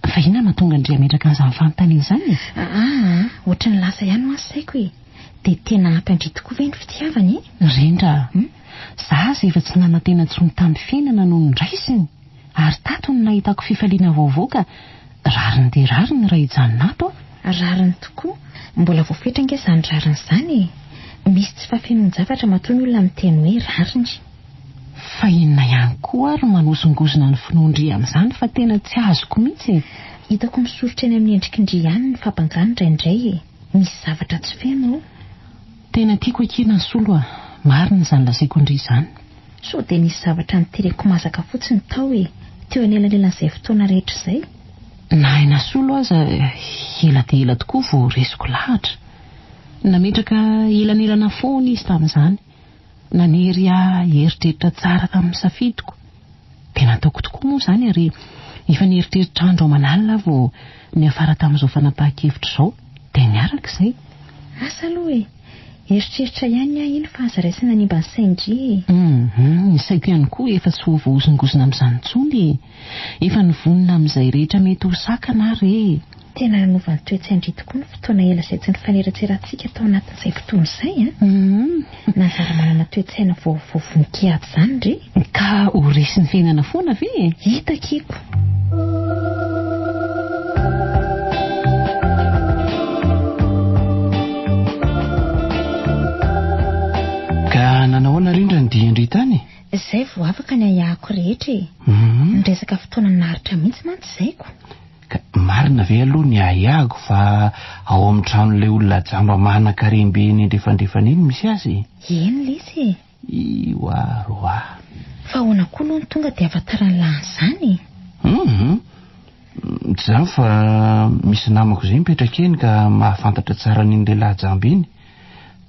Fa inona no mahatonga an-dry hametraka an'izany fanontaniana izany e? Aa, ohatry ny lasa ihany hoa saiko e! Dia tena ampy an-dry tokoa ve ny fitiavana e? Rindra a! Za aza efa tsy nanantena intsony tamin'ny fiainana no noraisiny! Ary tato no nahitako fifaliana vaovao ka rariny dia rariny raha hijanona ato aho. Rariny tokoa. Mbola voafetra ange izany rariny izany e! Misy tsy fahafenoan-javatra matoa ny olona miteny hoe rariny. Fa inona ihany koa ary manozongozona ny finoan-dry amin'izany fa tena tsy azoko mihitsy e! Hitako misoritra eny amin'ny endrikin-dry ihany ny fabangany indraindray e! Misy zavatra tsy feno ao. Tena tiako akia Nasolo a! Marina izany lazaiko an-dry izany. Sao dia nisy zavatra notereko mazaka fotsiny tao e, teo anelanelan'izay fotoana rehetra izay? Na i Nasolo aza ela dia ela tokoa vao resiko lahatra. Nametraka elanelana foana izy tamin'izany. Nanery ahy hieritreritra tsara tamin'ny safidiko. Dia nataoko tokoa moa izany ary efa nieritreritra andro aman'alina aho vao niafara tamin'izao fanapahan-kevitra izao. Dia niaraka izay. Asa aloha e! Eritreritra ihany ny ahy iny fa aza raisina hanimba ny sain-dry e! Hum, ny saiko ihany koa efa tsy ho voahozongozona amin'izany intsony e! Efa nivonona amin'izay rehetra mety ho sakana aho re e! Tena nanova ny toe-tsain-dry tokoa ny fotoana ela izay tsy nifaneratserantsika tao anatin'izay fotoana izay an! Nanjary manana toe-tsaina vaovao vonon-kiady izany re! Ka ho resin'ny fiainana foana ve e? Hitakiko! Ka nanao ahoana rindra ny dian-dry tany e? Izay vao afaka ny ahiahiko rehetra e. Niresaka fotoana naharitra mihitsy mantsy izay ko. Ka marina ve aloha ny ahiahiko fa ao amin'ny tranon'ilay olona jamba manan-karem-be eny andrefandrefana iny misy azy e? Eny lesy e. Ioa roa. Fa ahoana koa aloha no tonga dia ahafantaran'i lahy an'izany e? Hum, tsy izany fa misy namako izay mipetraka eny ka mahafantatra tsara an'iny lehilahy jamba iny.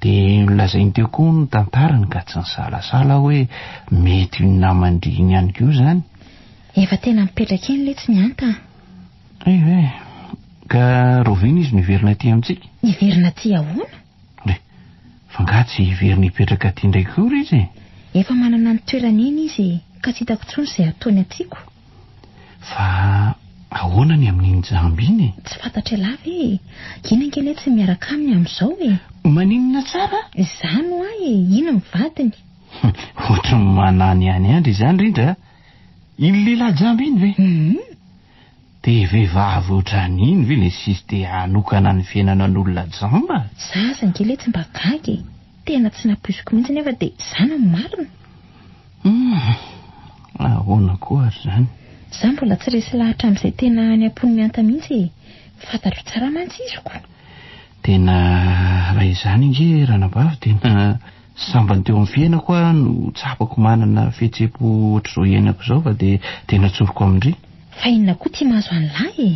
Dia nolazainy teo koa ny tantarany ka tsy nisalasala aho hoe mety io naman-dry iny ihany koa izany. Efa tena mipetraka eny letsy Mihanta a! Hay ve? Ka rahoviana izy no hiverina aty amintsika? Hiverina aty ahoana? Re, fa angaha tsy hiverina hipetraka aty indray koa ry izy e? Efa manana ny toerany eny izy ka tsy hitako intsony izay ataony aty ko. Fa ahoana ny amin'iny jamba iny e? Tsy fantatr'ialahy ve e? Iny ange letsy ny miaraka aminy amin'izao e! Maninona tsara? Izany hoa e! Iny ny vadiny. Ohatry ny manany ihany andry izany Rindra a! Iny lehilahy jamba iny ve? Hum. Dia vehivavy ohatran'iny ve le sisy te hanokana ny fiainana an'olona jamba? Za aza ange letsy mba gaga e! Tena tsy nampoiziko mihitsy nefa dia izany no marina. Hum, ahoana koa ary izany? Za mbola tsy resy lahatra amin'izay tena any am-pon'i Mihanta mihitsy e. Fantatro tsara mantsy izy ko. Tena raha izany ange ranabavy tena sambany teo amin'ny fiainako aho no tsapako manana fihetseham-po ohatr'izao iainako izao fa dia tena tsoriko amin-dry. Fa inona koa ity mahazo an'lah e?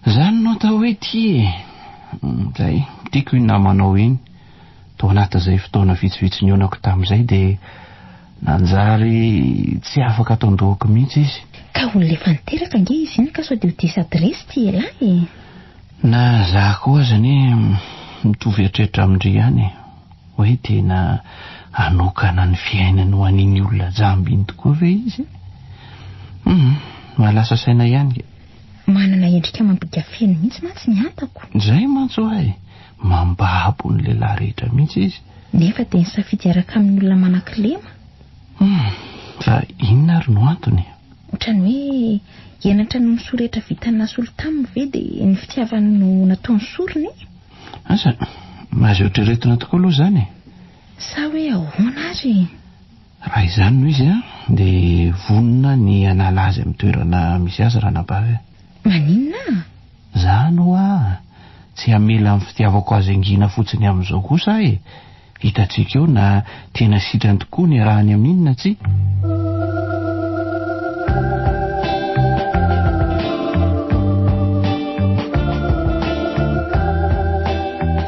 Izany no atao hoe tia e! Zay, tiako iny namanao iny. Tao anatin'izay fotoana vitsivitsy nihaonako tamin'izay dia nanjary tsy afaka ato an-dohako mihitsy izy. Ka olona efa niteraka ange izy iny ka sao dia ho diso adiresy ity elah e! Na za koa aza anie mitovy eritreritra amin-dry ihany e! Hoe tena hanokana ny fiainany ho an'iny olona jamba iny tokoa ve izy e? Hum, mahalasa saina ihany ke. Manana endrika amam-bika feno mihitsy mantsy ny atako. Izay mantsy hoa e! Mambabo ny lehilahy rehetra mihitsy izy. Nefa dia nisafidy hiaraka amin'ny olona manan-kilema. Hum, fa inona ary no antony? Ohatran'ny hoe henatra noho ny soa rehetra vitan'i Nasolo taminy ve dia ny fitiavany no nataony sorona e? Asa, azo eritreretina tokoa aloha izany e! Sa hoe ahoana ary e? Raha izany no izy dia vonona ny hanala azy amin'ny toerana misy azy ranabavy a! Maninona? Zany hoa! Tsy hamela ny fitiavako azy hangina fotsiny amin'izao kosa aho e! Hitantsika eo na tena sitrany tokoa ny iarahany amin'iny na tsia.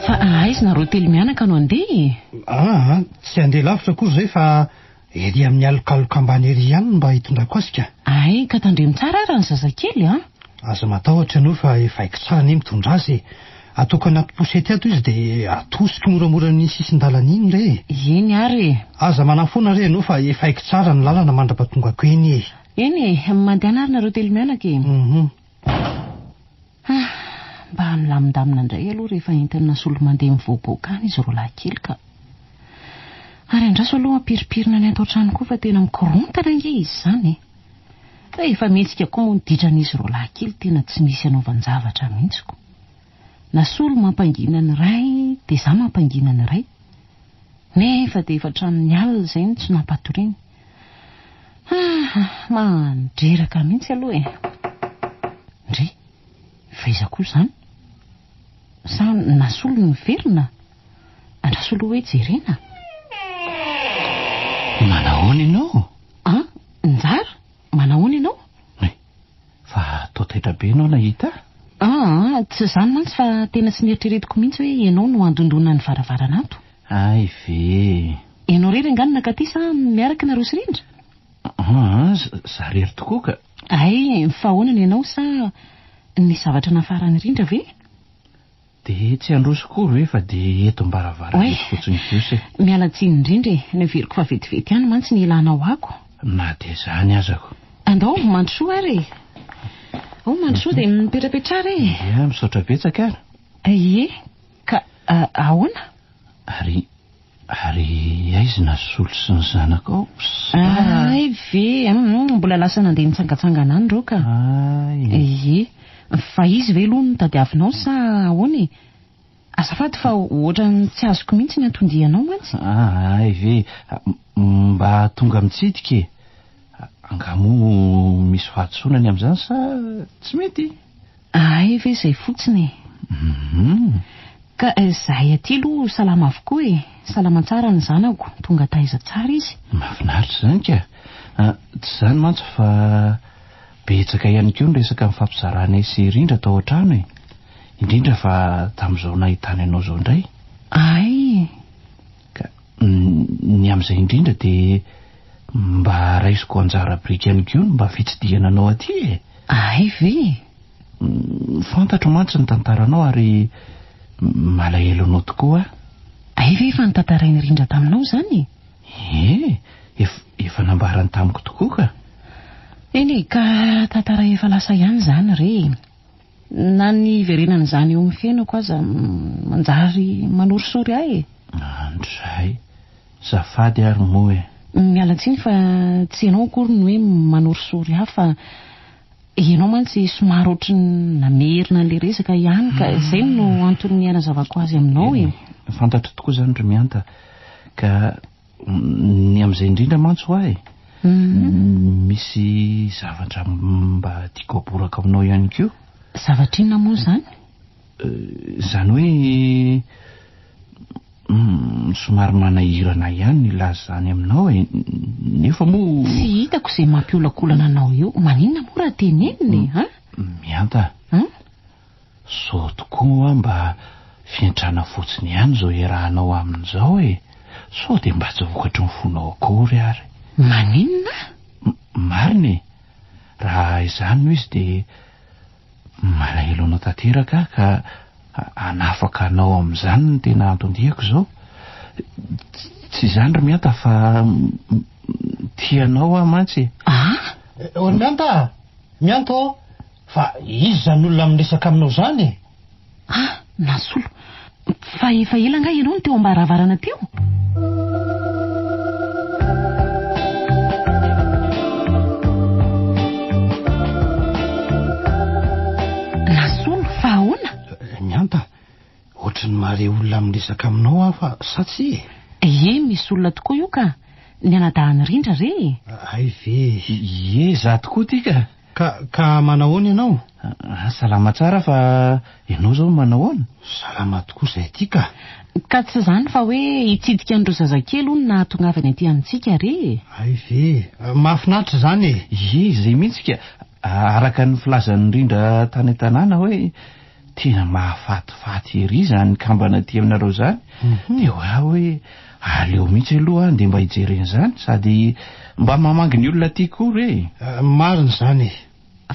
Fa aiza nareo telo mianaka no handeha e? Aa, tsy handeha lavitra akory izay fa ery amin'ny alokaloka ambany ery ihany no mba hitondrako azy ka. Hay, ka tandremo tsara ary ny zazakely an! Aza matahotra ianao fa efa haiko tsara anie mitondra azy e! Ataoko anaty poussette ato izy dia atosiko moramora amin'iny sisin-dalana iny re e! Eny ary e! Aza manahy foana re ianao fa efa haiko tsara ny lalana mandra-pahatongako eny e! Eny e! Mandehana ary nareo telo mianaka e! Hum. Ah! Mba milamindamina indray aloha rehefa entin'i Nasolo mandeha mivoaboaka any izy roalahy kely ka. Ary andraso aloha hampirimpirina ny ato an-trano koa fa tena mikorontana ange izy izany e! Fa efa mihetsika koa moa ny ditran'izy roalahy kely tena tsy misy anaovan-javatra mihitsy ko. Nasolo mampangina ny iray dia izaho mampangina ny iray. Nefa dia efa hatramin'ny alina izay no tsy nampatoriana. Ah, mandreraka mihitsy aloha e. Ndry, fa iza koa izany? Sa Nasolo no niverina? Andraso aloha hoe jerena. Manahoana ianao? An, Njara, manahoana ianao? Fa toa taitra be ianao nahita ahy. Aa, tsy izany mantsy fa tena tsy neritreretiko mihitsy hoe ianao no handondona ny varavarana ato. Hay ve. Ianao irery angaha no nankaty sa miaraka nareo sy Rindra? Aa, za irery tokoa ka. Hay, fa ahoana ny anao sa nisy zavatra nafaran'i Rindra ve? Dia tsy handroso akory ve fa dia eto am-baravarana eto fotsiny kosa e. Miala tsiny indrindra e, noheveriko fa vetivety ihany mantsy ny hilanao ako. Na dia izany aza ko. Andao, mandrosoa ary e. Ao mandrosoa dia mipetrapetraha re e. Ia, misaotra betsaka ary. Ie, ka ahoana? Ary Ary aiza Nasolo sy ny zanakao? Sa. Hay ve, hum, mbola lasa nandeha nitsangatsangana any ireo ka. Hay. Ie. Fa izy ve aloha no tadiavinao sa ahoana e? Azafady fa ohatran'ny tsy azoko mihitsy ny anton-dianao mantsy. Hay ve, mba tonga mitsidika e. Angaha moa misy fahadisoana ny amin'izany sa tsy mety? Hay ve izay fotsiny e! Hum. Ka izahay aty aloha salama avokoa e! Salama tsara ny zanako, tonga taiza tsara izy. Mahafinaritra izany ka! Tsy izany mantsy fa betsaka ihany koa ny resaka nifampizaranay sy Rindra tao an-trano e! Indrindra fa tamin'izao nahitany anao izao indray. Hay! Ka ny amin'izay indrindra dia mba raisiko anjara biriky ihany koa ny mba fitsidihana anao aty e! Hay ve? Fantatro mantsy ny tantaranao ary malahelo anao tokoa aho. Hay ve efa notantarain'i Rindra taminao izany e? Ie, efa nambarany tamiko tokoa ka. Eny e, ka tantara efa lasa ihany izany re e. Na ny hiverenan'izany eo amin'ny fiainako aza manjary manorisory ahy e. Andray, zafady ary moa e. Miala tsiny fa tsy ianao akory no hoe manorisory ahy fa ianao mantsy somary ohatry ny namerina an'ilay resaka ihany ka izay no antony hanazavako azy aminao e. Fantatro tokoa izany ry Mihanta ka ny amin'izay indrindra mantsy ho ahy. Misy zavatra mba tiako aboraka aminao ihany koa. Zavatra inona moa izany? Izany hoe somary manahirana ihany ny hilaza izany aminao e, nefa moa. Tsy hitako izay mampiolakolana anao eo, maninona moa raha tenenina e, an? Mihanta, sao tokoa moa mba fiantrana fotsiny ihany izao iarahanao aminy izao e, sao dia mba tsy vokatry ny fonao akory ary. Maninona? Marina e, raha izany no izy dia Malahelo anao tanteraka aho ka hanafaka anao amin'izany no tena anton-diako izao. Tsy izany ry Mihanta fa tia anao aho mantsy e. Ah! Ry Mihanta a! Mihanta ô! Fa iza izany olona miresaka aminao izany e? Ah! Nasolo. Fa efa ela angaha ianao no teo am-baravarana teo? Nasolo, fa ahoana? Mihanta, ohatry ny mahare olona miresaka aminao aho fa sa tsia e? Ie, misy olona tokoa io ka. Ny anadahin'i Rindra re e! Hay ve e! Ie, izaho tokoa ity ka! Ka, ka manahoana ianao? Ah, salama tsara fa ianao izao manahoana? Salama tokoa izay aty ka. Ka tsy izany fa hoe hitsidika an'ireo zazakely hono nahatongavany aty amintsika re e! Hay ve? Mahafinaritra izany e! Ie, izay mihitsy ka. Araka ny filazan'i Rindra tany an-tanàna hoe tena mahafatifaty ery izany kambana aty aminareo izany. Dia hoy aho hoe aleo mihitsy aloha aho ndeha mba hijery an'izany sady mba mamangy ny olona aty koa re e. Marina izany e.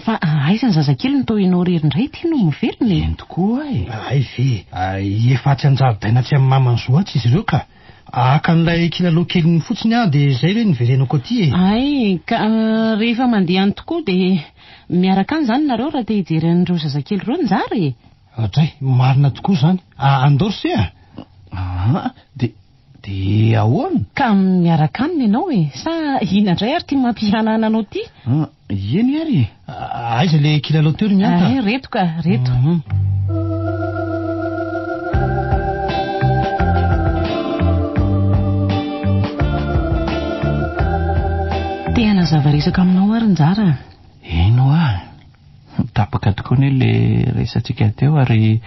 Fa aiza ny zazakely no toa ianao irery indray ity no miverina e? Eny tokoa e. Hay ve e. Efa atsy an-jaridaina atsy amin'ny maman'i Zo atsy izy ireo ka. Haka an'ilay kilalao keliny fotsiny aho dia izay re niverenako aty e. Hay, ka rehefa mandeha any tokoa dia miaraka any izany nareo raha te hijery an'ireo zazakely ireo Njara e! Dray, marina tokoa izany. Andao ry se a! Aa, dia, dia ahoana? Ka miaraka aminy ianao e! Sa inona indray ary ity mampihanahana anao ity? Eny ary e! Aiza ilay kilalao teo ry Mianta? Ay, reto ka, reto. Te hanazava resaka aminao ary Njara a. Eny hoa, tapaka tokoa anie ilay resatsika teo ary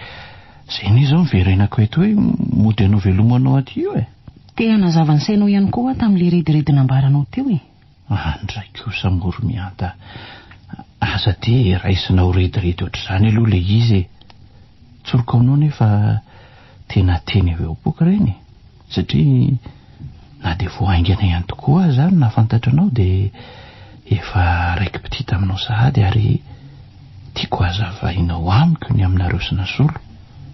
izay anie izao niverenako eto hoe mody hanao veloma anao aty io e. Te hanazava ny sainao ihany koa aho tamin'ilay rediredy nambaranao teo e. Andray kosa moa ry Mihanta a! Aza dia raisina ho rediredy ohatr'izany aloha ilay izy e! Tsoriko aminao nefa tena teny avy ao am-poko ireny e! Satria na dia vao haingana ihany tokoa aza aho no nahafantatra anao dia efa raiki-pitia taminao sahady ary tiako hazavainao amiko ny aminareo sy Nasolo.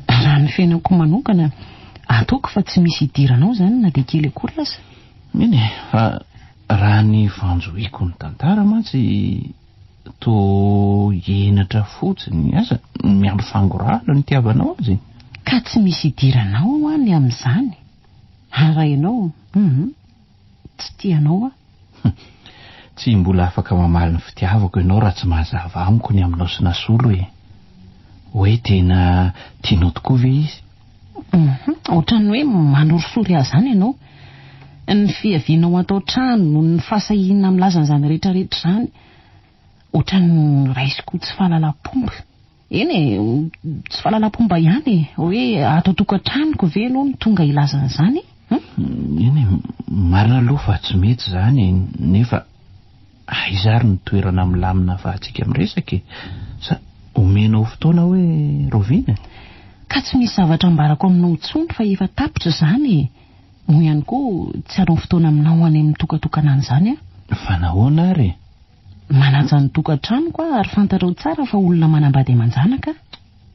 Raha ny fiainako manokana, ataoko fa tsy misy idiranao izany na dia kely akory aza. Eny e, fa raha ny fanjohiako ny tantara mantsy toa henatra fotsiny aza miampy fangorahana no itiavanao azy e. Ka tsy misy idiranao hoa ny amin'izany, ary raha ianao, hum, tsy tia anao aho. Tsy mbola afaka mamaly ny fitiavako ianao raha tsy mazava amiko ny aminao sy Nasolo e. Hoe tena tianao tokoa ve izy? Hum, ohatran'ny hoe manorisory ahy izany ianao. Ny fiavianao ato an-trano, ny fahasahiana milaza an'izany rehetra rehetra izany, ohatran'ny raisiko ho tsy fahalalam-pomba. Eny e, tsy fahalalam-pomba ihany e, hoe ato an-tokantranoko ve ianao no tonga hilaza an'izany? Hum? Eny e, marina aloha fa tsy mety izany e, nefa Aiza ary ny toerana milamina ahafahantsika miresaka e? Sa omenao fotoana hoe rahoviana e? Ka tsy misy zavatra ambarako aminao intsony fa efa tapitra izany e! Moa ihany koa tsy hanao fotoana aminao any amin'ny tokatokana any izany aho. Fa nahoana ary e? Manaja ny tokantranoko aho ary fantatrao tsara fa olona manambady aman-janaka aho.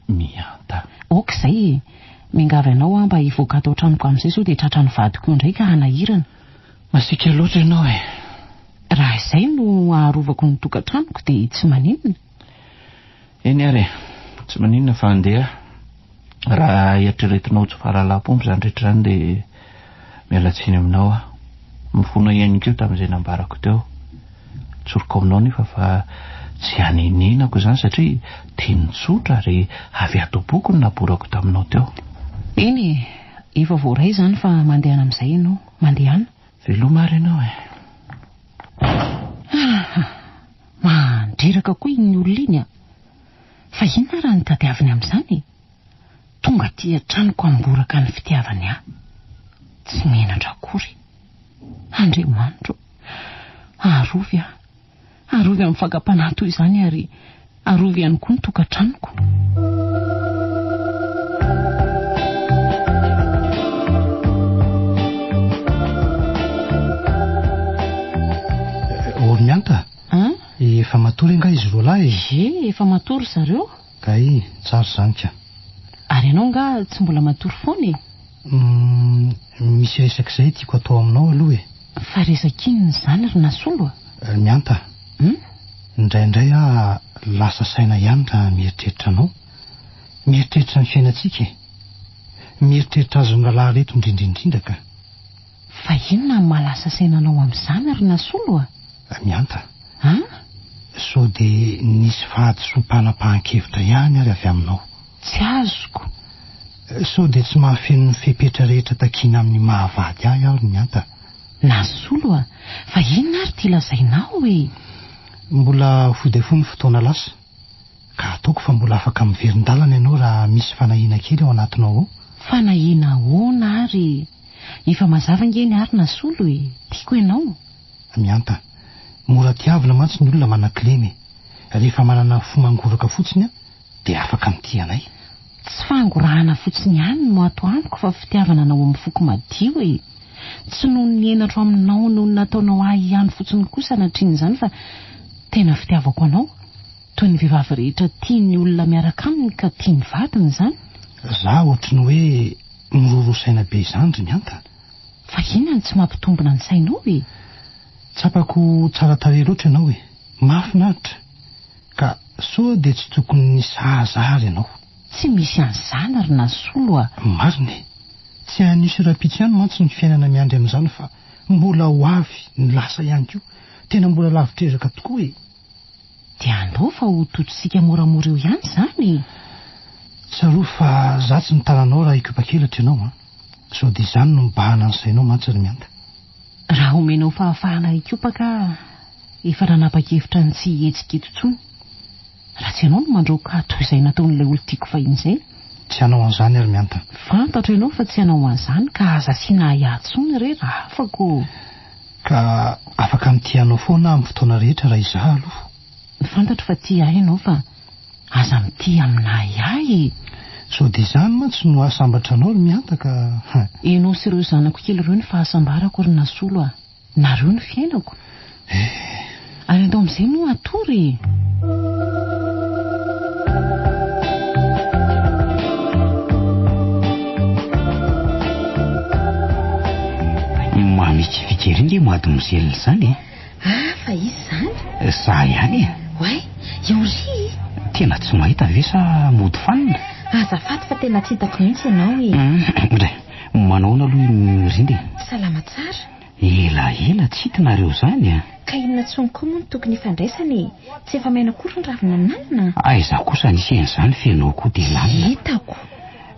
Mihanta. Ok izay e! Miangavy anao aho mba hivoaka ato an-tranoko amin'izay sao dia tratran'ny vadiko eo indray ka hanahirana. Masiaka loatra ianao e! Raha izay no aharovako ny tokantranoko dia tsy maninona. Eny ary e! Tsy maninona fa andeha. Raha eritreretinao tsy fahalalam-pomba izany rehetra izany dia miala tsiny aminao aho. Mifona ihany koa tamin'izay nambarako teo. Tsoriko aminao nefa fa tsy hanenenako izany satria teny tsotra ary avy ato am-poko no naborako taminao teo. Eny e! Efa voaray izany fa mandehana amin'izay ianao. Mandehana. Veloma ary ianao e! Mandreraka koa iny olona iny a! Fa inona raha ny tadiaviny amin'izany e? Tonga aty an-tranoko hamboraka ny fitiavany ahy. Tsy menatra akory. Andriamanitro ô! Arovy aho. Arovy amin'ny fakam-panahy toy izany ary arovy ihany koa ny tokantranoko. Ormianta, efa matory angaha izy roalahy e? Ie, efa matory ry zareo. Kay, tsara izany ka. Ary ianao angaha tsy mbola matory foana e? Humm, misy resaka izay tiako atao aminao aloha e. Fa resaka inona izany ry Nasolo a? Mianta, Hum? Indraindray aho lasa saina ihany raha mieritreritra anao. Mieritreritra ny fiainantsika e. Mieritreritra azy mirahalahy ireto indrindra indrindra ka. Fa inona no maha lasa saina anao amin'izany ry Nasolo a? Mianta, An? Sao dia nisy fahadisoam-panapahan-kevitra ihany ary avy aminao? Tsy azoko. Sao dia tsy mahafeno ny fepetra rehetra takiana amin'ny maha vady ahy aho ry Mianta? Nasolo a! Fa inona ary ity lazainao e? Mbola fohy dia fohy ny fotoana lasa, ka ataoko fa mbola afaka miverin-dalana ianao raha misy fanahiana kely ao anatinao ao. Fanahiana ahoana ary? Efa mazava ange ny ahy ry Nasolo e! Tiako ianao. Mianta. Mora tiavina mantsy ny olona manan-kilema e! Rehefa manana fo mangoraka fotsiny an, dia afaka mitia anay. Tsy fangorahana fotsiny ihany no ato amiko fa fitiavana anao amin'ny foko madio e! Tsy noho ny henatro aminao noho ny nataonao ahy ihany fotsiny koa sanatrian'izany fa tena fitiavako anao, toy ny vehivavy rehetra tia ny olona miaraka aminy ka tia ny vadiny izany. Za ohatry ny hoe miroroa saina be izany ry Mianta. Fa inona no tsy mampitombina ny sainao e? Tsapako tsara tarehy loatra ianao e! Mahafinaritra! Ka sao dia tsy tokony nisahaza ary ianao? Tsy misy an'izany ry Nasolo a! Marina e! Tsy anio sy rahampitso ihany mantsy ny fiainana miandry amin'izany fa mbola ho avy ny lasa ihany koa. Tena mbola lavitr'ezaka tokoa e! Dia andao fa ho totosika moramora eo ihany izany e! Tsarovy fa za tsy mitana anao raha hikopa-kelatra ianao an! Sao dia izany no mibahana ny sainao mantsy ry Mianta. Raha omenao fahafahana hikopaka aho, efa nanapa-kevitra ny tsy hihetsika eto intsony. Raha tsy ianao no mandroaka ahy toy izay nataon'ilay olon-tiako fahiny izay. Tsy hanao an'izany aho ry Mianta. Fantatro ianao fa tsy hanao an'izany ka aza asiana ahiahy intsony re raha afaka ô! Ka afaka mitia anao foana aho amin'ny fotoana rehetra raha izaho aloha. Fantatro fa tia ahy ianao fa aza mitia amin'ahiahy e! Sao dia izany mantsy no hahasambatra anao ry Mianta ka. Ianao sy ireo zanako kely ireo ny fahasambarako ry Nasolo a! Nareo ny fiainako. Eh! Ary andao amin'izay moa hatory e! Mamikiviky ery nge mademoiselle izany e! Ah, fa iza izany? Za ihany e! Oay, eo ry! Tena tsy mahita ve sa mody fanina? Azafady fa tena tsy hitako mihitsy ianao e! Ndray, manahoana aloha i Mirindra e? Salama tsara. Ela ela tsy hita nareo zany a! Ka inona tsony koa moa no tokony hifandraisana e? Tsy efa maina akory ny ravina nanana? Aiza kosa nisy an'izany f'ianao koa dia lalina. Hitako.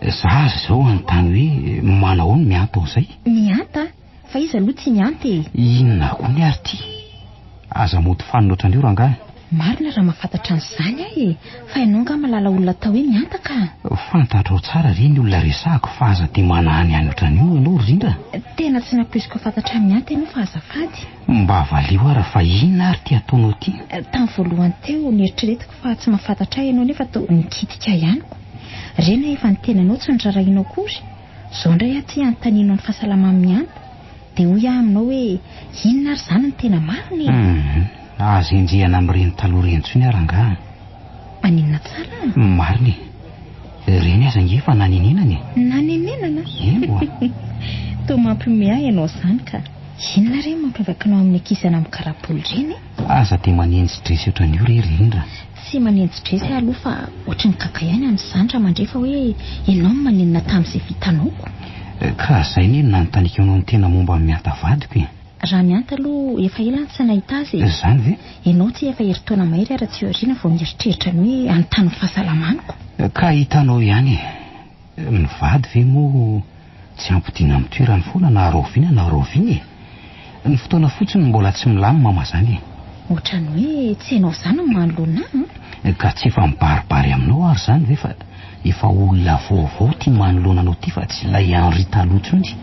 Za aza izao hanontany hoe manahoana mihanta ao izay? Mihanta? Fa iza aloha tsy mihanta e? Inona koa ny ary ity? Aza mody fanina ohatran'io rangahy. Marina raha mahafantatra an'izany aho e! Fa ianao angaha mahalala olona atao hoe mihanta ka? Fantatrao tsara ve ny olona resahako fa aza dia manahany any ohatran'io ianao ry Rindra? Tena tsy nampoiziko hahafantatra mihanta ianao fa azafady. Mba valio ara fa inona ary ity ataonao ity? Tamin'ny voalohany teo nieritreretiko fa tsy mahafantatra ahy ianao nefa toa nikitika ihany ko. Rena efa niteny anao tsy noraharahianao akory. Izao indray aho ity anontanianao ny fahasalaman'i Mihanta. Dia hoy aho aminao hoe inona ary izany no tena marina e? Hum, aza enjehina amin'ireny taloha ireny intsony aho rangaha. Maninona tsara? Marina e. Ireny aza ange efa nanenenana e. Nanenenana? Eny oa. Toa mampihomehy ahy ianao izany ka. Inona re no mampiavaka anao amin'ny ankizy any amin'ny karapoly ireny e? Aza dia manenji-dresy ohatran'io re ry Rindra. Tsy manenji-dresy aho aloha fa ohatry ny gaga ihany amin'izany raha mandre fa hoe ianao no manenina tamin'izay vitanao ko. Ka izay anie no nanontaniako anao ny tena momba an'i Mihanta vadiko e. Raha Mihanta aloha efa ela aho tsy nahita azy e. Izany ve? Ianao ity efa herintaona mahery ary aty aoriana vao mieritreritra ny hoe hanontany ny fahasalamany ko. Ka hitanao ihany e. Ny vady ve moa tsy ampodiana amin'ny toerany foana na rahoviana na rahoviana e? Ny fotoana fotsiny no mbola tsy milamina mazàna e. Ohatran'ny hoe tsy ianao izany no manoloana ahy an! Ka tsy efa mibaribary aminao ary izany ve fa efa olona vaovao ity manoloana anao ity fa tsy ilay Henri taloha intsony?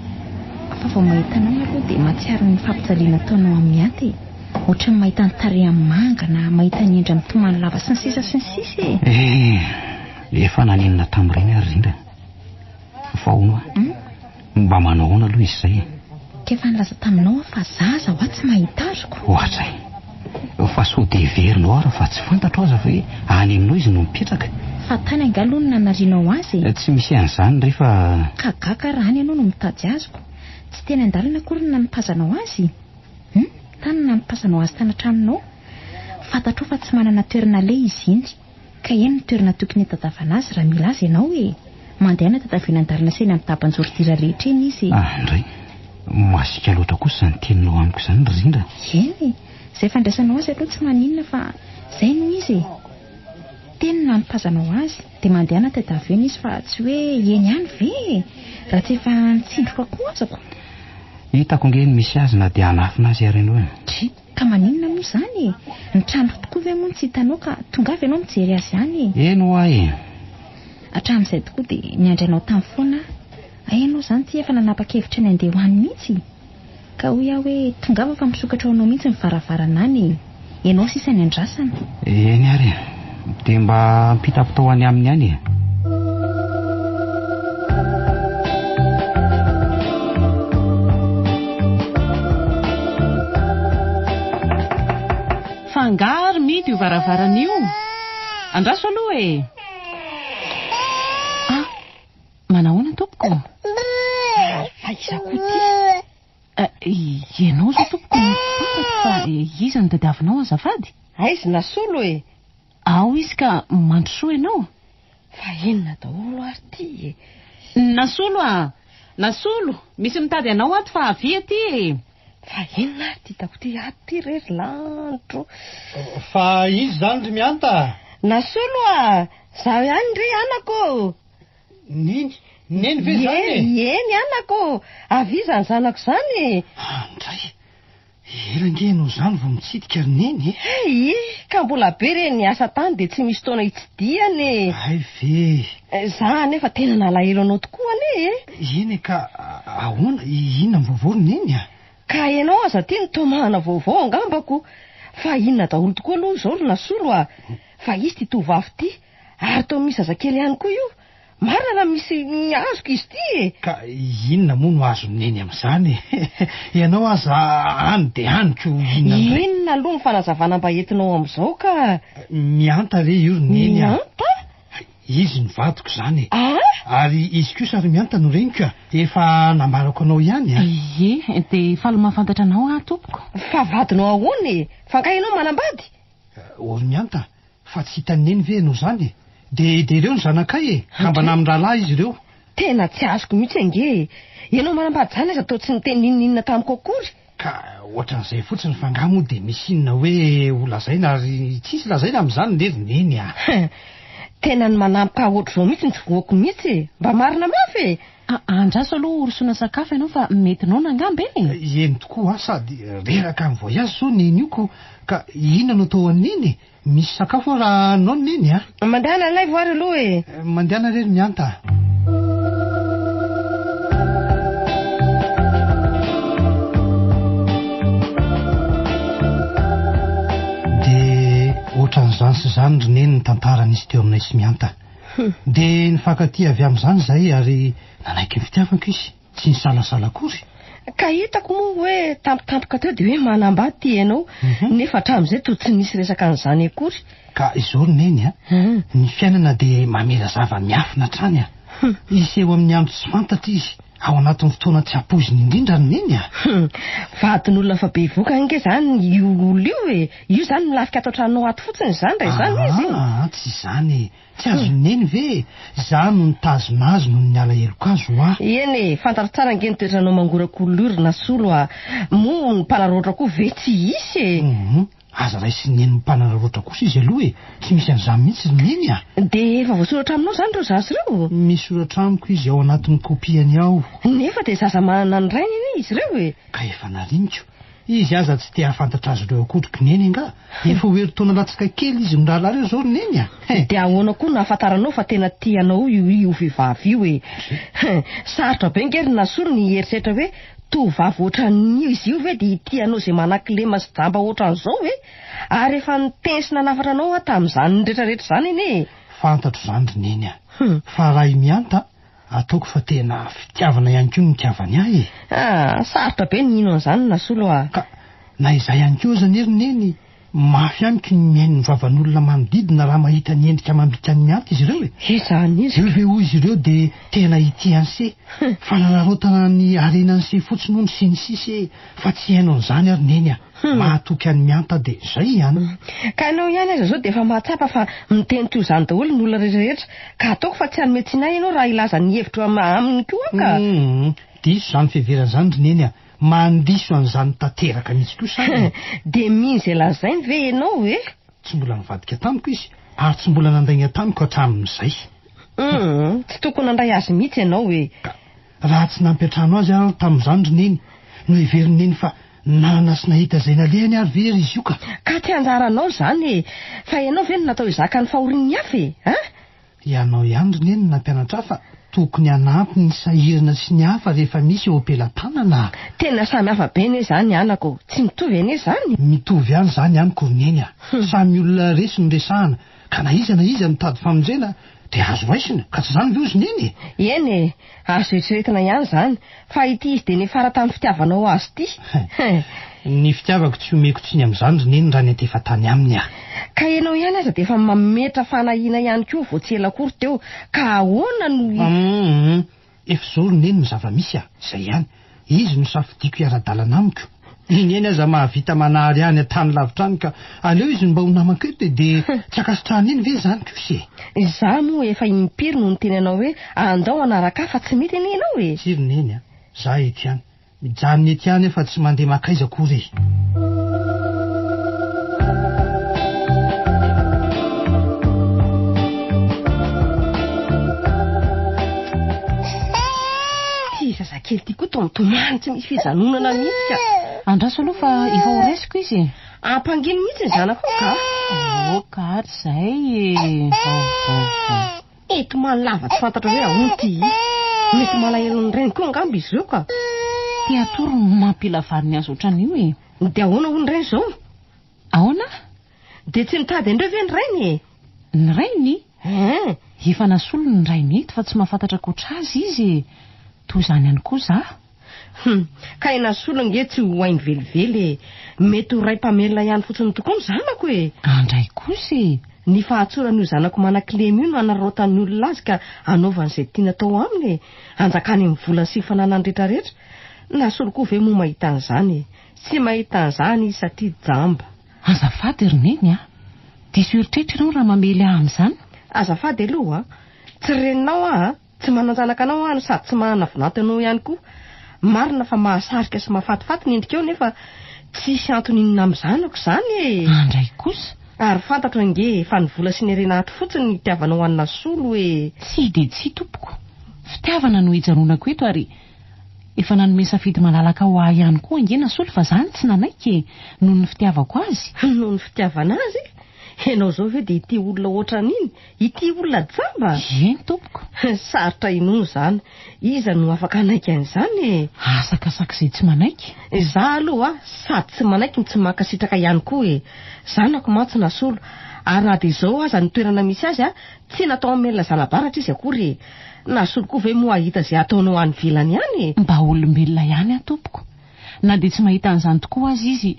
Fa vao mahita anao aloha dia mahatsiaro ny fampijaliana ataonao amin'i Miaty e! Ohatran'ny mahita ny tarehiny mangana, mahita ny endriny mitomany lava sy ny sisa sy ny sisa e! Eh! Efa nanenina tamin'ireny ary Rindra. Fa hono hoa, mba manao ahoana aloha izy izay e? Ka efa nilaza taminao aho fa zaza hoa tsy mahita azoko. Ohatray. Fa sao dia heverinao ary fa tsy fantatro aza fa hoe any aminao izy no mipetraka. Fa tany angaha aloha no nanarianao azy e? Tsy misy an'izany re fa. Ka gaga raha any ianao no mitady azoko. Tsy teny an-dalana akory no nanipazanao azy? Hum? Tany no nanipazanao azy tany an-tranonao? Fantatrao fa tsy manana toerana aleha izy iny. Ka eny ny toerana tokony hitadiavana azy raha mila azy ianao e! Mandehana tadiavo eny an-dalana sy eny amin'ny daban-joridira rehetra eny izy e! Ah ndray! Masiaka loatra kosa izany teninao amiko izany ry Rindra. Eny e! Izay fandraisanao azy aloha tsy maninona fa izay no izy e! Teny no nanipazanao azy dia mandehana tadiavo eny izy fa tsy hoe eny ihany ve e! Raha tsy efa nitsindroka koa azako. Hitako ange ny misy azy na dia hanafina azy ary ianao e! Dry! Ka maninona moa izany e? Ny tranoko tokoa ve moa no tsy hitanao ka tongava ianao mijery azy any e? Eny ho'a e! Hatramin'izay tokoa dia niandry anao tany foana aho. Hay ianao izany ity efa nanapa-kevitra ny handeha ho any mihitsy? Ka hoy aho hoe tongava fa misokatra ho anao mihitsy ny varavarana any e! Ianao sisa ny andrasana. Eny ary e! Dia mba ampitapitao any aminy any e! Fa angaha ary mihidy io varavarana io? Andraso aloha e! Ah! Manahoana tompoko? Fa iza koa ity? Ianao izao tompoko no tsy fantatro fa iza no tadiavinao azafady? Aiza Nasolo e? Ao izy ka mandrosoa ianao. Fa inona daholo ary ity e? Nasolo a! Nasolo! Misy mitady anao ato fa avia aty e! Fa inona ary ity hitako ity ato ity re ry lanitro? Fa iza izany ry Mianta a? Nasolo a! Izaho ihany re anako ô! Neny? Neny ve izany e? Eny, eny anako ô! Avia izany zanako izany e! Andray! Ela ange ianao izany vao mitsidika ry Neny e! Hay! Ka mbola be re ny asa tany dia tsy misy fotoana hitsidihana e! Hay ve! Za anefa tena nalahelo anao tokoa anie e! Eny e, ka ahoana? Inona ny vaovao ry Neny a? Ka ianao aza aty no toa manana vaovao angambako! Fa inona daholo tokoa aloha izao ry Nasolo a! Fa izy ity tovovavy ity, ary toa misy zazakely ihany koa io! Marina raha misy azoko izy ity e! Ka inona moa no azon'i Neny amin'izany e? Ianao aza any dia any ko inona indray? Inona aloha ny fanazavana mba entinao amin'izao ka? Mihanta re io ry Neny a! Mihanta? Izy no vadiko izany e! Ah? Ary izy kosa ry Mihanta no reniko a! Efa nambarako anao ihany a! Ie, dia faly mahafantatra anao aho tompoko. Fa vadinao ahoana e? Fa angaha ianao manambady? O ry Mihanta, fa tsy hitan'i Neny ve ianao izany e? Dia dia ireo ny zanakay e! Kambana amin-drahalahy izy ireo. Tena tsy azoko mihitsy ange e! Ianao manambady izany aza toa tsy niteny n'inon'inona tamiko akory. Ka ohatran'izay fotsiny fa angaha moa dia misy inona hoe ho lazaina ary tsisy lazaina amin'izany re ry Neny a! Tena ny manampoka ohatr'izao mihitsy no tsy voako mihitsy e! Mba marina mafy e! Andraso aloha horosoana sakafo ianao fa mety noana angamba e! Eny tokoa an, sady reraka amin'ny voyage izao Neny io ko, ka inona no atao an'i Neny e? Misy sakafo ao raha noana Neny a! Mandehana alaivo ary aloha e! Mandehana re ry Mianta a! Dia ohatran'izany sy izany ry Neny ny tantara nisy teo aminay sy Mianta. Dia nifankatia avy amin'izany izahay ary nanaiky ny fitiavako izy, tsy nisalasala akory. Ka hitako moa hoe tampotampoka teo dia hoe manambady ity ianao, nefa hatramin'izay toa tsy nisy resaka an'izany akory. Ka izao ry Neny a, ny fiainana dia mamela zava-miafina hatrany a. Hiseho amin'ny andro tsy fantatra izy, ao anatin'ny fotoana tsy ampoiziny indrindra ry Neny a. Vadin'olona efa bevoka ange izany io olona io e! Io izany milafika ato an-tranonao ato fotsiny izany raha izany izy e! Aa, tsy izany e! Tsy azon'i Neny ve e? Izaho no nitazona azy noho ny alaheloko azy hoa. Eny e, fantatro tsara ange ny toetranao mangorak'olona io ry Nasolo a! Moa ny mpanararaotra koa ve tsy hisy e? Hum, aza raisin'i Neny ho mpanararaotra kosa izy aloha e! Tsy misy an'izany mihitsy ry Neny a! Dia efa voasoratra aminao izany ireo zaza ireo? Misoratra amiko izy ao anatin'ny kopiany ao. Nefa dia zaza manana ny rainy anie izy ireo e! Ka efa nariniko. Izy aza tsy te hahafantatra azy ireo akory ry Neny angaha? Efa ho herintaona latsaka kely izy mirahalahy ireo izao ry Neny a! Dia ahoana koa no ahafantaranao fa tena tia anao io io vehivavy io e? Sarotra be nge ry Nasolo ny hieritreritra hoe tovovavy ohatran'io izy io ve dia hitia anao izay manan-kilema sy jamba ohatran'izao e? Ary efa niteny sy nanafatra anao aho tamin'izany rehetrarehetra izany anie e! Fantatro izany ry Neny a! Fa raha i Mihanta Ataoko fa tena fitiavana ihany koa no nitiavany ahy e! Ah, sarotra be ny hino an'izany Nasolo a! Ka na izaho ihany koa aza anie ry Neny, mafy amiko ny mihaino ny vavan'olona manodidina raha mahita ny endrika amam-bikan'i Miaty izy ireo e! Izany izy Eo ve hoy izy ireo dia tena hitia an'se? Fanararaotana ny harenan'se fotsiny hono sy ny sisa e! Fa tsy hihaino an'izany aho ry Neny a! Mahatoky an'i Mianta dia izay ihany. Ka ianao ihany aza izao dia efa mahatsapa fa miteny toy izany daholo ny olona rehetra, ka ataoko fa tsy hanome tsiny ahy ianao raha hilaza ny hevitro aminy koa aho ka. Humm, diso izany fiheverana izany ry Neny a! Mandiso an'izany tanteraka mihitsy kosa aho e! Dia mino izay lazainy ve ianao e? Tsy mbola nivadika tamiko izy ary tsy mbola nandainga tamiko hatramin'izay. Humm, tsy tokony nandray azy mihitsy ianao e! Ka raha tsy nampiantrano azy aho tamin'izany ry Neny, noheverin'i Neny fa nanana sy nahita izay nalehany ary ve ry izy io ka? Ka tsy anjaranao izany e! Fa ianao ve no natao hizaka ny fahorian'ny hafa e? An? Ianao ihany ry Neny no nampianatra ahy fa tokony hanampy ny sahirana sy ny hafa rehefa misy eo am-pelatanana. Tena samy hafa be anie izany anako, tsy mitovy anie izany. Mitovy ihany izany amiko ry Neny a! Samy olona resy no resahana, ka na iza na iza mitady famonjena dia azo raisina, ka tsy izany ve hozy Neny e? Eny e! Azo eritreretina ihany izany, fa ity izy dia niafara tamin'ny fitiavanao azy ity. Ny fitiavako tsy omeko tsiny amin'izany ry Neny raha niantefa tany aminy aho. Ka ianao ihany aza dia efa mametra fanahiana ihany koa vao tsy ela akory teo, ka ahoana no. Hum, efa izao ry Neny ny zava-misy a! Izay ihany. Izy no safidiako hiara-dalana amiko. I Neny aza mahavita manary ahy any an-tany lavitra any ka aleo izy no mba ho namako eto e, dia tsy ankasitrahan'i Neny ve izany kosa e? Izaho moa efa impiry no niteny anao hoe andao hanaraka ahy fa tsy mety anie ianao e! Tsia ry Neny a, za eto ihany. Mijanona eto ihany aho fa tsy mandeha mankaiza akory e! Ity zazakely ity koa toa mitomany tsy misy fijanonana mihitsy ka. Andraso aloha fa efa ho raisiko izy e. Ampangino mihitsy ny zanakao ka. Aoka ary izay e. Vao, vao, vao. E, tomany lava tsy fantatra hoe ahoana ity. Mety malahelo ny rainy koa angamba izy ireo ka. Te hatory no mampila vaniny azy ohatran'io e. Dia ahoana hono re izao? Ahoana? Dia tsy mitady an'ireo ve ny rainy e? Ny rainy? Hein! Efa nasolony ny rainy eto fa tsy mahafantatra ankoatra azy izy e! Toy izany ihany koa za. Hum! Ka i Nasolo ange tsy ho hainy velively e! Mety ho ray mpamelona ihany fotsiny tokoa ny zanako e! Andray kosa e! Ny fahatsoran'io zanako manan-kilema io no hanararaotan'ny olona azy ka hanaovany izay tiany atao aminy e! Hanjakany amin'ny volany sy fananany rehetrarehetra. Nasolo koa ve moa mahita an'izany e! Tsy mahita an'izany izy satria jamba. Azafady ry Neny a! Diso eritreritra ianao raha mamely ahy amin'izany. Azafady aloha a! Tsy reninao aho a! Tsy manan-janaka anao aho no sady tsy manana vinanto anao ihany koa. Marina fa mahasarika sy mahafatifaty ny endrikao nefa tsisy antony inona amin'ny zanako izany e! Andray kosa! Ary fantatro ange fa ny vola sy ny harena ato fotsiny no itiavanao an'i Nasolo e! Tsia dia tsia tompoko! Fitiavana no ijanonako eto ary Efa nanome safidy malalaka ho ahy ihany koa ange Nasolo fa za no tsy nanaiky e! Noho ny fitiavako azy. Noho ny fitiavana azy? Ianao izao ve dia ity olona ohatran'iny? Ity olona jamba? Eny tompoko. Sarotra inoana izany. Iza no afaka hanaiky an'izany e? Asakasak'izay tsy manaiky. Izaho aloha sady tsy manaiky no tsy mankasitraka ihany koa e! Zanako mantsy Nasolo, ary na dia izao aza ny toerana misy azy, tsy natao hamelona zana-baratra izy akory e! Nasolo koa ve moa hahita izay ataonao any ivelany any e? Mba olombelona ihany aho tompoko. Na dia tsy mahita an'izany tokoa aza izy,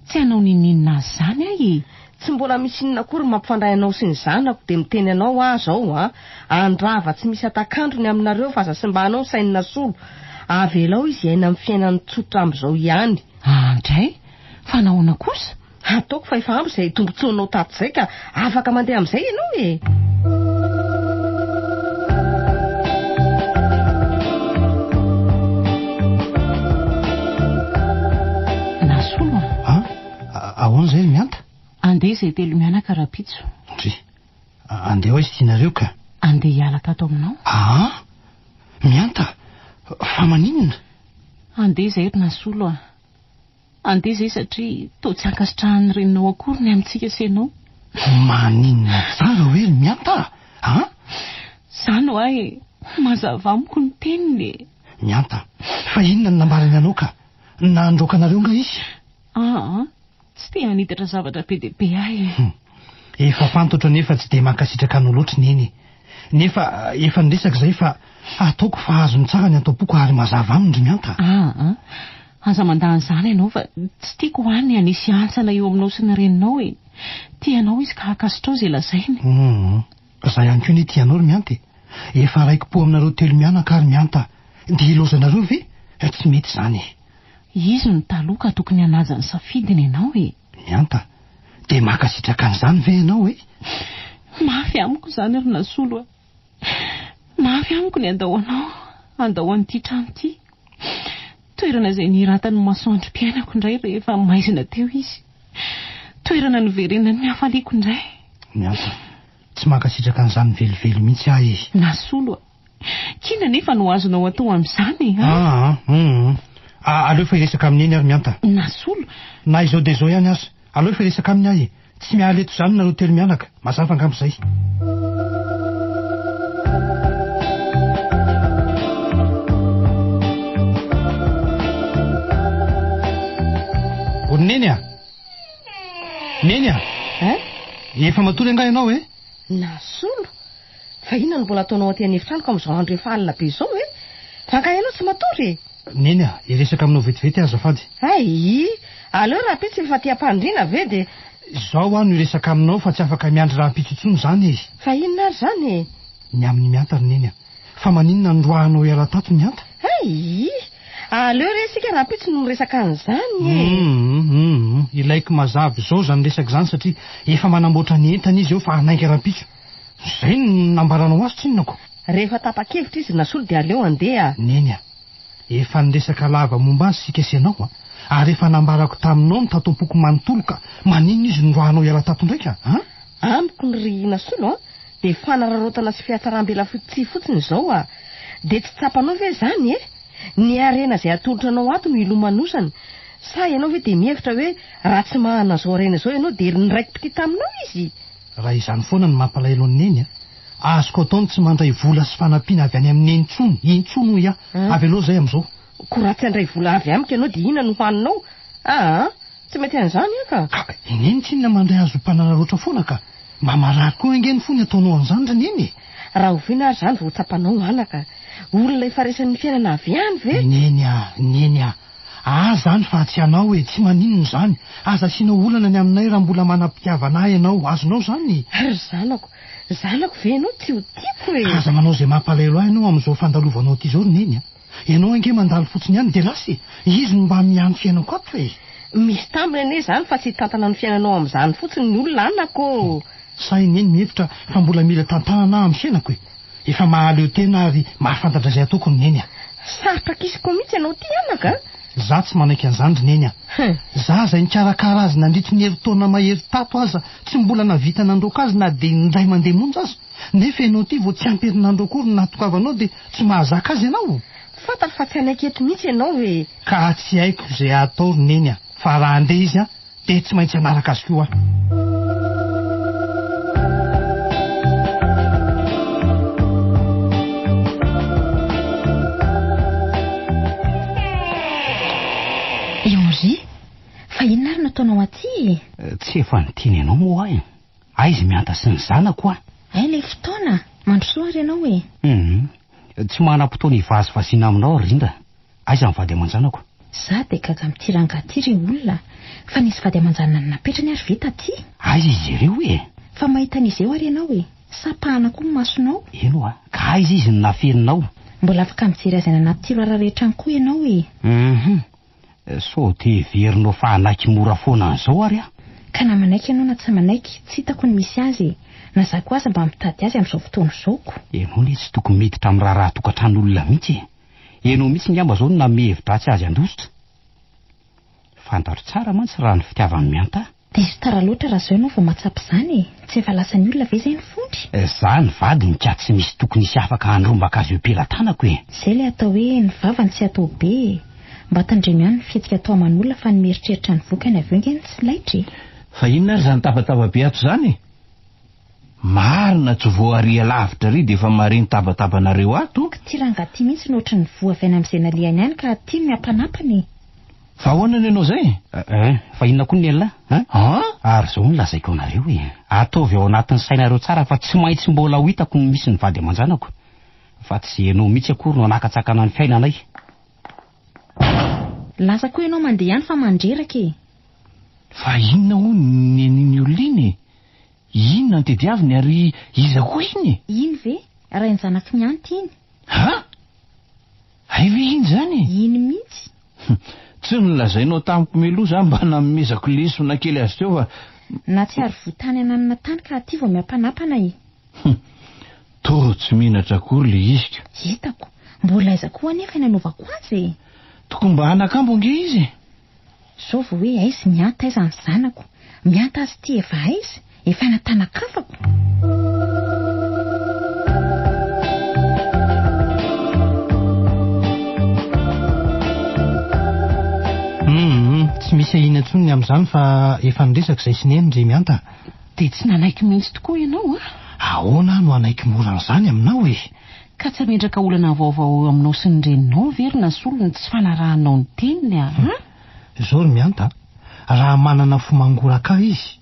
tsy hanao n'inon'inona azy izany aho e! Tsy mbola misy inona akory mampifandray anao sy ny zanako dia miteny anao aho izao an! Andrava tsy misy hatak'andro ny aminareo fa aza simbanao ny sain'i Nasolo. Avelao izy hiaina amin'ny fiainany tsotra amin'izao ihany. Andray! Fa nahoana kosa? Ataoko fa efa ampy izay tombotsoanao tato izay ka afaka mandeha amin'izay ianao e! Nasolo a! An? Ahoana izay ry Mianta? Andeha izay telomianaka rahampitso. Ndry! Andeha ho aiza tianareo ka? Andeha hiala tato aminao. Aa! Mianta! Fa maninona? Andeha izay ry Nasolo a! Andeha izay satria toa tsy ankasitrahan'ny reninao akory ny amintsika sy ianao. Maninona tsara hoe ry Mianta a? Izany hoa e! Mazava amiko ny teniny e! Mianta, fa inona no nambarany anao ka? Nandroaka anareo nga izy? Aa, tsy te hanitatra zavatra be dia be ahy e. Hum. Efa fantatro anefa tsy dia mankasitraka anao loatra Neny e. Nefa efa niresaka izay fa ataoko fa azony tsara ny ato am-poko ary mazava aminy ry Mianta. Aa, aza mandà an'izany ianao fa tsy tiako ho any hanisy hantsana eo aminao sy ny reninao e. Tia anao izy ka ankasitrao izay lazainy. Hum. Za ihany koa anie tia anao ry Mianta e. Efa raiki-po aminareo telo mianaka aho ry Mianta. Dia ilaozanareo ve? Tsy mety izany e. Izy no taloha ka tokony hanaja ny safidiny ianao e. Mianta, dia mankasitraka an'izany ve ianao e? Mafy amiko izany ry Nasolo a. Mafy amiko ny handao anao, handao an'ity trano ity. Toerana izay nihiratan'ny masoandrom-piainako indray rehefa maizina teo izy. Toerana niverenan'ny hafaliako indray. Miantsa, tsy mankasitraka an'izany velively mihitsy aho e. Nasolo a! K'inona anefa no azonao atao amin'izany e? Aa, hum. Aleo fa hiresaka amin'i Neny ary Mianta. Nasolo. Na izao dia izao ihany aza. Aleo fa hiresaka aminy aho e. Tsy miala eto izany nareo telo mianaka. Mazava angamba izay. O ry Neny a! Neny a! Hein? Efa matory angaha ianao e? Nasolo? Fa inona no mbola ataonao aty an'efitranoko amin'izao andro efa alina be izao e? Fa angaha ianao tsy matory e? Neny a, hiresaka aminao vetivety aho azafady. Hay! Aleo rahampitso efa aty am-pandriana ve dia. Izao aho no hiresaka aminao fa tsy afaka miandry rahampitso intsony izany e! Fa inona ary izany e? Ny amin'i Mianta ry Neny a! Fa maninona no roahanao hiala tato Mianta? Hay! Aleo re isika rahampitso no miresaka an'izany e! Hum hum ilaiko mazava izao izany resaka izany satria efa manamboatra ny entana izy eo fa hanainga rahampitso. Izay no nambaranao azy tsinona ko! Rehefa tapa-kevitra izy Nasolo dia aleo handeha. Neny a! Efa niresaka lava momba azy isika sy ianao a! Ary efa nambarako taminao ny tato am-poko manontolo ka maninona izy no roahanao hiala tato indraika a? Amiko ny ry Nasolo a! Dia fanararaotana sy fihatsaram-belatsihy fotsiny izao a! Dia tsy tsapanao ve izany e? Ny harena izay atolotra anao ato no ilomanosany. Sa ianao ve dia mihevitra hoe raha tsy manana izao harena izao ianao dia niraiki-pitia taminao izy? Raha izany foana no mampalahelo an'i Neny a! Azoko atao ny tsy mandray vola sy fanampiana avy any amin'i Neny intsony, intsony hoy aho. Avelao izay amin'izao. Koa raha tsy handray vola avy amiko ianao dia inona no hohaninao? Aa! Tsy mety an'izany aho ka! Ka i Neny tsinona mandray azy ho mpanararaotra foana ka! Mba marary koa ange ny fony ataonao an'izany ry Neny e! Rahoviana ary izany vao ho tsapanao anaka? Olona efa resin'ny fiainana avy any ve? Neny a! Neny a! Ahy izany fa tsy anao e! Tsy maninona izany! Aza asiana olana ny aminay raha mbola manam-pitiavana ahy ianao, azonao izany e! Ry zanako, zanako ve ianao tsy ho tiako e! Aza manao izay mampalahelo ahy ianao amin'izao fandalovanao aty izao ry Neny a! Ianao ange mandalo fotsiny ihany dia lasa e! Izy no mba miahy ny fiainako ato e! Misy tambiny anie izany fa tsy hitantana ny fiainanao amin'izany fotsiny ny olona anako ô! Sa i Neny mihevitra fa mbola mila tantanana aho amin'ny fiainako e! Efa mahaleo tena ary mahafantatra izay ataoko ny Neny a! Sarotra kisiko mihitsy ianao ity anaka a! Za tsy manaiky an'izany ry Neny a! Za izay nikarakara azy nandritry ny herintaona mahery tato aza tsy mbola nahavita nandroaka azy na dia indray mandeha monja aza! Nefa ianao ity vao tsy ampy herinandro akory no nahatokavanao dia tsy mahazaka azy ianao? Fantako fa tsy hanaiky eto mihitsy ianao e! Ka tsy haiko izay hatao ry Neny a! Fa raha handeha izy an, dia tsy maintsy hanaraka azy koa aho. I Henri, fa inona ary no ataonao aty e? Tsy efa niteny anao moa aho e! Aiza i Mianta sy ny zanako a! Hay ilay fotoana! Mandrosoa ary ianao e! Hum, tsy manam-potoana hivazivaziana aminao ry Rindra. Aiza ny vady aman-janako? Za dia gaga amin'ity rangahy ity ry olona a! Fa nisy vady aman-janany napetrany ary ve taty? Aiza izy ireo e? Fa mahita an'izy eo ary ianao e! Sa pahana koa ny masonao? Eny hoa, ka aiza izy no nafeninao? Mbola afaka mijery azy any anaty tiroir rehetra any koa ianao e! Hum, Sao dia heverinao fa hanaiky mora foana an'izao ary aho? Ka na manaiky ianao na tsy manaiky, tsy hitako ny misy azy e! Na za koa aza mba mitady azy amin'izao fotoana izao ko! Ianao anie tsy tokony miditra amin'ny raharaha tokantran'olona mihitsy e! Ianao mihitsy ngamba izao no nanome hevi-dratsy azy handositra. Fantatro tsara mantsy raha ny fitiavan'i Mianta. Diso tara loatra raha izao ianao vao mahatsapa izany e! Tsy efa lasan'ny olona ve izay ny fondry? Za ny vadiny ka tsy misy tokony hisy afaka handrombaka azy eo am-pelatanako e! Izay ilay atao hoe ny vavany tsy atao be e! Mba tandremo ihany ny fihetsika atao aman'olona fa ny mieritreritra ny vokany avy eo nge no tsy laitra e. Fa inona ary izany tabataba be ato izany e? Marina tsy vao ary alavitra ary dia efa mahare ny tabatabanareo ato. K'ty rangahy ty mihitsy no ohatry ny voa avy any amin'izay nalehany any ka aty no miampanapana e. Fa ahoana ny anao izay e? Eh, fa inona koa ny an'lah an? An? Ary izao no lazaiko anareo e, ataovy ao anatin'ny sainareo tsara fa tsy maintsy mbola ho hitako ny misy ny vady aman-janako. Fa tsy ianao mihitsy akory no hanakatsakana ny fiainanay. Lasa koa ianao mandeha ihany fa mandreraka e. Fa inona hono ny an'iny olona iny e? Inona no tediaviny ary iza koa iny e? Iny ve? Rain-janak'i Mianty iny. Ha? Hay ve iny izany e? Iny mihitsy. Tsy nolazainao tamiko mialoha za mba nanomezako lesona kely azy teo fa. Nahatsiaro voa tany ananona tany ka aty vao miampanapana e. Hum. Toa tsy menatra akory le izy ka. Hitako. Mbola aiza koa anefa ny anaovako azy e? Tokony mba anakambo ange izy e. Zao vao hoe aiza Mianta aiza ny zanako. Mianta azy ity efa aiza? Efa natanakafako. Hum, tsy misy ahiana intsony ny amin'izany fa efa niresaka izay sy neny ry Mianta. Dia tsy nanaiky mihitsy tokoa ianao an? Ahoana aho no hanaiky mora an'izany aminao e? Ka tsy hametraka olana vaovao eo aminao sy ny reninao ve ry Nasolo ny tsy fanarahanao ny teniny a? Hum. Izao ry Mianta a, raha manana fo mangoraka ahy izy,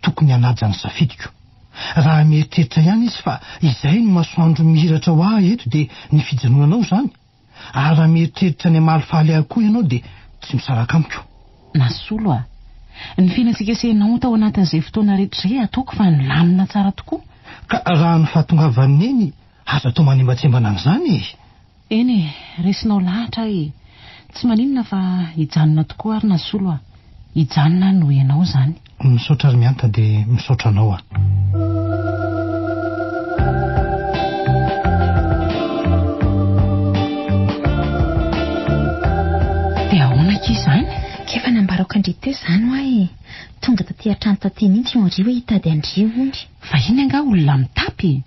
tokony hanaja ny safidiko. Raha mieritreritra ihany izy fa izay no masoandro mihiratra ho ahy eto dia ny fijanonanao izany. Ary raha mieritreritra ny hamalifaly ahy koa ianao dia tsy misaraka amiko. Nasolo a! Ny fiainantsika sy ianao tao anatin'izay fotoana rehetra izay ataoko fa nilamina tsara tokoa. Ka raha ny fahatongavan'i Neny aza atao manembatsembana an'izany e! Eny e, resinao lahatra aho e! Tsy maninona fa hijanona tokoa ary Nasolo a! Hijanona aho noho ianao izany. Misaotra ry Mianta dia misaotra anao aho. Dia ahoana akia izany? K'efa nambarako an-dry teo izany hoa e! Tonga taty an-trano taty mihitsy i Henri hoe hitady an-dry hono. Fa iny angaha olona mitapy e!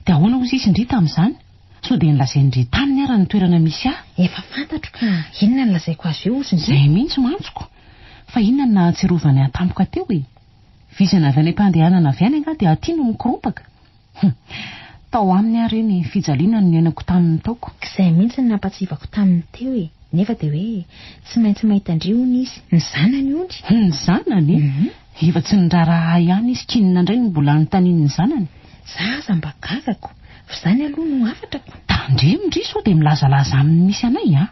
Dia ahoana hozy izy ndry tamin'izany? Sao dia nolazain-dry taminy ara ny toerana misy ahy? Efa fantatro ka! Inona no lazaiko azy eo hozy ndry? Izay mihitsy mantsiko! Fa inona no nahatsiarovany ahy tampoka teo e? Vizana avy any am-pandehanana avy any angaha dia aty no mikoropaka? Hum! Tao aminy aho ireny, fijaliana no niainako tamin'ny taoko. K'izay mihitsy no nampahatsivako taminy teo e! Nefa dia hoe tsy maintsy mahita an-dry hono izy, ny zanany hono. Ny zanany? Efa tsy niraharaha ahy ihany izy k'inona indray no mbola anontaniany ny zanany? Za aza mba gagako, f'izany aloha no hafatrako. Tandremo ndry sao dia milazalaza aminy misy anay a!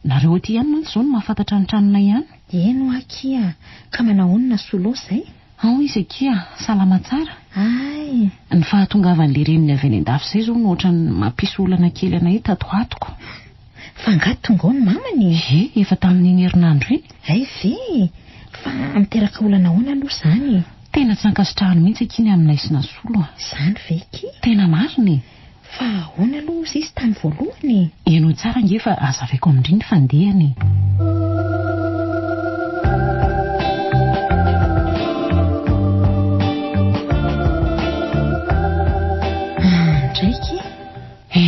Nareo aty ihany mantsy izao no mahafantatra ny tranonay ihany. Eny hoa akia, ka manahoana Solo izay? Ao izy akia, salama tsara. Hay! Ny fahatongavan'ilay reniny avy any an-dafy izay izao no ohatran'ny mampisy olana kely anay tato atoko. Fa angaha tonga ao ny mamany e? Ie, efa tamin'iny herinandro iny. Hay ve e! Fa miteraka olana ahoana aloha izany e? Tena tsy ankasitrahany mihitsy akia ny aminay sy Nasolo a! Izany ve akia? Tena marina e! Fa ahoana aloha hozy izy tamin'ny voalohany e? Henoy tsara ange fa hazavaiko amin-dry ny fandehany e! Andraiky e!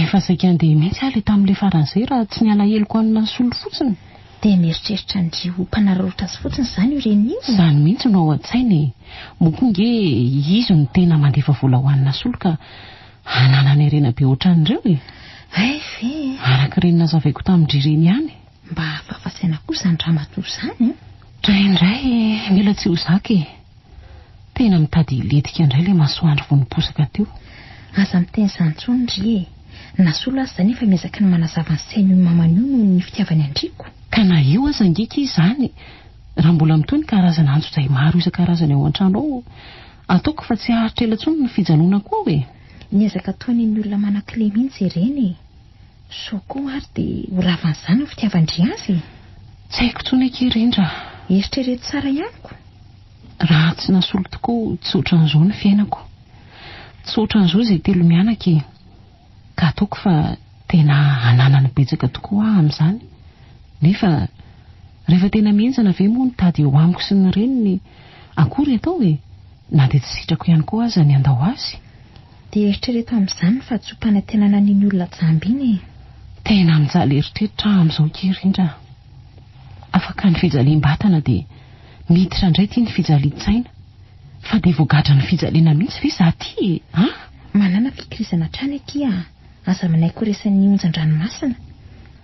Efa saika handeha mihitsy aho ilay tamin'ilay farany izay raha tsy ny alaheloko an'i Nasolo fotsiny. Dia mieritreritra an-dry ho mpanararaotra azy fotsiny izany io reniny io? Izany mihitsy no ao an-tsaina e! Moa koa ange izy no tena mandefa vola ho an'i Nasolo ka hananany harena be ohatran'ireo e! Hay ve e! Araka ireny nazavaiko tamin-dry ireny ihany. Mba hafahafa saina koa izany ramatoa izany an! Indraindray mila tsy ho zaka e! Tena mitady hilentika indray ilay masoandro vao niposaka teo. Aza miteny izany intsony ry e! Nasolo aza izany efa miezaka ny manazava ny sain'io mamany io noho ny fitiavany an-dRiko. Ka na eo aza ange akia izany, raha mbola mitohy ny karazana antsojay maro isan-karazany ao an-trano ao, ataoko fa tsy haharitra ela intsony ny fijanonako ao e! Miezaka ataon'iny olona manan-kle mihitsy ireny e! Sao koa ary dia ho ravan'izany ny fitiavan-dry azy e! Tsy haiko intsony akia Rindra a! Eritrereto tsara ihany ko! Raha tsy nasolo tokoa tsy ohatran'izao ny fiainako. Tsy ohatran'izao izay telomianaka e! Ka ataoko fa tena ananany betsaka tokoa aho amin'izany. Nefa rehefa tena mihenjana ve moa ny tady eo amiko sy ny reniny, akory atao e! Na dia tsy sitrako ihany koa aza ny handao azy. Dia eritrereto amin'izany ny fahadisoam-panantenana an'iny olona jamba iny e! Tena mijaly eritreritra aho amin'izao akia Rindra a! Afaka ny fijaliam-batana dia miditra indray ity ny fijalian-tsaina. Fa dia voagadran'ny fijaliana mihitsy ve izaho ity e? An? Manana fikirizana hatrany akia a! Aza manaiky ho resin'ny onjan-dranomasina.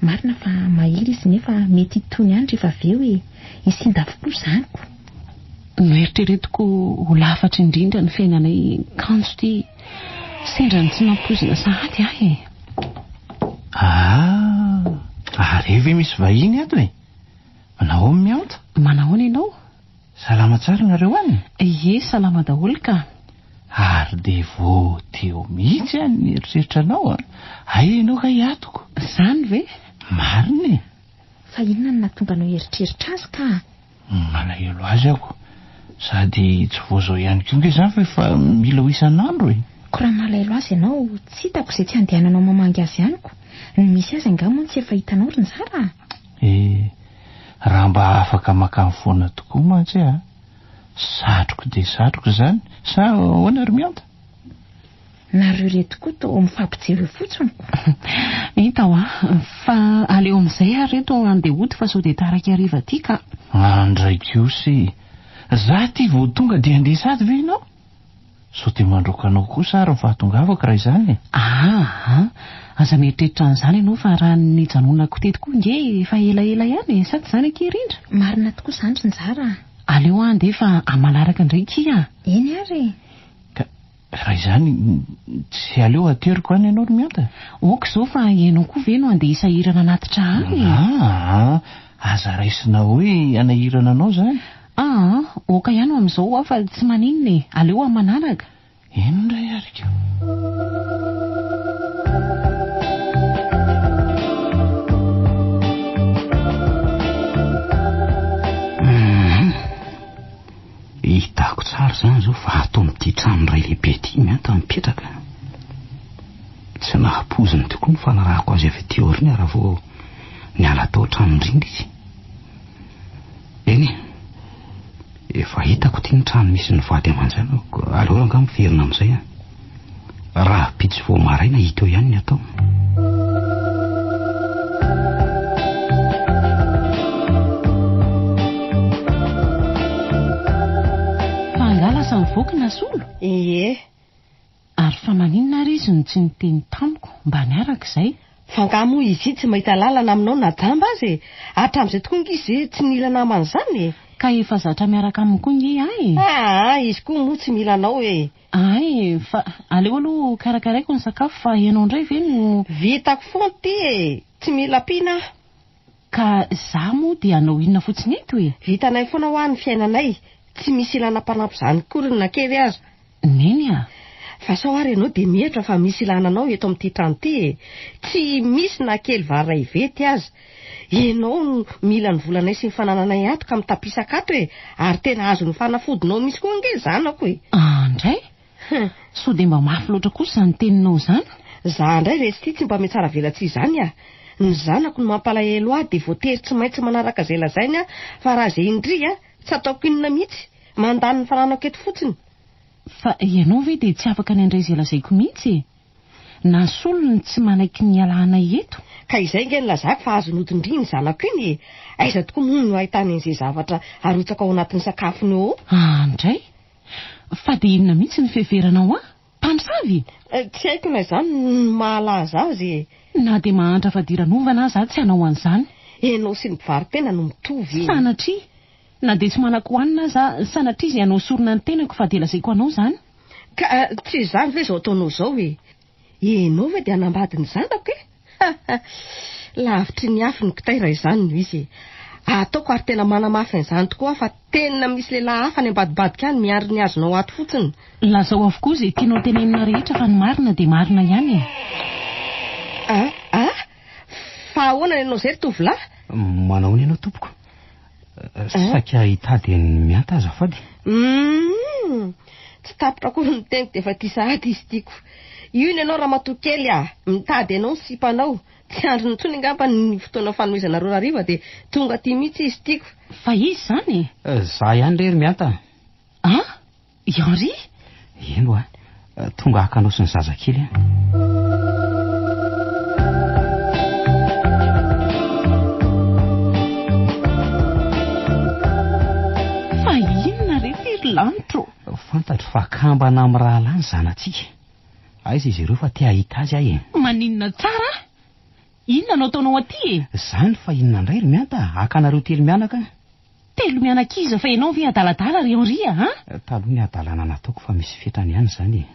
Marina fa mahery izy nefa mety hitony ihany rehefa avy eo e! Hisinda avokoa izany ko! Noeritreretiko ho lafatra indrindra ny fiainanay kanjo ity sendra ny tsy nampoizina sahady ahy e! Ah! Ary ve misy vahiny ato e? Manahoana Mianta? Manahoana ianao? Salama tsara nareo any? Ie, salama daholo ka. Ary dia vao teo mihitsy aho nieritreritra anao a! Hay ianao kay atoko. Izany ve? Marina e! Fa inona no nahatonga anao hieritreritra azy ka? Malahelo azy aho ko. Sady tsy vao izao ihany koa nge izany fa efa mila ho isan'andro e! Ko raha malahelo azy ianao, tsy hitako izay tsy handehananao mamangy azy ihany ko. Ny misy azy angaha moa tsy efa hitanao ry Njara a! Eh, raha mba afaka makany foana tokoa mantsy a! Satriko dia satriko izany, sa ahoana ry Mianta? Nareo ireto koa toa mifampijery eo fotsiny ko. Hita hoa, fa aleo amin'izay ary reto handeha hody fa sao dia taraiky hariva aty ka. Andray kosa e! Za ty vao tonga dia handeha sady ve ianao? Sao dia mandroaka anao kosa ary ny fahatongavako raha izany e? Aa! Aza mieritreritra an'izany ianao fa raha ny nijanonako teto koa nge efa elaela ihany e! Sa tsy izany akia Rindra? Marina tokoa izany ry Njara a! Aleo aho handeha fa amin'ny manaraka indray kia a! Eny ary e! Ka raha izany tsy aleo ateriko any ianao ry Mianta? Ok izao fa ianao koa ve no handeha hisahirana hanatitra ahy e? Aa! Aza raisina hoe hanahirana anao izany. Aa, ok ihany ho amin'izao hoa fa tsy maninona e, aleo amin'ny manaraka. Eny indray ary ka. Hitako tsara izany izao fa ato amin'ity trano iray lehibe ity Mianta mipetraka. Tsy nahapoiziny tokoa ny fanarahako azy avy aty aoriana raha vao niala tao an-tranon-drindra izy. Eny e, efa hitako ity ny trano misy ny vady aman-janako, aleo rangaha miverina amin'izay an. Rahampitso vao maraina hita eo ihany ny atao. Fa angaha lasa nivoaka Nasolo? Ie. Ary fa maninona ary izy no tsy niteny tamiko mba niaraka izay? Fa angaha moa izy tsy mahita lalana aminao na jamba aza e! Hatramin'izay tokoa ange izy tsy nila namana izany e! Ka efa zatra miaraka aminy koa nge ahy e! Aa, izy koa moa tsy mila anao e! Ay, fa aleo aloha karakaraiko ny sakafo fa ianao indray ve no. Vitako foana ity e! Tsy mila ampiana aho. Ka za moa dia hanao inona fotsiny eto e? Vitanay foana hoa ny fiainanay, tsy misy ilana mpanampy izany akory na kely aza. Neny a! Fa sao ary ianao dia mihevitra fa misy ilana anao eto amin'ity trano ity e! Tsy misy na kely vary iray vety aza. Ianao no mila ny volanay sy ny fanananay ato ka mitapisaka ato e! Ary tena azon'ny fanafodinao mihitsy koa ange ny zanako e! Andray! Sao dia mba mafy loatra kosa izany teninao izany? Za indray resy ity tsy mba mihatsaravelatsihy izany ah! Ny zanako no mampalahelo ahy dia voatery tsy maintsy manaraka izay lazainy aho fa raha izay indry ah, tsy ataoko inona mihitsy! Mandany ny fananako eto fotsiny! Fa ianao ve dia tsy afaka ny handray izay lazaiko mihitsy e? Na solony tsy manaiky ny hialanay eto? Ka izay ange no lazako fa azony hodin-dry iny zanako iny e! Aiza tokoa moa no ahitany an'izay zavatra arotsaka ao anatin'ny sakafony eo? Andray! Fa dia inona mihitsy ny fiheveranao ahy? Mpamosavy? Tsy haiko na izany no mahalaza azy e! Na dia mahantra fadiranovana aza aho tsy hanao an'izany. Ianao sy ny mpivaro-tena no mitovy e! Sanatria! Na dia tsy manan-kohanina aza aho, sanatria izay hanao sorona ny tenako fa dia lazaiko anao izany. Ka tsy izany ve izao ataonao izao e? Ianao ve dia hanambady ny zanako e? Lavitry ny afo ny kitay raha izany no izy e! Ataoko ary tena manamafy an'izany tokoa aho fa tena misy lehilahy hafa any ambadibadika any miandry ny azonao ato fotsiny. Lazao avokoa izay tianao tenenina rehetra fa ny marina dia marina ihany e! A! A! Fa ahoana ny anao izay ry tovolahy? Manahoana ianao tompoko? Saika hitady an'i Mianta azafady. Humm! Tsy tapitra akory ny teniko dia efa tia sahady izy tiako. Io ny anao ramatoa kely ah! Mitady anao ny sipanao. Tsy andriny intsony angamba ny fotoana fanomezanareo hariva dia tonga aty mihitsy izy tiako. Fa iza izany e? Za ihany re ry Mianta. An? I Henri? Eny hoa, tonga haka anao sy ny zazakely aho. Fantatro fa kambana amin'ny rahalahy ny zanatsika. Aiza izy ireo fa te hahita azy aho e. Maninona tsara? Inona no ataonao aty e? Zany fa inona indray ry Mianta? Haka anareo telo mianaka aho. Telo mianaka iza fa ianao ve adaladala ry Henri a? Taloha ny hadalana nataoko fa misy fetrany ihany izany e.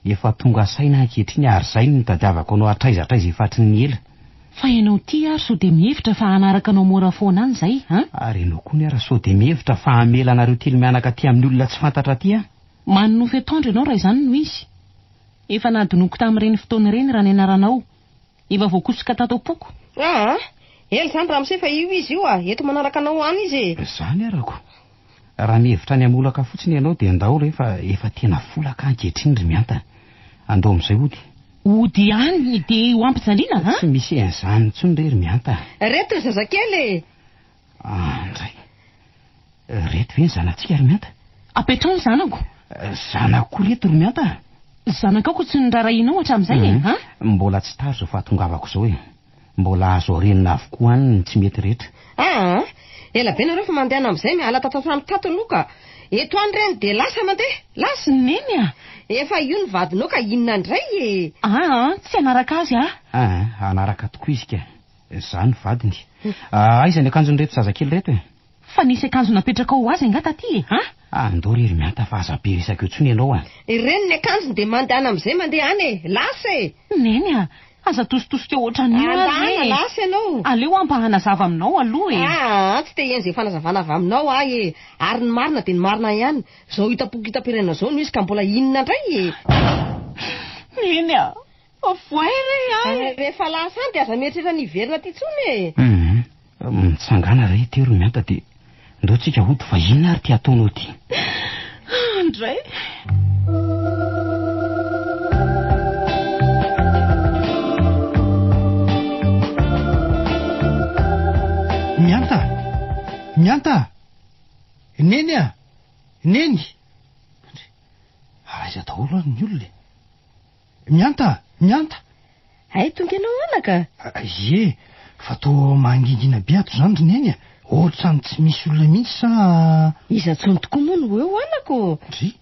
Efa tonga saina aho ankehitriny ary izay no nitadiavako anao hatraiza hatraiza efa hatry ny ela. Fa ianao ity ary sao dia mihevitra fa hanaraka anao mora foana any izay a? Ary ianao koa ny ara sao dia mihevitra fa hamela anareo telo mianaka aty amin'ny olona tsy fantatra aty aho? Manonofy atoandro ianao raha izany no izy. Efa nadinoiko tamin'ireny fotoana ireny raha ny anaranao. Efa voakosoka tato am-poko. Aa! Ela izany ramose fa io izy io a! Eto manaraka anao any izy e! Izany arako. Raha mihevitra ny hamolaka fotsiny ianao dia ndao re fa efa tena folaka ankehitriny ry Mianta. Andao amin'izay hody. Hody any dia ho ampijaliana a? Tsy misy an'izany intsony re ry Mianta. Reto ry zazakely e! Andray. Reto ve ny zanatsika ry Mianta? Apetraho ny zanako. Zanako koa reto ry Mianta a! Zanakao ko tsy noraharahianao hatramin'izay e, a? Mbola tsy tara izao fahatongavako izao e. Mbola azo arenina avokoa any ny tsy mety rehetra. Aa! Ela be nareo fa mandehana amin'izay miala tato an-trano tato aloha ka. Eto any ireny dia lasa mandeha, lasa. Neny a! Efa io ny vadinao ka inona indray e? Aa! Tsy hanaraka azy aho. Aa! Hanaraka tokoa izy ka. Izaho no vadiny. Aiza ny akanjon'ireto zazakely ireto e? Fa nisy akanjo napetrakao ho azy angaha taty e? An? Andao re ry Mianta fa aza be resaka eo intsony ianao a! Ireny ny akanjony dia mandehana amin'izay mandeha any e! Lasa e! Neny a! Aza atositosika ohatran'io ary e! Andana, lasa ianao! Aleo aho mba hanazava aminao aloha e! Aa, tsy te hihaino izay fanazavana avy aminao aho e! Ary ny marina dia ny marina ihany. Izao hitam-poko hitam-pirenena izao no izy ka mbola inona indray e? Neny a! Voay re ahy e! Rehefa lasa any dia aza mieritreritra ny hiverina aty intsony e! Hum, mitsangàna re teo ry Mianta dia ndao tsika hody fa inona ary ity ataonao ity? Andray! Mianta! Mianta! Neny a! Neny! Aiza daholo ary ny olona e? Mianta! Mianta! Hay tonga ianao anaka? Ie, fa toa mangingina be ato izany ry Neny a! Ohatran'ny tsy misy olona mihitsy sa. Iza intsony tokoa moa no eo anaka ô? Ndry,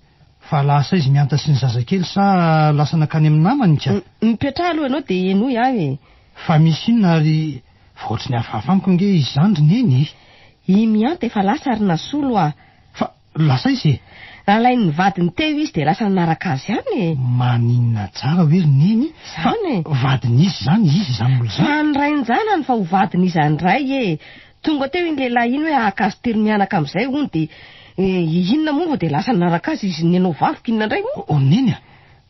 fa lasa izy Mianta sy ny zazakely sa lasa nankany amin'ny namany ka? Mipetraha aloha ianao dia henoy aho e! Fa misy inona ary fa ohatry ny hafahafa amiko ange izy izany ry Neny e! I Mianta efa lasa ry Nasolo a! Fa Lasa izy e! Nalain'ny vadiny teo izy dia lasa nanaraka azy any e! Maninona tsara hoe ry Neny fa Izany e! vadin'iza izany izy izany olona izany? Fa ny rain-janany fa ho vadin'iza indray e! Tonga teo iny lehilahy iny hoe haka azy telo mianaka amin'izay hono dia inona moa vao dia lasa nanaraka azy izy nenao vaviko inona indray moa? O Neny a!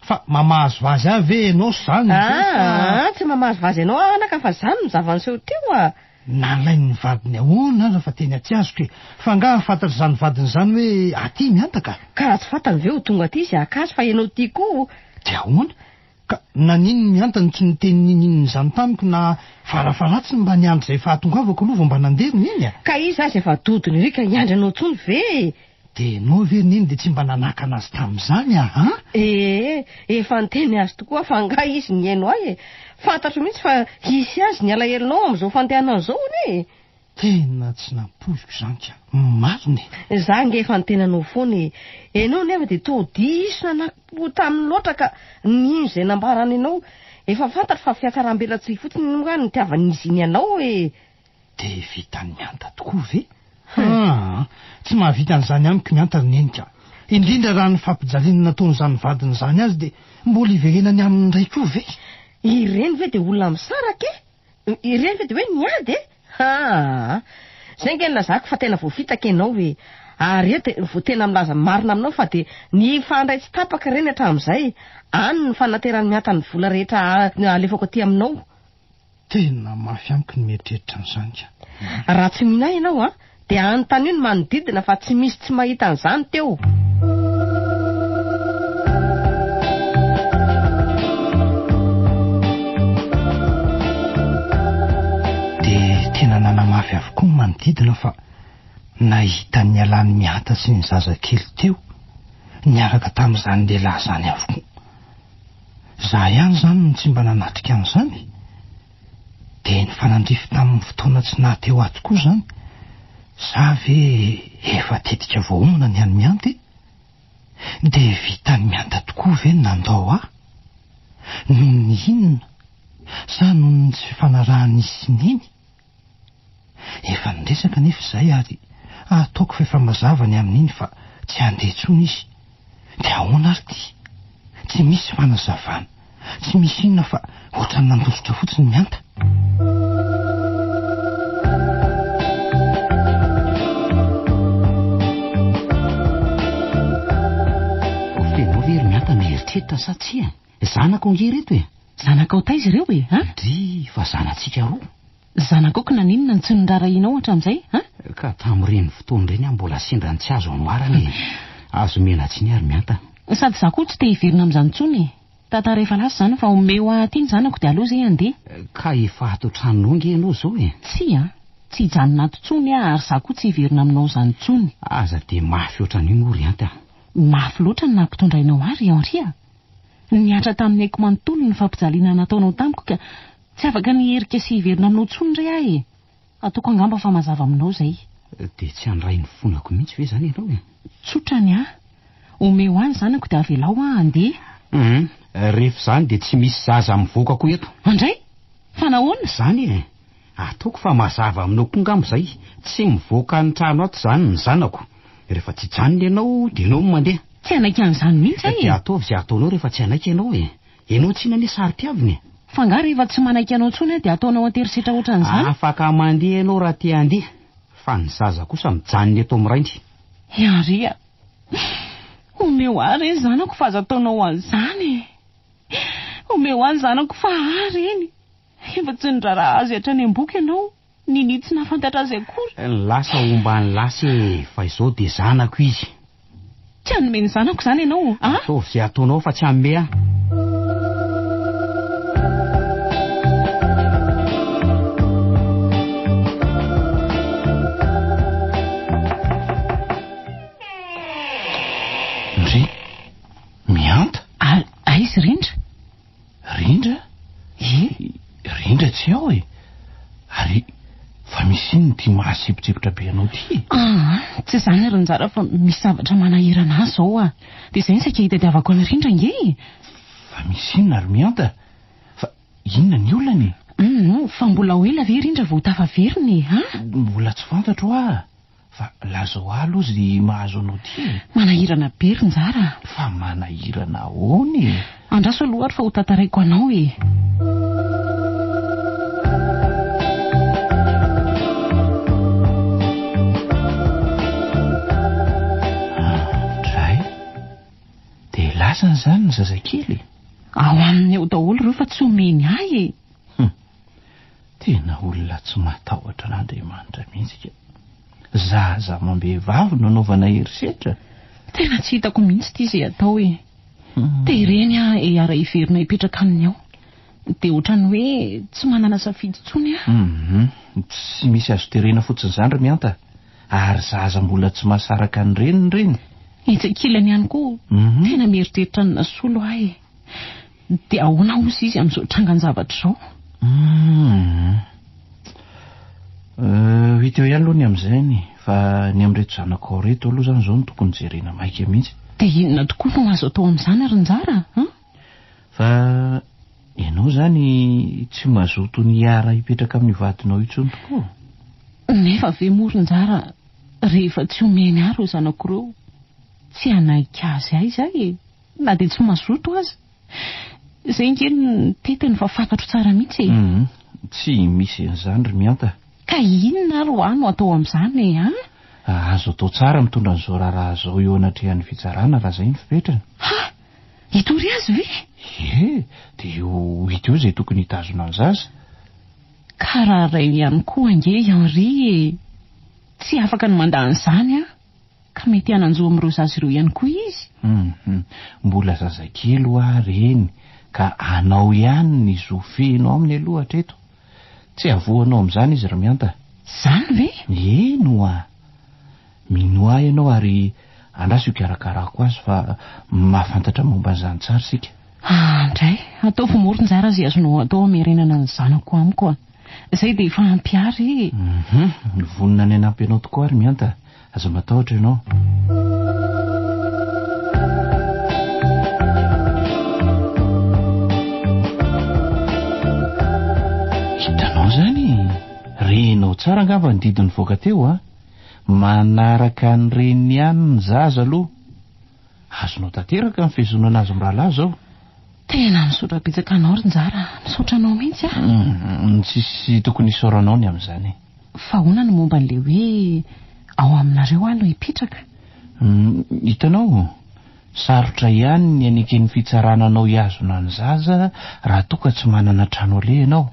Fa mamahazo vazy ahy ve ianao izany ve sa. Aa! Tsy mamahazo vazy anao aho anaka fa izany no zava-niseho teo a! Nalain'ny vadiny ahoana aza fa tena tsy azoko e! Fa angaha fantatr'izany vadiny izany hoe aty miantaka? Ka raha tsy fantany ve ho tonga aty izy haka azy fa ianao ity koa? Dia ahoana? Ka naninona mianta no tsy niteny ninininona izany tamiko na farafaharatsiny mba niandry izay fahatongavako aloha vao mba nandeha ry neny a! Ka iza aza efa dodona ery ka hiandry anao intsony ve e! Dia ianao ve ry neny dia tsy mba nanakana azy tamin'izany a! An? Ee, efa niteny azy tokoa aho fa angaha izy nihaino ahy e! Fantatro mihitsy fa hisy azy ny alahelonao amin'izao fandehanana izao anie e! Tena tsy nampoiziko izany ka! Marina e! Za ange efa niteny anao foana e! Ianao nefa dia toa diso nanakimpo taminy loatra ka nino izay nambarany anao. Efa fantatro fa fiatsarambelatsihy fotsiny moa ny nitiavan'izy iny anao e! Dia vitan'i Mianta tokoa ve? Aa, tsy mahavita an'izany amiko Mianta ry Neny ka. Indrindra raha ny fampijaliana nataon'izany vadiny izany azy dia mbola hiverenany aminy indray koa ve? Ireny ve dia olona misaraka e? Ireny ve dia hoe niady e? Aa, izay ange no nilazako fa tena voafitaka ianao e! Ary eto vao tena milaza ny marina aminao fa dia nifandray tsy tapaka ireny hatramin'izay. Any ny fanateran'i Mianta ny vola rehetra alefako aty aminao. Tena mafy amiko ny mieritreritra an'izany ka. Raha tsy mino ahy ianao an, dia anontanio ny manodidina fa tsy misy tsy mahita an'izany teo. Dia tena nanamafy avokoa ny manodidina fa nahita ny nialan'i Mianta sy ny zazakely teo niaraka tamin'izany lehilahy izany avokoa. Za ihany izany no tsy mba nanatrika an'izany? Dia nifanandrify tamin'ny fotoana tsy naha teo ahy tokoa izany? Sa ve efa tetika voaomana ny an'i Mianty? Dia vitan'i Mianta tokoa ve ny nandao ahy? Noho ny inona? Sa noho ny tsy fifanarahan'izy sy Neny? Efa niresaka anefa izahay ary ataoko fa efa mazava ny amin'iny fa tsy handeha intsony izy. Dia ahoana ary ity? Tsy misy fanazavana, tsy misy inona fa ohatran'ny nandositra fotsiny Mianta. Feno ve ry Mianta mieritreritra sa tsia? Zanako ange ireto e! Zanakao taiza ireo e, a? Dry, fa zanatsika roa. Zanakao ko naninona no tsy noraharahianao hatramin'izay, a? Ka tamin'ireny fotoana ireny aho mbola sendra ny tsy azo anoharana e! Azo omena tsiny ary Mianta. Sady izaho koa tsy te hiverina amin'izany intsony e! Tantara efa lasa izany fa omeo ahy aty ny zanako dia aleo izay handeha. Ka efa ato an-tranonao ange ianao izao e! Tsia, tsy hijanona ato intsony aho ary izaho koa tsy hiverina aminao izany intsony. Aza dia mafy ohatran'io moa ry Anta a! Mafy loatra ny nampitondrainao ahy ry Henri a! Nihatra tamin'ny aiko manontolo ny fampijaliana nataonao tamiko ka tsy afaka ny hiherika sy hiverina aminao intsony re aho e! Ataoko angamba fa mazava aminao izay. Dia tsy handray ny fonako mihitsy ve izany ianao e? Tsotra ny ahy. Omeo ahy ny zanako dia avelao aho handeha. Hum, rehefa izany dia tsy misy zaza mivoaka koa eto. Andray! Fa nahoana? Izany e! Ataoko fa mazava aminao koa angamba izay. Tsy mivoaka ny trano ato izany ny zanako. Rehefa tsy hijanona ianao dia ianao no mandeha. Tsy hanaiky an'izany mihitsy aho e! Dia ataovy izay ataonao rehefa tsy hanaiky ianao e! Ianao tsinona anie saro-piavina e! Fa angaha rehefa tsy manaiky anao intsony aho dia ataonao an-terisetra ohatran'izany? Afaka mandeha ianao raha te handeha, fa ny zaza kosa mijanona eto amin'ny rainy. Henri a! Omeo ahy re ny zanako fa aza ataonao an'izany e! Omeo ahy ny zanako fa ahy ireny! Efa tsy niraharaha azy hatrany am-boky ianao, ninia tsy nahafantatra azy akory. Ny lasa homba ny lasa e, fa izao dia zanako izy. Tsy hanome ny zanako izany ianao a? Ataovy izay ataonao fa tsy hanome aho. Ndry, mihanta? Aiza Rindra? Rindra? Ie? Rindra tsy ao e! Ary fa misy inona ity mahasempotsepitra be anao ity e? Aa, tsy izany ry Njara fa misy zavatra manahirana ahy izao ah! Dia izay no saika hitadiavako an'i Rindra ange e! Fa misy inona ry Mihanta? Fa inona ny olana e? Humm, fa mbola ho ela ve Rindra vao tafaverina e, a? Mbola tsy fantatro hoa! Fa lazao ahy aloha izay mahazo anao ity e! Manahirana be ry Njara a! Fa manahirana ahoana e? Andraso aloha ary fa ho tantaraiko anao e! Andray! Dia lasany izany ny zazakely e? Ao aminy ao daholo ireo fa tsy omeny ahy e! Hum! Tena olona tsy matahotra an'Andriamanitra mihitsy ka. Zaza amam-behivavy no anaovana herisetra. Tena tsy hitako mihitsy ity izay atao e. Tereny aho hiara-hiverina hipetraka aminy ao. Dia ohatran'ny hoe tsy manana safidy intsony aho. Hum, tsy misy azo terena fotsiny izany ry Mihanta. Ary zaza mbola tsy mahasaraka ny reniny ireny. Etsy ankilany ihany koa, tena mieritreritra ny nasolo aho e. Dia ahoana hozy izy amin'izao trangan-javatra izao? Hum. Ho hita eo ihany aloha ny amin'izay fa ny amin'ireto zanakao ireto aloha izany izao no tokony jerena maika mihitsy. Dia inona tokoa no azo atao amin'izany ry Njara a? Fa ianao izany tsy mazoto ny hiara-hipetraka amin'io vadinao intsony tokoa? Nefa ve moa ry Njara rehefa tsy omeny ahy ireo zanako ireo, tsy hanaiky azy aiza aho e? Na dia tsy mazoto aza. Izay ange ny tetiny fa fantatro tsara mihitsy e. Hum, tsy misy an'izany ry Mihanta. Ka inona ary hoa no atao amin'izany e, an? Azo atao tsara mitondra an'izao raharaha izao eo anatrehan'ny fitsarana raha izay ny fipetrany. Ha! Hitory azy ve? Ie, dia ho hita eo izay tokony hitazona ny zaza. Ka raha rainy ihany koa ange i Henri e! Tsy afaka ny mandà an'izany aho. Ka mety hanan-jo amin'ireo zaza ireo ihany koa izy. Hum, mbola zazakely hoa reny ka anao ihany ny zo feno aminy aloha hatreto. Tsy avoanao amin'izany izy ry Mihanta. Izany ve? Eny hoa. Minoa ahy ianao ary andraso hikarakarako azy fa mahafantatra momba an'izany tsara isika. Andray, ataovy mora njara izay azonao atao hamerenana ny zanako amiko a. Izay dia efa ampy ahy re e. Hum, vonona ny hanampy anao tokoa ary Mihanta. Aza matahotra ianao. tsara angamba ny didy nivoaka teo a! Manaraka ny reniny ihany ny zaza aloha. Azonao tanteraka ny fihazonana azy mirahalahy izao. Tena misaotra betsaka anao ry Njara a! Misaotra anao mihitsy aho. Humm, tsisy tokony hisaoranao ny amin'izany e. Fa ahoana ny momba an'ilay hoe ao aminareo aho no hipetraka? Humm, hitanao, sarotra ihany ny haneken'ny fitsarana anao hihazona ny zaza raha toa ka tsy manana trano aleha ianao.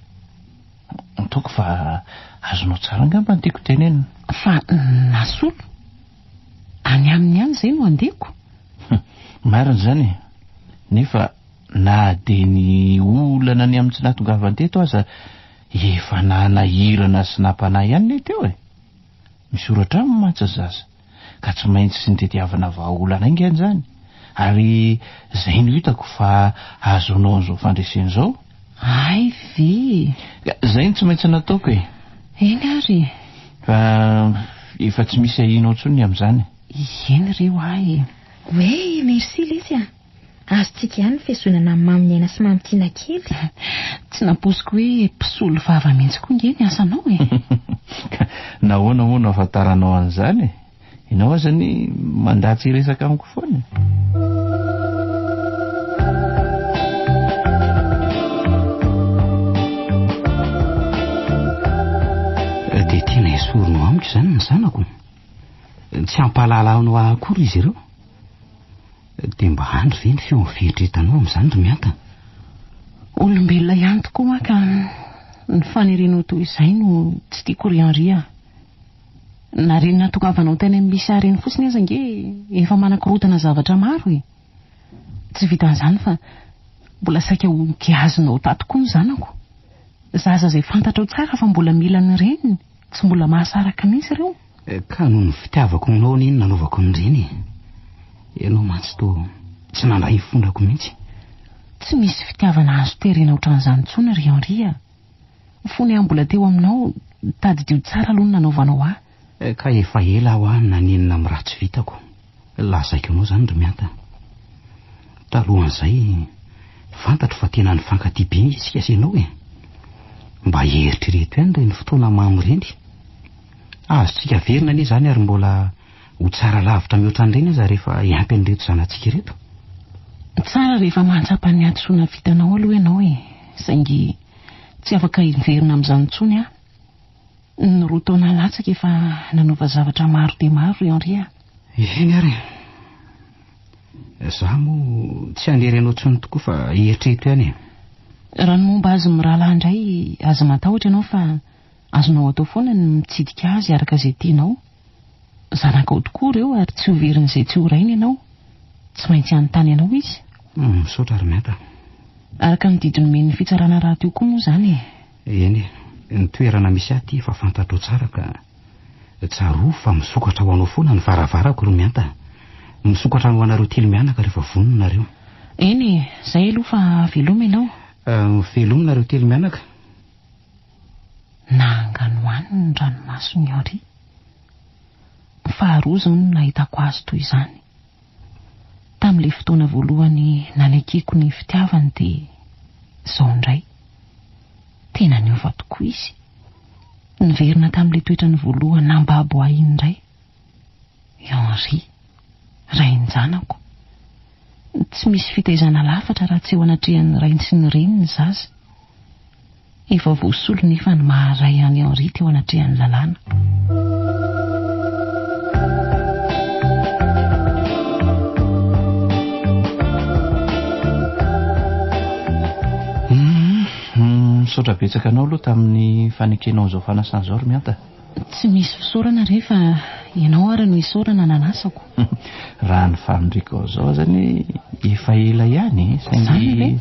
Ataoko fa azonao tsara angamba ny tiako tenenina. Fa nasolo? Any aminy ihany izay no handehako? Marina izany e! Nefa na dia ny olana ny amin'ny tsy nahatongavany teto aza efa nanahirana sy nampanahy ihany anie teo e! Misoratra aminy mantsy ny zaza ka tsy maintsy nitediavana vahaolana haingana izany ary izay no hitako fa hahazoanao an'izao fandresena izao. Hay ve! Ka izay no tsy maintsy nataoko e! Eny ary e! Fa efa tsy misy ahianao intsony ny amin'izany. Eny re hoa e! Oey, merci lesy a! Azontsika ihany ny fihazoanana amin'i Mamy Niaina sy Mamy Tiana kely. Tsy nampoiziko hoe mpisolo vava mihitsy koa nge ny asanao e! Ka nahoana moa no ahafantaranao an'izany e? Ianao aza anie mandà tsy hiresaka amiko foana e! Dia tena esorinao amiko izany ny zanako? Tsy hampahalala anao ahy akory izy ireo? Dia mba andry ve ny feon'ny fieritreretanao amin'izany ry Mianta? Olombelona ihany tokoa aho ka ny fanirianao toy izay no tsy tiako ry Henri a! Na ireny nahatongavanao tany amin'ny Lisa ireny fotsiny aza ange efa manakorontana zavatra maro e! Tsy vitan'izany fa mbola saika ho giazinao tato koa ny zanako. Zaza izay fantatrao tsara fa mbola mila ny reniny, tsy mbola mahasaraka mihitsy ireo. Ka noho ny fitiavako anao anie no nanaovako an'ireny e! Ianao mantsy toa tsy nandray ny fonako mihitsy. Tsy misy fitiavana azo terena ohatran'izany intsony ry Henri a! Fony aho mbola teo aminao, tadidio tsara aloha ny nanaovanao ahy. Ka efa ela aho aho nanenina amin'ny ratsy vitako. Lazaiko anao izany ry Mianta. Talohan'izay, fantatro fa tena nifankatia be isika sy ianao e! Mba eritrereto ihany ireny fotoana mamy ireny. Azontsika averina anie izany ary mbola ho tsara lavitra mihoatra an'ireny aza rehefa hiampy an'ireto zanatsika ireto. Tsara rehefa mahatsapa ny hadisoana vitanao aloha ianao e! Saingy tsy afaka hiverina amin'izany intsony aho. Ny roa taona latsaka efa nanova zavatra maro dia maro ry Henri a! Eny ary e! Izaho moa tsy hanery anao intsony tokoa fa eritrereto ihany e! Raha ny momba azy mirahalahy indray, aza matahotra ianao fa azonao atao foana ny mitsidika azy araka izay tianao. Zanakao tokoa ireo ary tsy ho verin'izay tsy ho rainy ianao. Tsy maintsy hanontany anao izy. Misaotra ry Mianta. Araka ny didy nomen'ny fitsarana rahateo koa moa izany e! Eny e, ny toerana misy ahy ity efa fantatrao tsara ka. Tsarovy fa misokatra ho anao foana ny varavarako ry Mianta. Misokatra ho anareo telo mianaka rehefa vonona nareo. Eny e, izay aloha fa veloma ianao. Veloma nareo telo mianaka. Nanganohano ny ranomason'i Henri. Faharoa izao no nahitako azy toy izany. Tamin'ilay fotoana voalohany nanekeko ny fitiavany dia izao indray. Tena niova tokoa izy. Niverina tamin'ilay toetrany voalohany nambabo ahy iny indray. I Henri, rain-janako. Tsy misy fitaizana lafatra raha tsy eo anatrehan'ny rainy sy ny reniny ny zaza. Efa voasolo nefa ny maha ray an'i Henri teo anatrehan'ny lalàna. Misaotra betsaka anao aloha tamin'ny fanekenao an'izao fanasana izao ry Mianta. Tsy misy fisaorana re fa ianao ary no isaorana nanasako. Raha ny faniriako an'izao aza anie efa ela ihany e, saingy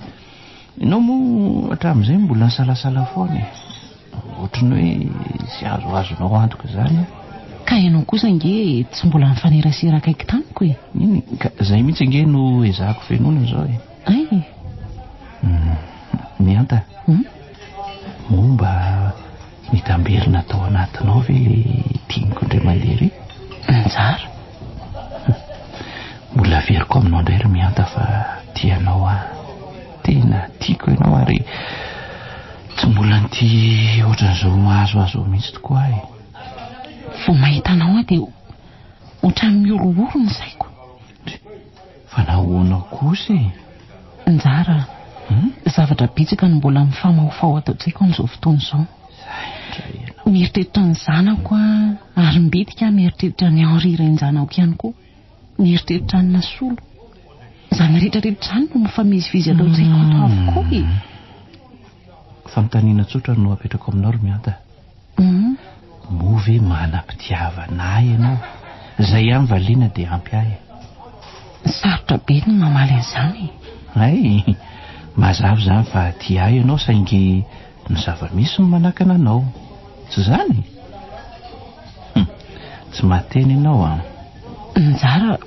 Ianao moa hatramin'izay mbola nisalasala foana e. Ohatran'ny hoe tsy azoazonao antoka izany aho. Ka ianao kosa ange tsy mbola nifanerasera akaiky tamiko e. Iny ka izay mihitsy ange no ezahako fenoina izao e. Ay. Mihanta. Moa mba nitamberina tao anatinao ve ilay diniko indray mandeha iry? Njara. Mbola averiko aminao indray ry Mihanta fa tia anao aho. Tena tiako ianao ary tsy Tsy mbola nitia ohatran'izao mahazo azy izao mihitsy tokoa aho e. Vao mahita anao aho dia ohatran'ny mihorohoro ny saiko. Fa nahoana kosa e? Njara, zavatra betsaka no mbola mifamahofaho ato an-tsaiko amin'izao fotoana izao. Mieritreritra ny zanako aho, ary mbetika aho mieritreritra an'i Henri rain-janako ihany koa. Mieritreritra an'i Nasolo. Izany rehetra rehetra izany no mifamezivezy ato an-tsaiko ato avokoa e. Fanontaniana tsotra no apetrako aminao ry Mianta. Moa ve manam-pitiavana ahy ianao? Izay ihany valiana dia ampy ahy e. Sarotra be ny mamaly an'izany e. Hay, mazava izany fa tia ahy ianao saingy ny zava-misy no manakana anao. Tsy izany? Hum, tsy mahateny ianao an. Njara,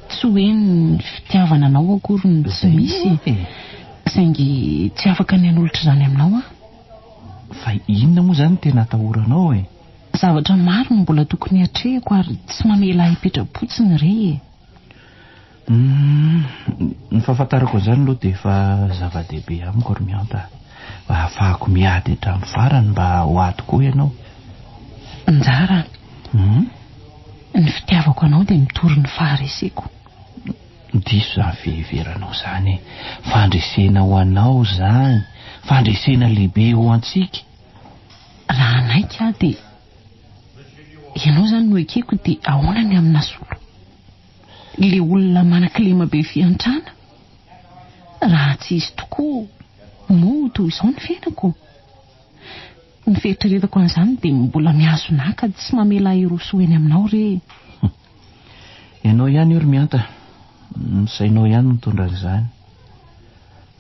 tsy hoe ny fitiavana anao akory no tsy misy e. Saingy tsy afaka ny hanolotra izany aminao aho. Fa inona moa izany no tena atahoranao e? Zavatra maro no mbola tokony hatrehiko ary tsy mamela ahy hipetra-potsiny re e. Humm, ny fahafantarako an'izany aloha dia efa zava-dehibe amiko ry Mianta a. Mba hahafahako miady hatramin'ny farany mba ho ahy tokoa ianao. Njara a. Humm. Ny fitiavako anao dia mitory ny fahareseko. Diso izany fiheveranao izany e. Fandresena ho anao izany, fandresena lehibe ho antsika. Raha hanaiky aho dia ianao izany no ekeko dia ahoana ny amin'i Nasolo? Ilay olona manan-kilema be fiantrana? Raha tsy izy tokoa moa ho toy izao ny fiainako? Ny fieritreretako an'izany dia mbola mihazona ahy ka tsy mamela ahy hiroso ho eny aminao re e. Ianao ihany io ry Mianta, ny sainao ihany no mitondra an'izany.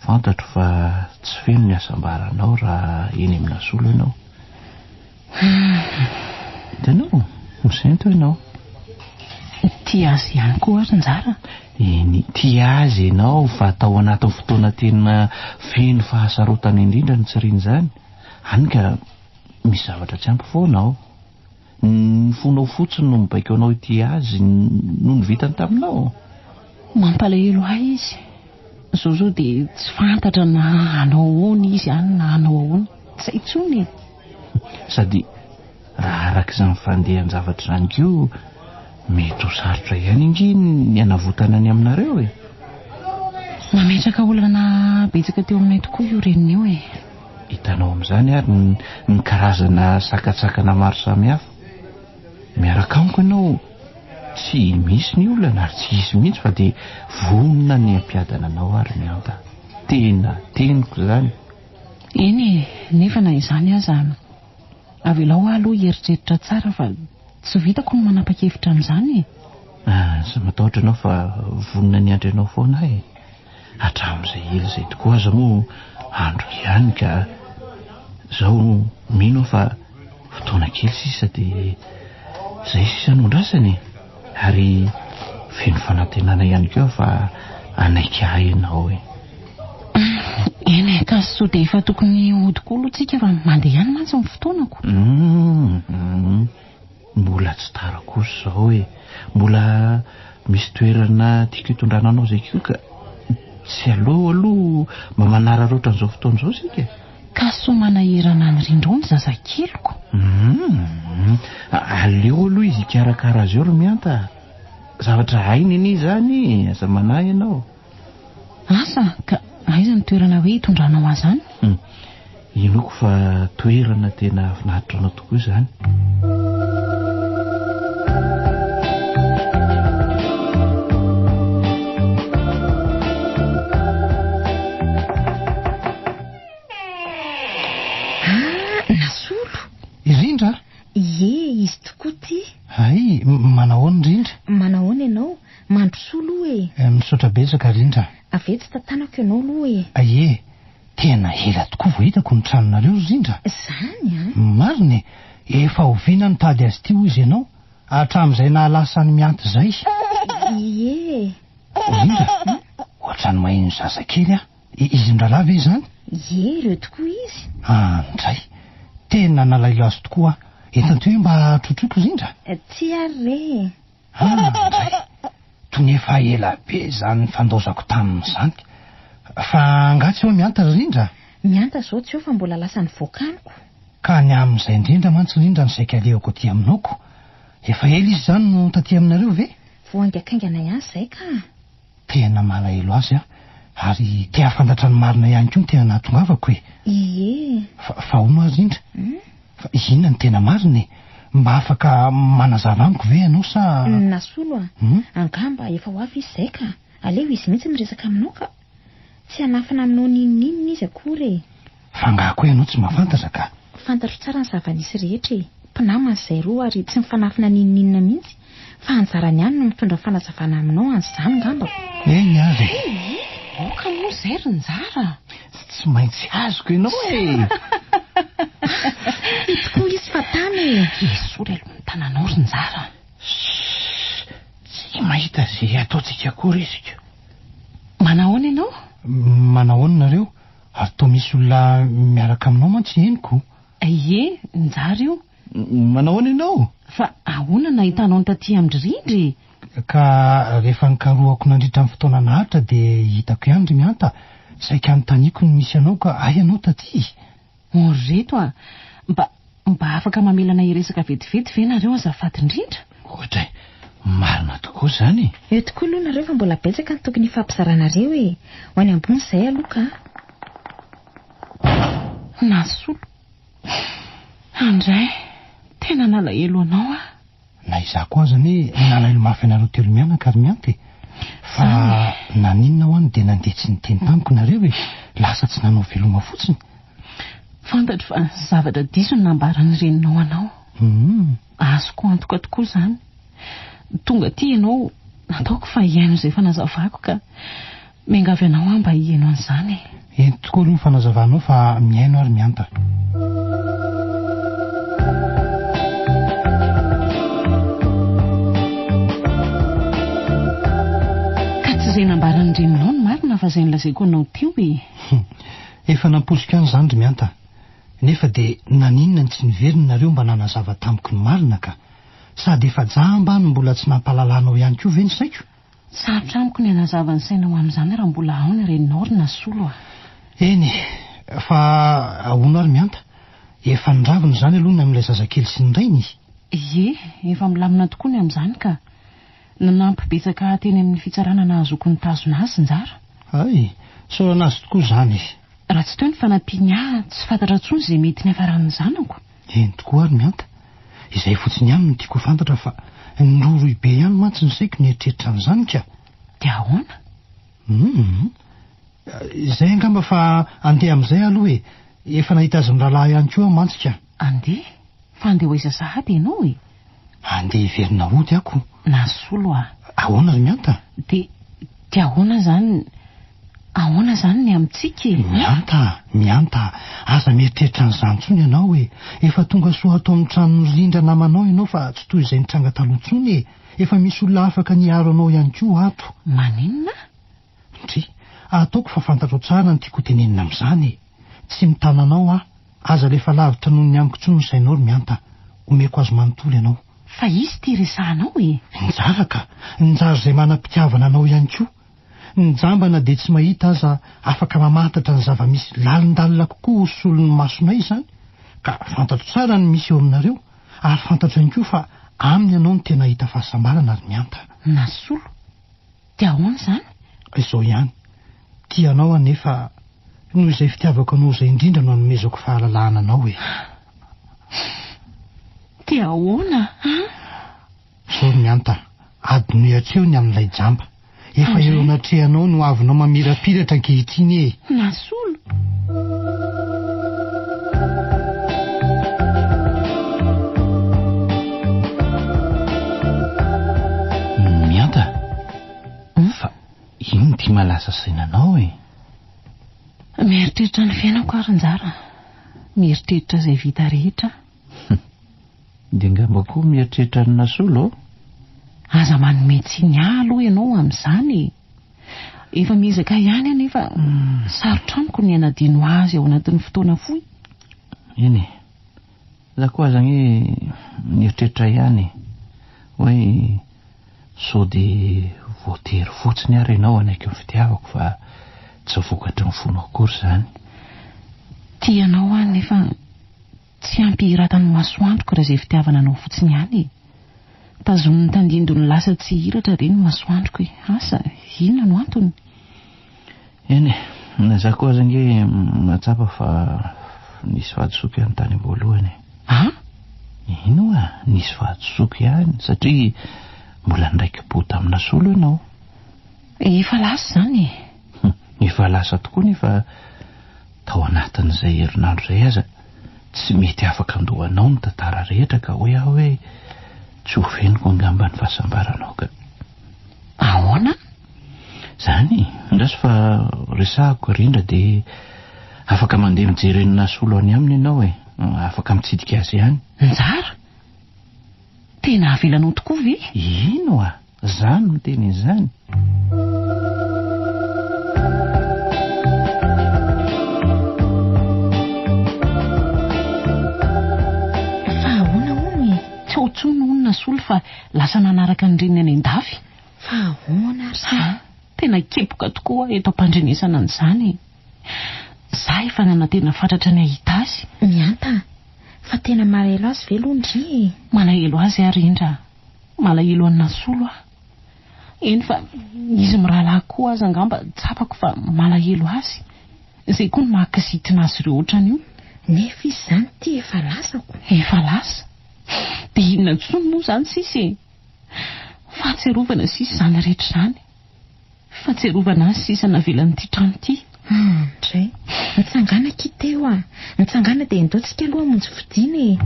Fantatro fa tsy feno ny hasambaranao raha eny amin'i Nasolo ianao. Hitanao, misento ianao. Tia azy ihany koa aho ry Njara. Eny, tia azy ianao fa tao anatin'ny fotoana tena feno fahasarotana indrindra no tsirian'izany. Hany ka misy zavatra tsy ampy foana ao. Ny fonao fotsiny no mibaiko anao hitia azy noho ny vitany taminao. Mampalahelo ahy izy. Izao izao dia tsy fantatra na hanao ahoana izy any na hanao ahoana. Tsy hay intsony e. Sady raha araka izany fandehan-javatra izany koa, mety ho sarotra ihany ange ny hanavotana ny aminareo e. Nametraka olana betsaka teo aminay tokoa io reniny io e. Hitanao amin'izany ary ny karazana sakantsakana maro samihafa. Miaraka amiko ianao, tsy misy ny olana ary tsy hisy mihitsy fa dia vonona ny hampiadana anao ary Mianta. Tena teniko izany. Eny e, nefa na izany aza, avelao aho aloha hieritreritra tsara fa tsy vitako ny manapa-kevitra amin'izany e. Aza matahotra ianao fa vonona ny hiandry anao foana aho e. Hatramin'izay ela izay tokoa aza moa andro ihany ka izao mino aho fa fotoana kely sisa dia izay sisa no andrasana e. Ary feno fanantenana ihany koa aho fa hanaiky ahy ianao e. Eny e, ka sao dia efa tokony hody koa aloha tsika fa mandeha ihany mantsy ny fotoanako. Hum, mbola tsy tara kosa izao e. Mbola misy toerana tiako hitondrana anao izay koa ka tsy aleo aloha mba manararaotra an'izao fotoana izao isika e. Ka soa manahirana an'i Rindro ny zazakeliko. Hum, aleo aloha izy hikarakara azy eo ry Mianta a. Zavatra hainy anie izany e, aza manahy ianao. Asa, ka aiza ny toerana hoe hitondranao azy any? Hum, inoako fa toerana tena hahafinaritra anao tokoa izany. Ah, Nasolo! I Rindra a? Ie, izy tokoa ity. Hay, manahoana Rindra? Manahoana ianao? Mandrosoa aloha e! Misaotra betsaka Rindra. Avy etsy tantanako ianao aloha e! Ie, tena ela tokoa vao hitako ny tranonareo ry Rindra. Izany an! Marina e! Efa oviana nitady azy ity hoy izy ianao? Hatramin'izay nahalasa an'i Mianty izay. Ie. Rindra, ohatran'ny maheno zazakely aho. Izy mirahalahy ve izany? Ie, ireo tokoa izy. Andray! Tena nalailo azy tokoa aho. Entanto hoe mba trotroiko Rindra? Tsia ary re e. Andray! Tony efa ela be izany nifandaozako taminy izany. Fa angaha tsy eo Mianta ry Rindra? Mihanta izao tsy eo fa mbola lasa nivoaka any ko. Ka ny amin'izay indrindra mantsy Rindra no saika alehako aty aminao ko. Efa ela izy izany no taty aminareo ve? Vao haingakaingana ihany izay ka. Tena malahelo azy aho ary te hahafantatra ny marina ihany koa ny tena nahatongavako e. Ie. Fa, fa hono ary Rindra? Fa inona no tena marina e? Mba afaka manazava amiko ve ianao sa. Nasolo a! Angamba efa ho avy izy izay ka. Aleo izy mihitsy miresaka aminao ka. Tsy hanafina aminao n'inon'inona izy akory e! Fa angaha koa ianao tsy mahafantatra ka? Fantatro tsara ny zava-nisy rehetra e! Mpinamana izay roa ary tsy mifanafina n'inon'inona mihitsy fa anjarany ihany no mitondra fanazavana aminao an'izany ngamba ko! Eny ary e! Hii! Aoka moa izay ry Njara a! Tsy maintsy azoko ianao e! Ity koa izy fa tany e! Esory aloha ny tananao ry Njara a! Ssss! Tsy mahita izay ataontsika akory izy ko! Manahoana ianao? Manahoana nareo? Ary toa misy olona miaraka aminao mantsy henoko. Ie, Njara io. Manahoana ianao? Fa ahoana nahitanao ny taty amin-dry Rindra e? Ka rehefa nikarohako nandritra ny fotoana naharitra dia hitako ihany ry Mihanta. Saika anontaniako ny misy anao ka hay ianao taty. O ry reto a! Mba, mba afaka mamela anay hiresaka vetivety ve nareo azafady indrindra? Oadray, marina tokoa izany e! Eo tokoa aloha nareo fa mbola betsaka ny tokony hifampizaranareo e! Ho any ambony izay aloha ka! Nasolo. Andray, tena nalahelo anao aho. Na izaho koa aza anie nalahelo mafy anareo telomianaka ry Mianta e! Fa naninona ho'a no dia nandeha tsy niteny tamiko nareo e! Lasa tsy nanao veloma fotsiny. Fantatro fa zavatra diso ny nambaran'ny reninao anao. Azoko antoka tokoa izany. Tonga aty ianao, nataoko fa hihaino izay fanazavako ka miangavy anao aho mba hihaino an'izany e. Ento tokoa aloha ny fanazavanao fa mihaino aho ry Mianta. Ka tsy izay nambaran'ny reninao no marina fa izay nolazaiko anao teo e. Efa nampoiziko ihany izany ry Mianta. Nefa dia naninona no tsy niverina nareo mba nanazava tamiko ny marina ka. Sady efa jamba aho no mbola tsy nampahalalanao ihany koa ve ny saiko? Sarotra amiko ny hanazava ny sainao amin'izany raha mbola ao ny reninao ry Nasolo a! Eny e! Fa ahoana ary Mihanta? Efa niravina izany aloha ny amin'ilay zazakely sy ny rainy? Ie, efa milamina tokoa ny amin'izany ka. Nanampy betsaka ahy teny amin'ny fitsarana nahazoako nitazona azy Njara. Hay! Isaorana azy tokoa izany e! Raha tsy teo ny fanampiany ahy, tsy fantatra intsony izay mety niafaran'ny zanako. Eny tokoa ary Mihanta. Izay fotsiny ihany no tiako ho fantatra fa niroroy be ihany mantsy ny saiko nieritreritra an'izany ka. Dia ahoana? Humm. Izay angamba fa andeha amin'izay aloha e. Efa nahita azy mirahalahy ihany koa aho mantsy ka. Andeha? Fa andeha ho aiza sahady ianao e? Andeha hiverina hody aho ko. Nasolo a. Ahoana ry Mihanta? Dia, dia ahoana izany, ahoana izany ny amintsika e? Mihanta a, Mihanta a, aza mieritreritra an'izany intsony ianao e. Efa tonga soa ato amin'ny tranon'i Rindra namanao ianao fa tsy toy izay nitranga taloha intsony e. Efa misy olona afaka ny hiaro anao ihany koa ato. Maninona? Ndry, ataoko fa fantatrao tsara ny tiako hotenenina amin'izany e. Tsy mitana anao aho. Aza alefa lavitra noho ny amiko intsony ny sainao ry Mihanta. Omeko azy manontolo ianao. Fa izy ity resahanao e! Njara ka! Njara izay manam-pitiavana anao ihany koa. Ny jamba na dia tsy mahita aza afaka mamantatra ny zava-misy lalindalina kokoa ho solon'ny masonay izany. Ka fantatro tsara ny misy eo aminareo ary fantatro ihany koa fa aminy ianao no tena hahita fahasambarana ry Mihanta. Nasolo. Dia ahoana izany? Izao ihany. Tia anao aho nefa noho izay fitiavako anao izay indrindra no anomezako fahalalahana anao e. Dia ahoana an? Izao ry Mihanta, adinoy hatreo ny amin'ilay jamba. Efa eo anatrehanao no avinao mamirapiratra ankehitriny e. Nasolo. Mihanta, fa inona ity mahalasa saina anao e? Mieritreritra ny fiainako aho ry Njara. Mieritreritra izay vita rehetra aho. Dia angamba koa mieritreritra an'i Nasolo? Aza manome tsiny ahy aloha ianao amin'izany e! Efa miezaka ihany aho nefa sarotra amiko ny hanadino azy ao anatin'ny fotoana fohy. Eny e! Za koa aza anie nieritreritra ihany e! Hoe sao dia voatery fotsiny ary ianao hanaiky ny fitiavako fa tsy vokatry ny fonao akory izany. Tia anao aho nefa tsy ampy hiratan'ny masoandroko raha izay fitiavana anao fotsiny ihany e. Tazonin'ny tandindon'ny lasa tsy hihiratra re ny masoandroko e. Asa, inona no antony? Eny e, na za koa aza ange mahatsapa fa nisy fahadisoako ihany tany am-boalohany e. An? Eny oa, nisy fahadisoako ihany satria mbola niraiki-po tamin'i Nasolo ianao. Efa lasa izany e. Efa lasa tokoa nefa tao anatin'izay herinandro izay aza tsy mety afaka an-dohanao ny tantara rehetra ka hoy aho hoe tsy ho fenoko angamba ny fahasambaranao ka. Ahoana? Izany e, andraso fa resahako Rindra dia afaka mandeha mijery an'i Nasolo any aminy ianao e, afaka mitsidika azy ihany. Njara! Tena avelanao tokoa ve? Ino a! Za no miteny an'izany. Fa ahoana hono e? Tsy ao intsony hono Nasolo fa lasa nanaraka ny reniny any an-dafy. Fa ahoana ary sa? Tena kepoka tokoa aho eto am-pandrenesana an'izany e. Za efa nanantena fatratra ny hahita azy. Mihanta a! Fa tena malahelo azy ve aloha ndry e? Malahelo azy aho Rindra a! Malahelo an'i Nasolo aho. Eny fa izy mirahalahy koa aza angamba tsapako fa malahelo azy. Izay koa no maha kizitina azy ireo ohatran'io. Nefa izy izany ity efa lasako. Efa lasa? Dia inona intsony moa izany sisa e? Fahatsiarovana sisa izany rehetra izany. Fahatsiarovana azy sisa navelan'ity trano ity. Andray. Mitsangàna akia Teo a! Mitsangàna dia endao tsika aloha hamonjy fodiana e!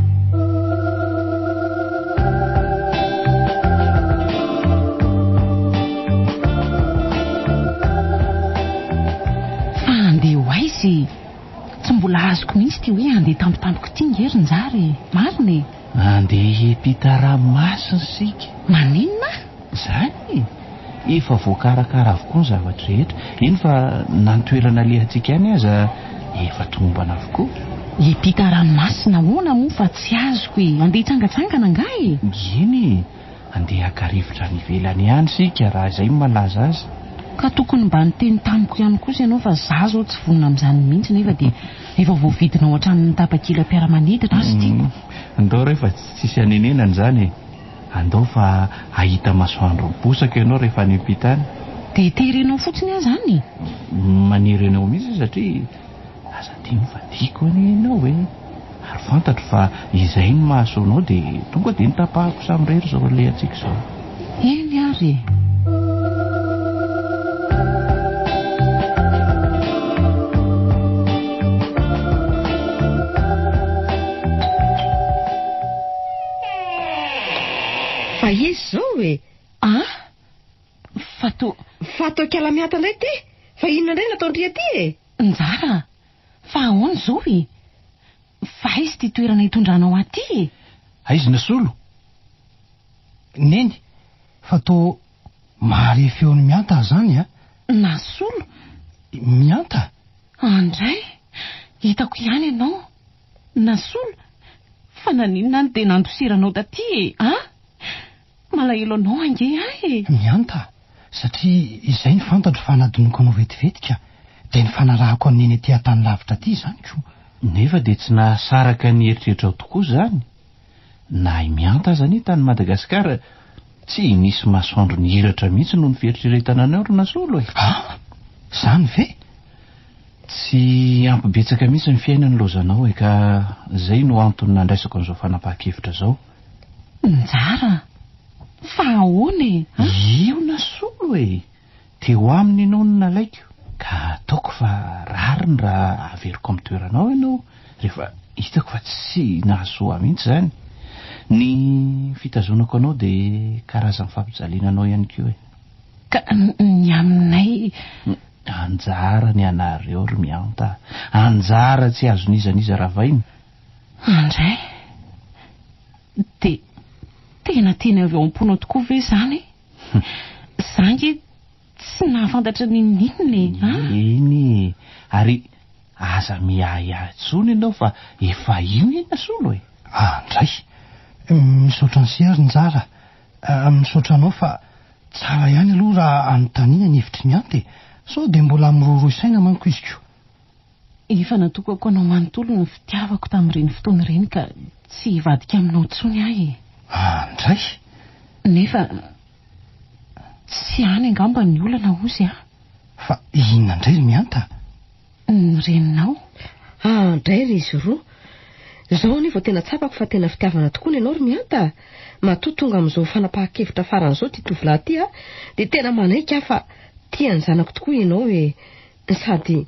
Fa handeha ho aiza e? Tsy mbola azoko mihitsy ity hoe handeha tampotampoka ity nge ry Njara e! Marina e! Andeha hiampita ranomasina isika. Maninona? Izany e! Efa voakarakara avokoa ny zavatra rehetra. Eny fa na ny toerana alehantsika any aza efa tomombana avokoa. Hiampita ranomasina ahoana moa fa tsy azoko e! Andeha hitsangatsangana angaha e? Eny e! Andeha haka rivotra any ivelany any isika raha izay no malaza azy. Ka tokony mba niteny tamiko ihany kosa ianao fa za zao tsy vonona amin'izany mihitsy nefa dia efa voavidinao hatramin'ny tapakila-piaramanidina aza ity. Ndao re fa tsisy hanenenana izany e! Andao fa hahita masoandro miposaka ianao rehefa any am-pita any. Dia terenao fotsiny aho izany e! Maniry anao mihitsy aho satria aza adino fa tiako anie ianao e! Ary fantatro fa izay no mahasoa anao dia tonga dia notapahako samirery izao alehantsika izao. Eny ary e! Fa iza izao e? An? Fa to. Fa toa kiala mihanta indray ity! Fa inona indray no ataon-dry aty e? Njara a! Fa ahoana izao e? Fa aiza ity toerana itondranao ahy ity e? Aiza Nasolo? Neny, fa toa mahare feon'i Mihanta aho izany a! Nasolo? Mihanta? Andray! Hitako ihany ianao. Nasolo, fa naninona aho no dia nandosiranao taty e? An? Malahelo anao ange aho e! Mihanta, satria izay no fantatro fa hanadinoiko anao vetivety ka, dia ny fanarahako an'i Neny aty an-tany lavitra aty izany ko. Nefa dia tsy nahasaraka ny eritreritrao tokoa izany. Na i Mihanta aza anie tany Madagasikara tsy nisy masoandro nihiratra mihitsy noho ny fieritreretana anao ry Nasolo e! An! Izany ve? Tsy ampy betsaka mihitsy ny fiainana nilaozanao e, ka izay no antony nandraisako an'izao fanapahan-kevitra izao. Njara a! Fa ahoana e? An? Io Nasolo e! Teo aminy ianao no nalaiko, ka ataoko fa rariny raha averiko amin'ny toeranao ianao, rehefa hitako fa tsy nahasoa ahy mihitsy izany. Ny fitazonako anao dia karazan'ny fampijaliana anao ihany koa e. Ka ny aminay. Anjara ny anareo ry Mihanta a! Anjara tsy azon'iza n'iza ravaina. Andray! Dia tena teny avy ao am-ponao tokoa ve izany e? Za ange tsy nahafantatra n'inon'inona e! An? Eny e! Ary aza miahiahy intsony ianao fa efa io anie Nasolo e! Andray! Misaotra an'i Seha ry Njara a! Misaotra anao fa Tsara ihany aloha raha anontaniana ny hevitry ny Anta e! Sao dia mbola mirohirohy saina manko izy ko! Efa natokako anao manontolo ny fitiavako tamin'ireny fotoana ireny ka tsy hivadika aminao intsony aho e. Andray! Nefa tsy any angamba ny olana hozy a. Fa inona indray ry Mihanta? Ny reninao. Andray ry izy roa. Izao anie vao tena tsapako fa tena fitiavana tokoa ny anao ry Mihanta a. Matoa tonga amin'izao fanapahan-kevitra farany izao ity tovolahy ity a, dia tena manaiky aho fa tia ny zanako tokoa ianao e. Sady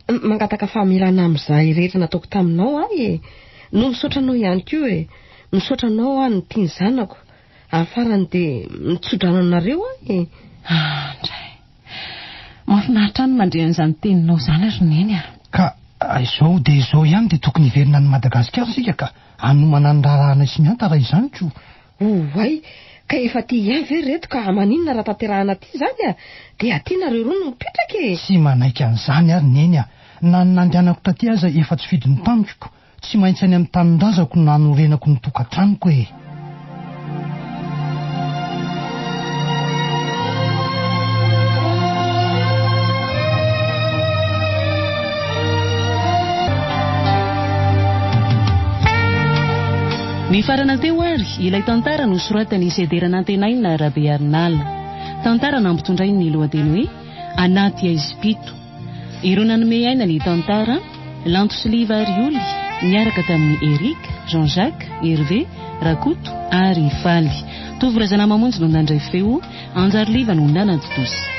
mangataka famelana amin'izay rehetra nataoko taminao aho e! No misaotra anao ihany koa e! Misaotra anao aho nitia ny zanako. Ary farany dia mitsodrano anareo aho e! Andray. Mahafinaritra ahy ny mandre an'izany teninao izany ry Neny a! Ka izao dia izao ihany dia tokony hiverina any Madagasikara isika ka hanomana ny raharahanay sy Mihanta raha izany ko! Oay! Ka efa aty ihany ve ry reto ka maninona raha tanterahana aty izany a! Dia aty nareo roa no mipetraka e! Tsy manaiky an'izany ary Neny a! Na ny nandehanako taty aza efa tsy fidiny tamiko ko! Tsy maintsy any amin'ny tanindrazako no nanorenako ny tokantranoko e! Nifarana teo àry ilay tantara nosoratan'i Sedera Nantenaina Rabearinala. Tantara nampitondrainy ny lohateny hoe Anaty Aizim-pito. Ireo nanome aina ny tantara, Lanto sy Liva ary Oly, niaraka tamin'i Eric, Jean Jacques, Hervé, Rakoto ary Faly. Tovo Razanamamonjy no nandray feo, Anjary Liva no nanatontosa.